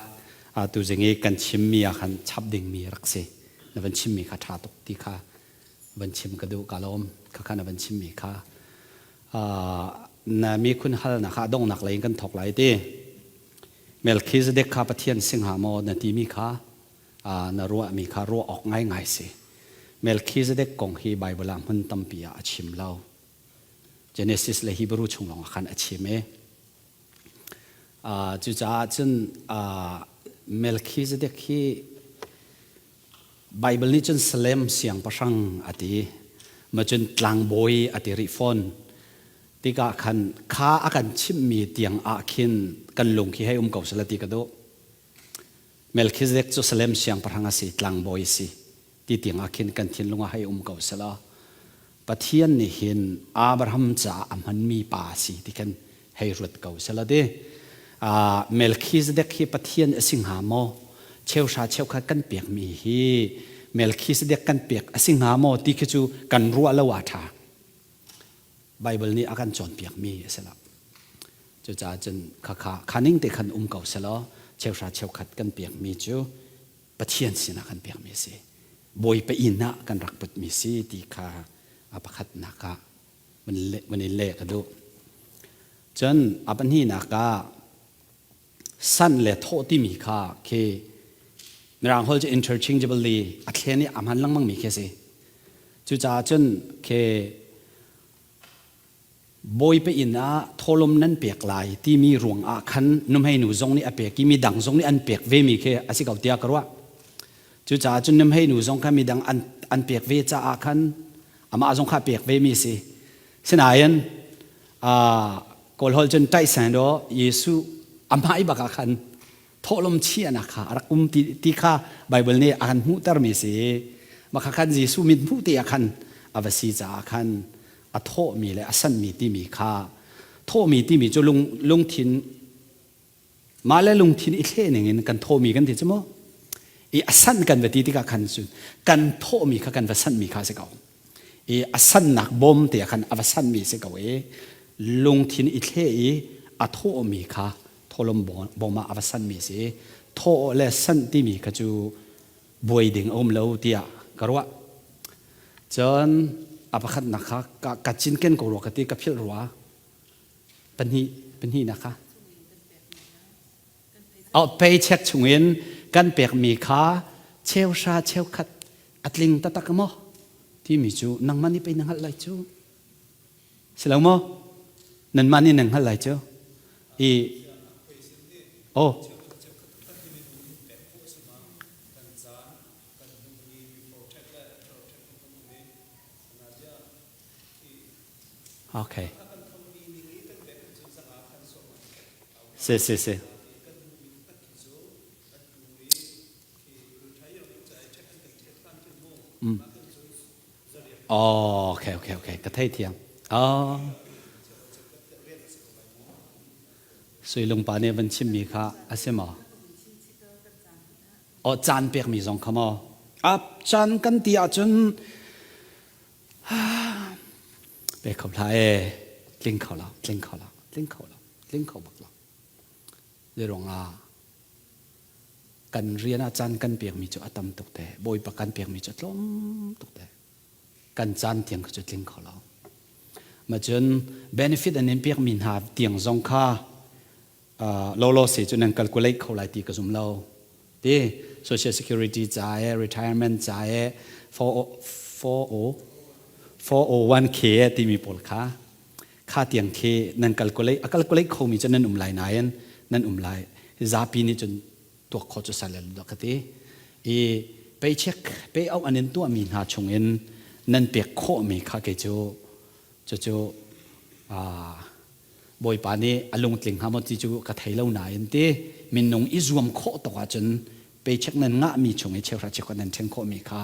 tu zing i kan chimmi ah khan chap dingmi rak si na van chimmi kha ṭha tuk ti kha van chim ka duh ka lawm. Khakha na van chimmi kha na mikhun halnak kha donghnak lei in kan thawk lai ti. Melchizedek kha Pathian si hnga maw na timi kha na ruahmi kha ruah awk ngaingai si. Melchizedek kong hi Bible ah hmun tampi ah a chim lo. Genesis le Hebrew chung lawng ah khan a chim i cucaah cun Melchizedek hi Bible nih cun Salem siangpahrang a ti. Ma cun tlangbawi a ti rih fawn. Tikah khan kha a kan chimhmi tiang ah khin kan lung khi hei um ko sela ti ka duh. Melchizedek cu Salem siangpahrang a si, tlangbawi a si ti tiang ah khin kan thinlung ah hei um ko sela Pathian nih hin Abraham caah a hmanmi pa a si ti khan hei ruat ko sela ti. Melchizedek hi Pathian a si hnga maw? Cheuhra cheukhat kan pekmi hi Melchizedek kan pek a si hnga maw ti khi cu kan ruah lo ah ṭha. Bible nih a kan cawnpiakmi a si lo. Cucaah cun khakha khaning te khan um ko selaw cheuhra cheukhat kan pekmi cu Pathian sinah kan pekmi a si. Bawipa inn ah kan rak putmi si ti kha a pakhatnak ah van in leh ka duh. Cun a pahnihnak ah san le thawh timi kha khi Mirang holh cu interchangeably a thlen i a hman lengmangmi khi a si. Cucaah cun khi Bawipa inn ah thawlawm nan pek lai timi ruang ah khan nuhmei nu zong nih a pek i midang zong nih an pek vemi khi a si ko tiah ka ruah. Cucaah cun nuhmei nu zong kha midang an, an pek ve caah khan amah zong kha a pek vemi a si. Sinain uh, Kawl holh cun ṭaihsang daw Jesuh amah i bak ah khan thawhlawm chiahnak kha a rak um ti, ti kha Baibal nih a kan hmuhtermi si. Mah kha khan Jesuh mit hmuh te ah khan a va si caah khan a thawhmi le a sanmi timi kha thawhmi timi cu lung, lungthin mah le lungthin i thleh ning in kan thawhmi kan ti cu mu i a san kan va ti tikah khan cun kan thawhmi kha kan va sanmi kha a si ko i a sannak bawm te ah khan a va sanmi si ko i lungthin i thleh i a thawhmi kha thawlawm bawm ah a va sanmi si thawh le san timi kha cu buai ding a um lo tiah ka ruah cun a pakhatnak kha ka, ka cinken ko rua ka ti ka philh rua pahnih pahnihnak kha oh paycheck chungin kan pekmi kha cheuhra cheukhat a tling taktak maw timi cu nangmah nih pei na hngalh lai cu si lo maw nanmah nih nan hngalh lai cu i oh Okay. Si si si. Mm. Oh, okay, okay, okay. Ka thei thiam. Oh. Sui lungpa nih van chimmi kha a si maw? Oh, caan pekmi zong kha maw? A caan kan ti ahcun pe kho hlah e tling kho lo tling kho lo tling kho lo tling kho bak lo le ruangah kan rian ah caan kan pekmi cu a tam tuk te bawipa kan pekmi cu a tlawm tuk te kan caan tiang kha cu tling kho lo ma cun benefit an in pekmi hna tiang zong kha lawlaw se cu nan calculate kho lai ti ka zum lo ti social security ca e retirement ca e 401k timi pawl kha kha tiang khi nan calculate a calculate khomi cu nan um lai nain nan um lai zapi nih cun tuak kho cu sal lo ka ti i paycheck pay out an in tuahmi hna chungin nan pek khawhmi kha kei cu cucu Bawipa nih a lungtling hnga maw ti cu ka thei lo nain ti minung i zuam khawh tuk ahcun paycheck nan ngahmi chung i cheuhra cheukhat nan ṭhen khawhmi kha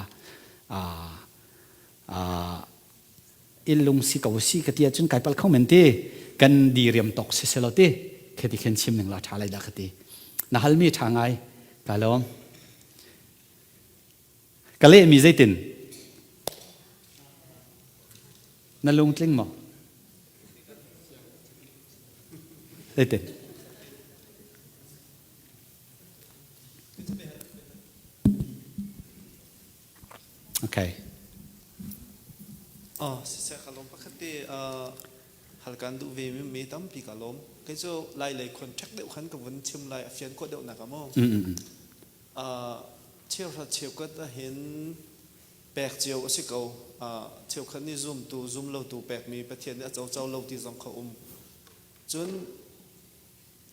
i lung si ko si ka ti ahcun kai palh kho men ti kan diriam tawk si selaw ti kheti khin chim ning la ṭha lai dah ka ti na halmi ṭha ngai ka lawm ka lehmi zeitin Na lungtling maw? Zeitin? Okay. Oh, siseh. Hal kan duh ve mi tampi ka lawm. Kei cu lai lei contact deuh khan ka vun chim lai a fian khawh deuh nak a maw. Cheuhra cheukhat ahhin pek cio a si ko. Cheukhat nih zumtu zum lotu pekmi Pathian nih a coco lo ti zong kha um. Cun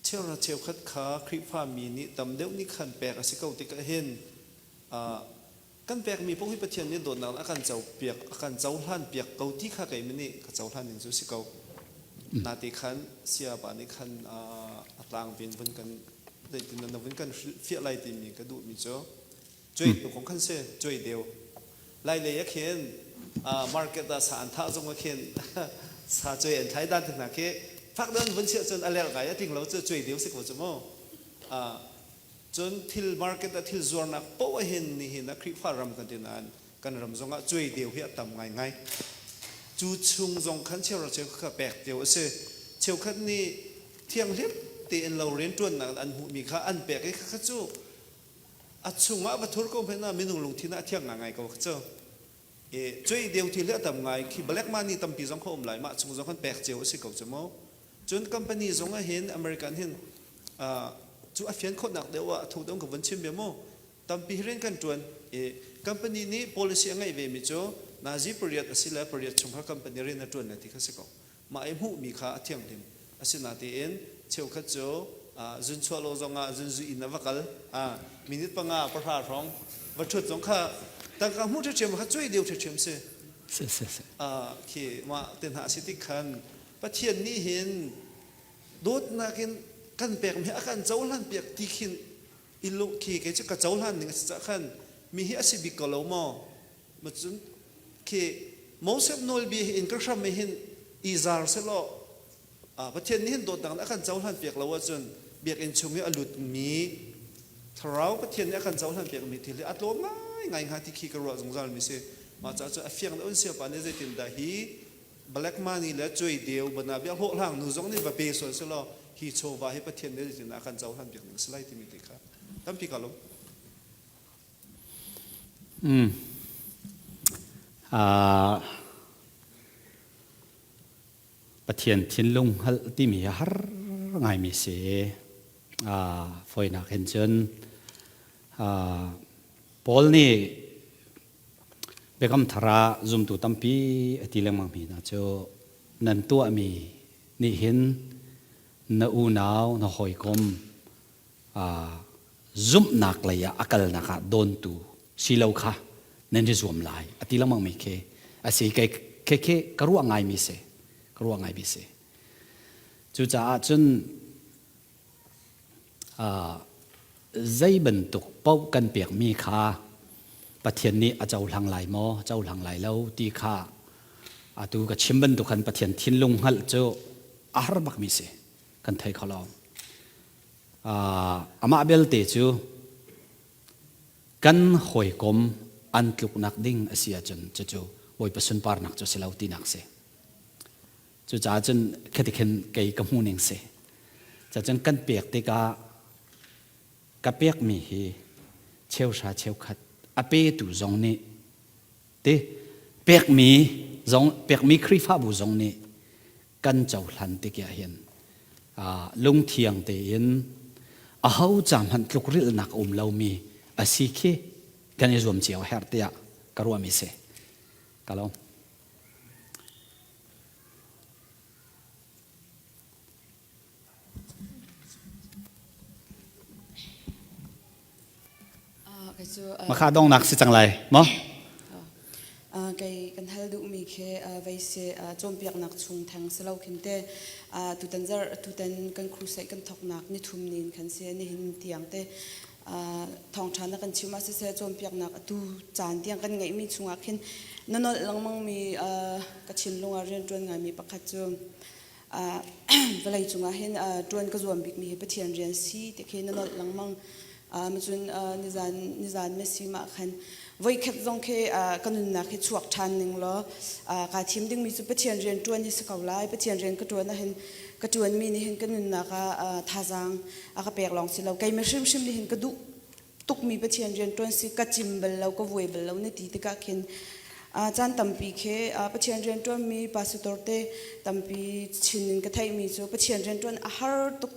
cheuhra cheukhat kha Khrihfa mi nih tam deuh nih khan pek a si ko tikah hin kan pekmi paoh hi Pathian nih dawtnak a kan copiak a kan cohlan piak ko ti kha keimah nih ka cohlan ning cu si ko. Nate khan sayapa nih khan a tlangpi in vun kan zeitin na vun kan hrilhfiah lai timi ka duhmi cu cuai tu kong khan si cuai deu lai lei ah khin market ah sa an thah zong ah khin sa cuai an thlai dan te hna khi fak dan vun chiah cun a lerh ngai a tling lo cu cuai deu si ko cu mu. Cun thil market ah thil zuarnak poah hin nihin ah Khrihfa ram kan ti nain kan ram zongah cuai deu hi a tam ngaingai. Cu chung zong khan cheuhra cheukhat kha pek deu a si. Cheukhat nih thianghlim tein lo rianṭuannak an hmuhmi kha an pek i khakha cu a chungah va thur ko hmanh ah minung lungthin ah a thiang ngaingai ko kha cu. E, cuai deu thil hi a tam ngai. Khi black money tampi zong kha um lai. Mah chung zong khan pek cio a si ko cu mu. Cun company zong ah hin American hin cu a fian khawhnak deuh ah a thu deuh ka vun chim bia mu. Tampi rian kan ṭuan i company nih policy a ngeih ve mi cu nazi pariat a si le pariat chung kha company rian a ṭuan le ti kha si ko. Mah i hmuhmi kha a thianghlim. Asinain cheukhat cu zun chuah lo zongah zunzu inn ah va kal minute panga pahra hrawng va ṭhut zong kha tangka hmuh ṭhiamṭhiam kha cuai deuh ṭhiamṭhiam si. Khi mah te hna a si tik khan Pathian nih hin dawtnak in kan pekmi a kan cohlan piak ti khin i lung khi kei cu ka cohlan ning a si cah khan mi hi a si bik ko lo maw? Macun khi Moses nawlbia hi in ka hram hin i zar selaw Pathian nih hin dawtnak in a kan cohlan piak lo ahcun biakinn chung i a lutmi thlarau Pathian nih a kan cohlan piakmi thil hi a tlawm ngaingai hnga ti khi ka ruah zungzal mi si. Mah caah cun a fiang deuh in siapa nih zeitindah hi black money le cuai deu bana bia hlawhhlang nu zong nih va pe sual selaw hi chawva hi Pathian nih zeitindah a kan cohlan piak ning si lai timi te kha tampi ka lung. Pathian thinlung hngalh timi hi har ngaimi si. Fawinak hin cun Paul nih Biakam Thar ah zumtu tampi a ti lengmang mi hna cu nan tuahmi nih hin na unau na hawikom zumhnak lei ah a kalnak ah dawntu si lo kha nan i zuam lai a ti lengmang mi khi a si. Kei khi ka ruah ngaimi si, ka ruah ngaimi si. Cucaah cun zei bantuk paoh kan pekmi kha Pathian nih a cohlang lai maw cohlang lai lo ti kha atu ka chim bantuk khan Pathian thinlung hngalh cu a har bakmi si, kan thei kho lo. Amah belte cu kan hawikom an tluknak ding a si ahcun cucu Bawipa sunparnak cu si lo tinak si. Cucaah cun khati khin kei ka hmu ning si. Cacun kan pek tikah ka pekmi hi cheuhra cheukhat a petu zong nih ti pekmi zong pekmi Khrihfabu zong nih kan cohlan tik ah hin lungthiang tein aho ca hmanh tlukrilhnak a um lomi a si khi kan i zuam cio a herh tiah ka ruahmi si. Ka lawm. Makha dongnak si cang lai maw? Kei kan hal duhmi khi vei si cawnpiaknak chung theng si lo khin te tutan zarh tutan kan crusade kan thoknak ni thum nin khan si nihin tiang te thawngṭha na kan chim ah siseh cawnpiaknak atu caan tiang kan ngeihmi chungah khin na nolh lengmangmi ka thinlung ah rianṭuan ngaimi pakhat cu vawlei cungah hin ṭuan ka zuam bikmi hi Pathian rian si ti khi na nolh lengmang. Cun nizan nizan Messi mah khan voikhat zong khi ka nunnak hi chuak ṭhan ning law kaa thim dingmi cu Pathian rian ṭuan hi si ko lai. Pathian rian ka ṭuan ahhin ka ṭuanmi nih hin ka nunnak ah thazaang a ka pek lawng si lo, keimah hrimhrim nih hin ka duh tukmi Pathian rian ṭuan si ka cim bal lo, ka vuai bal lo na ti tikah khin. Caan tampi khi Pathian rianṭuanmi pastor te tampi chin in ka theihmi cu Pathian rianṭuan a har tuk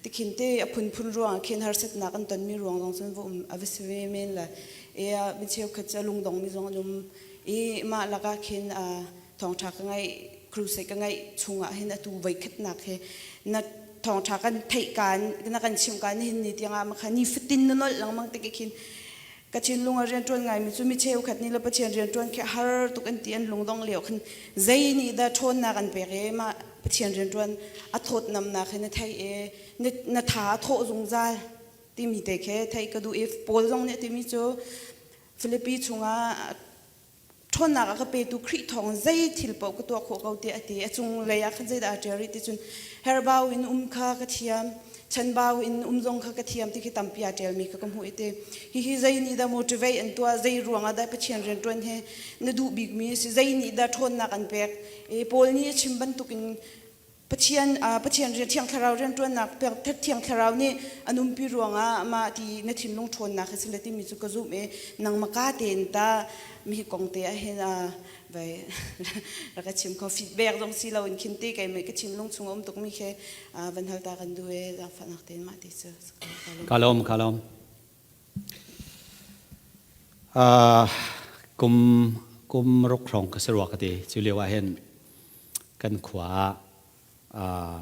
tikhin te a phunphun ruangah khin harsatnak an tonmi ruang zong cun va um a va si ve men le i mi cheukhat cu a lungdongmi zong an um i mah lakah khin thawngṭha ka ngaih crusade ka ngaih chungah hin atu voikhatnak hi na thawngṭha kan theih kaan na kan chimh kaan nihin ni tiangah makha ni fatin na nolh lengmang tik khin ka thinlung a rianṭuan ngaimi cu mi cheukhat nih le Pathian rianṭuan khi har tuk an ti an lungdong lio khan zei nih dah ṭhawnnak an pek i mah Pathian rianṭuan a thawtnamnak hi na theih i na tha a thawh zungzal timi te khi theih ka duh i Paul zong nih a timi cu Filipi chungah ṭhawnnak a ka petu Khrih thawng zei thil paoh ka tuah khawh ko tiah a ti. A cunglei ah khan zeidah aa ṭial rih ti cun herbau in um kha ka thiam, chanbau in um zong kha ka thiam ti khi tampi aa ṭialmi kha ka hmuh i ti. Hihi zei nih dah motivate an tuah, zei ruangah dah Pathian rianṭuan hi na duh bikmi a si, zei nih dah ṭhawnnak an pek. I Paul nih a chim bantukin Pathian Pathian rian Thiang Thlarau rianṭuannak pek Thiang Thlarau nih an umpi ruangah mah ti na thinlung ṭhawnnak hi si le timi cu ka zumh i nangmah ka tein ta mi kong te ah hin vai rak ka chim kho feedback zong si loin khin te kei ka thinlung chung a um tukmi khi van hal ta kan duh e zaangfahnak tein mah ti cu. Ka lawm ka lawm. Kum kum ruk hrawng ka si rua ka ti cu lio ah hin kan khua ah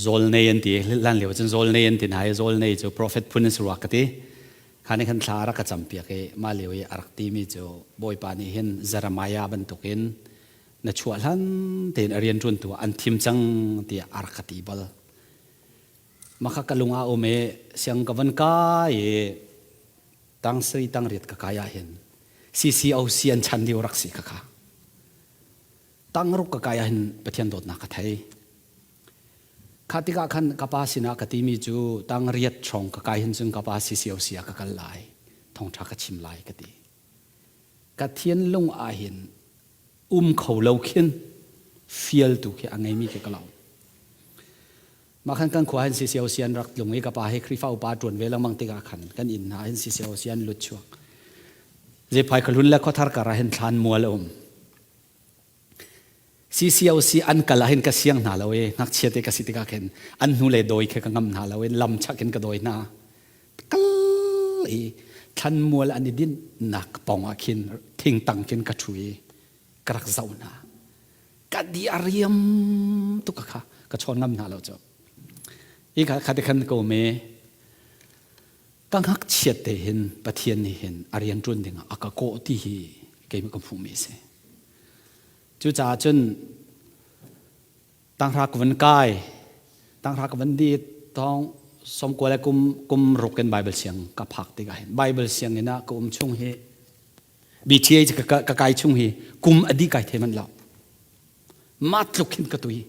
zawlnei an ti hlan lio cun zawlnei an ti hna i zawlnei cu prophet phun an si rua ka ti kha nih khan thla a rak ka campiak i mah lio i a rak timi cu Bawipa nih hin Jeremiah bantukin na chuah hlan tein a rianṭuantu an thim cang tiah a rak ka ti bal maka ka lung ah um i siang ka van kai i tang sari tang riat ka kai ah hin CCOC an chan lio rak si khakha. Tangruk ka kai ahhin Pathian dawtnak ka thei. Kha tikah khan ka pa sinah ka timi cu tang riat hrawng ka kai hin cun ka pa CCOC ah ka kal lai. Thawngṭha ka chim lai ka ti. Ka thinlung ahhin um kho lo khin fialtu khi a ngeimi khi ka lo. Mah khan kan khua hin CCOC an rak tlung i ka pa hi Khrihfa upa ṭuan ve lengmang tikah khan kan inn hna hin CCOC an lut chuak. Zephai khuahlun le khuathar kar ah hin thlan mual a um. CCOC an kal ah hin ka siang hna lo i ngakchia te ka si tikah khin an hnu le dawi khi ka ngam hna lo i lam chak in ka dawi hna. Kal i thlan mual an i dinhnak pawng ah khin thingtang khin ka ṭhu i ka rak zoh hna. Ka di a riam tuk kha ka chawn ngam hna lo cu. Hi kha kha te khan ko me ka ngakchiat te hin Pathian nih hin a rian ṭuan ding ah a ka kawh ti hi keimah ka hmuhmi a si. Cucaah cun tanghra ka van kai, tanghra ka van dit thong sawmkua le kum kum ruk in Bible siang ka phak tikah hin Bible sianginn ah ka um chung hi BTA ka, ka kai chung hi kum a dih kai thei manh lo. Mah tluk hin ka tui.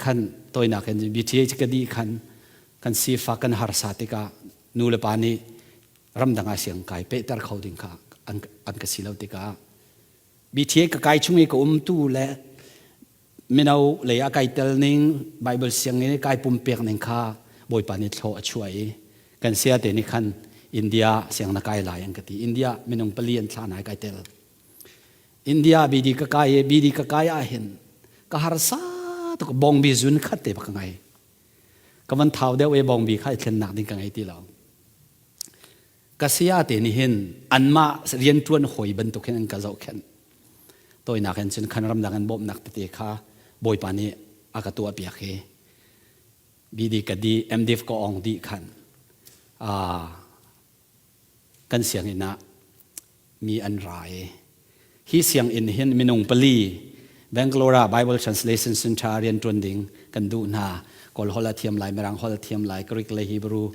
Khan toinak in BTA ka dih khan kan sifa kan harsa tikah nu le pa nih ramdang ah siang kai pehter kho ding kha an, an ka si lo tikah BTA ka kai chung i ka um tu le mino lei ah kai tel ning Bible sianginn i kai pumpek ning kha Bawipa nih thlaw a chuah i kan sia te nih khan India siang na kai lai an ka ti. India minung pali an thla nai kai tel. India BD ka kai i BD ka kai ah hin ka harsa tuk bongbi zun khat te bak ka ngai. Ka van thau deuh i bongbi kha i thlennak ding ka ngei ti lo. Ka saya te nih hin anmah rianṭuan hawi bantuk hin an ka zohkhenh. Tawinak in cun khan ramdang in bawmhnak tete kha Bawipa nih a ka tuahpiak i BD ka di MDiv ka ong dih khan kan sianginn ah mi an ra i hi sianginn hin minung pali Bangalore ah Bible Translation Center rianṭuan ding kan duh hna. Kawl holh a thiam lai, Mirang holh a thiam lai, Greek le Hebrew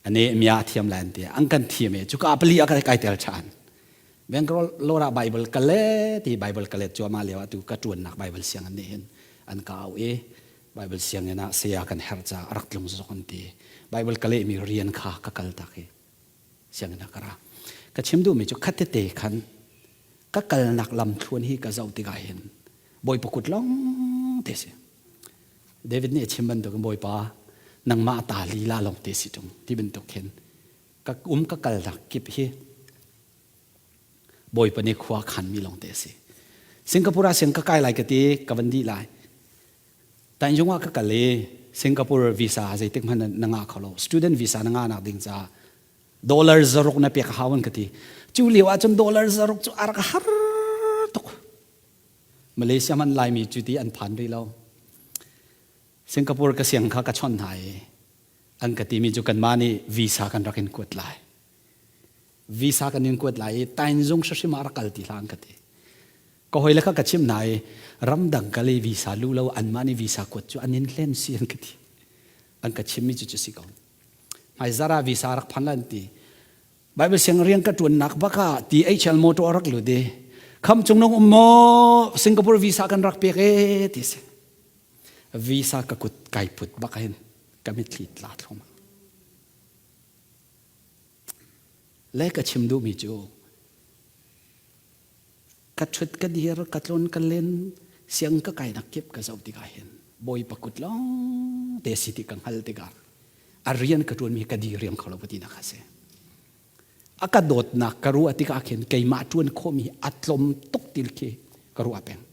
ane mia a thiam lai an ti. An kan thiam i cuka pali ah kai tel ṭhan. Bangalore ah Bible ka let i Bible ka let cuahmah lio ah tu ka ṭuannak Bible sianginn nih hin an ka auh i Bible sianginn ah saya kan herh caah a rak tlung zok an ti. Bible ka lehmi rian kha ka kal tak i sianginn ah ka ra. Ka chim duhmi cu khatete khan ka kalnak lamthluan hi ka zoh tikah hin Bawipa kut lawng te si. David nih a chim bantukin Bawipa nangmah ta lila lawng te si ṭung ti bantuk khin ka um ka kalnak kip hi. Bawipa nih khua khanmi lawng te a si. Singapore ah siang ka kai lai ka ti, ka van dih lai. Tanzung ah ka kal i Singapore visa zeitik hmanh na ngah kho lo. Student visa na ngah nak ding caah dollar 600 na pek a hau an ka ti. Cu lio ahcun dollar 600 cu a rak har tuk. Malaysia man Laimi cu ti an phan rih lo. Singapore ka siang kha ka chawnh hna i an ka timi cu kanmah nih visa kan rak in kuat lai. Visa kan in kuat lai i Tainzung hrimhrim ah rak kal ti hlah an ka ti. Ka hawile kha ka chimh hna i ramdang kal i visa lu lo anmah nih visa kuat cu an in hlen si an ka ti. An ka chimmi cu cu si ko. Hmaizarh ah visa rak phan la an ti. Bible siang rian ka ṭuannak bak ah THL motor a rak lut i kham cung nung um maw Singapore visa kan rak pek e ti si. Visa ka kut kai put bak hin ka mitthli tla thluahmah. Le ka chim duhmi cu ka ṭhut ka dir ka tlun ka len siang ka kainak kip ka zoh tikah hin Bawipa kut lawng te si ti ka hngal tikah a rian ka ṭuanmi ka di riam kho lo tinak a si. A ka dawtnak ka ruah tikah khin keimah ṭuan khawhmi a tlawm tuk til khi ka ruah peng.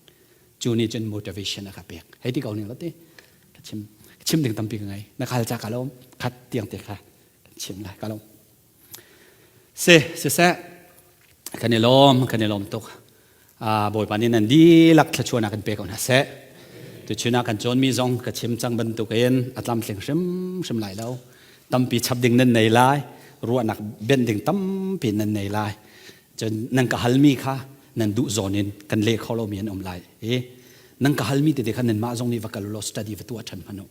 Cu nih cun motivation a ka pek. Hei ti ko ning lo ti. Ka chim chim ding tampi ka ngei. Na khal ca ka lawm. Khat tiang te kha kan chim lai ka lawm. Si, siseh, kan i lawm, kan i lawm tuk. Bawipa nih nan dihlak thluachuahnak kan pe ko hna seh. Tuchun ah kan cawnmi zong ka chim cang bantukin a tlamtling hrimhrim lai lo. Tampi chap ding nan nei lai, ruahnak benh ding tampi nan nei lai. Cun nan ka halmi kha nan duh zawn in kan leh kho lomi an um lai. I nan ka halmi tete kha nanmah zong nih va kal law study va tuah ṭhan hmanh u.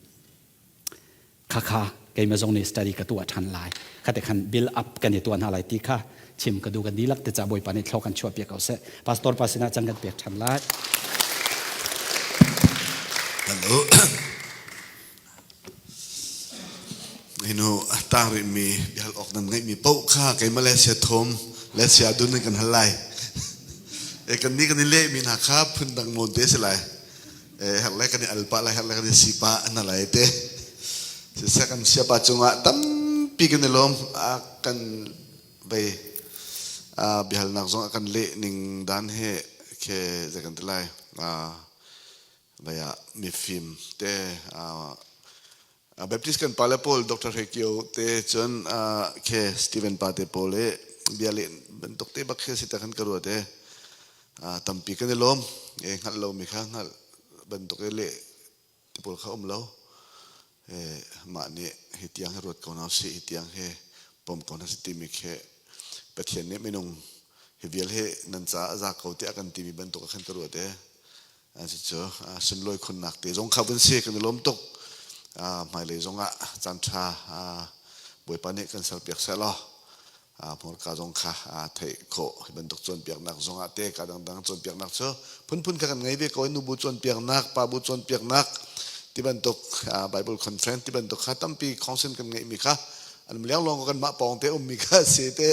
Khakha keimah zong nih study ka tuah ṭhan lai. Khate khan build up kan i tuah hna lai ti kha chim ka duh kan dihlak te ca Bawipa nih thlo kan chuah piak ko seh. Pastor pa sinah cang kan pek ṭhan lai. Hello. Hinu tang rihmi bihal awk nan ngeihmi paoh kha kei Malaysia thum Malaysia dun in kan hal lai. E kan ni kan i lehmi hna kha phundang nawn te si lai. Herh le kan i al pah lai, herh le kan i si pah na lai te. Siseh kan siapa cungah tampi kan i lawm. A kan vei biahalnak zong a kan leh ning dan he khe zei kan ti lai. Vei ah mifim te Baptist kan pale pawl Dr. Hre Kio te cun khe Stephen pa te pawl i bia leh bantuk te bak khi si ta kan ka ruat e. Tampi kan i lawm. E hngalh lomi kha hngalh bantuk i leh ti pawl kha um lo. E mah nih hi tiang hi ruat ko hna usih, hi tiang hi pom ko hna si timi khi Pathian nih minung hi vial hi nan caah a za ko tiah kan timi bantuk ah khan ka ruat e. Cucu sunlawi khunnak te zong kha vun si kan i lawm tuk. Hmailei zong ah caan ṭha Bawipa nih kan serpiak seh law hmurka zong kha theih khawh hi bantuk cawnpiaknak zong ah te ka dangdang cawnpiaknak cu phunphun kha kan ngei ve ko nubu cawnpiaknak pa bu cawnpiaknak ti bantuk Bible conference ti bantuk kha tampi khongsin kan ngeihmi kha an leng lawng kan mah pawng te ummi kha si te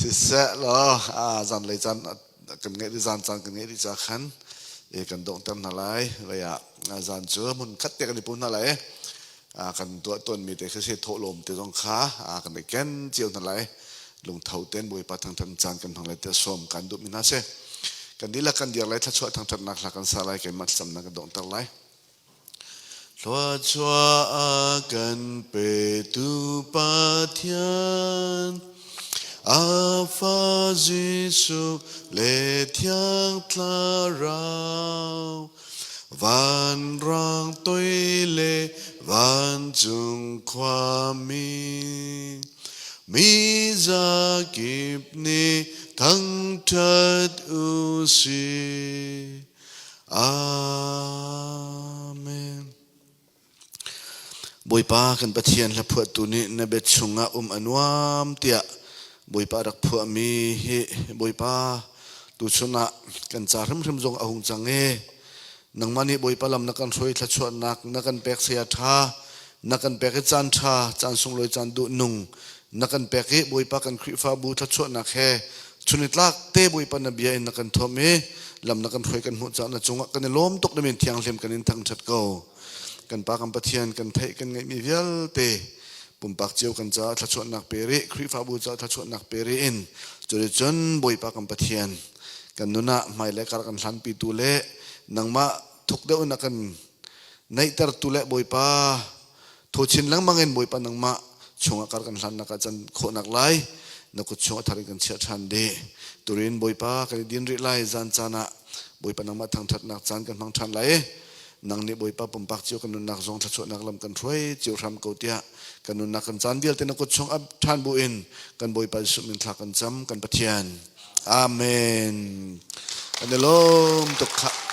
siseh law zanlei caan kan ngeih dih zan caan kan ngeih dih ca khan e kan donghter hna lai vei ah zan cu hmun khat te kan i pum hna lai kan tuah tawnmi te khi si thawhlawm te zong kha kan i ken cio hna lai lungtho ten Bawipa thangthat caan kan hmang lai te sawm kan duh mi hna si kan dihlak kan dir lai thluachuah thangthatnak hla kan sa lai keimah thlacamnak kan donghter lai Thluachuah a kan petu Pathian, a fa Jesuh le Thiang Thlarau, vanrang toi le vancung khuami, mi zakip nih thangṭhat u sih. Amen. Bawipa kan Pathian hla phuahtu nih na bia chungah um a nuam tiah Bawipa rak phuahmi hi Bawipa tuchun ah kan ca hrimhrim zong a hung cang i nangmah nih Bawipa lam na kan hruai thluachuahnak na kan pek saya ṭha na kan pek i caan ṭha caan sunglawi caan duh nung na kan pek i Bawipa kan Khrihfabu thluachuahnak he chunitlak te Bawipa na bia in na kan thuam i lam na kan hruai kan hmuh caah na cungah kan i lawm tuk na min thianghlim kan in thangṭhat ko kan pa kan Pathian kan theih kan ngeihmi vialte. Pumpak cio kan caah thluachuahnak pe rih, Khrihfabu caah thluachuahnak pe rih in cuticun Bawipa kan Pathian kan nun ah hmailei kar kan hlanpitu le nangmah thuk deuh in a kan naihtertu le Bawipa thawchin lengmang in Bawipa nangmah chungah kar kan hlannak ah can khawhnak lai na kut chung a thar in kan chiah ṭhan dih. Turin Bawipa kan i din rih lai zan caan ah Bawipa nangmah thangṭhatnak caan kan hmang ṭhan lai i nang nih Bawipa pumpak cio kan nunnak zong thluachuahnak lam kan hruai cio hram ko tiah kan nunnak kan caan vialte na kut chung ap ṭhan bu in kan Bawipa Jesuh min thla kan cam kan Pathian. Amen. Kan i lawm tuk khah.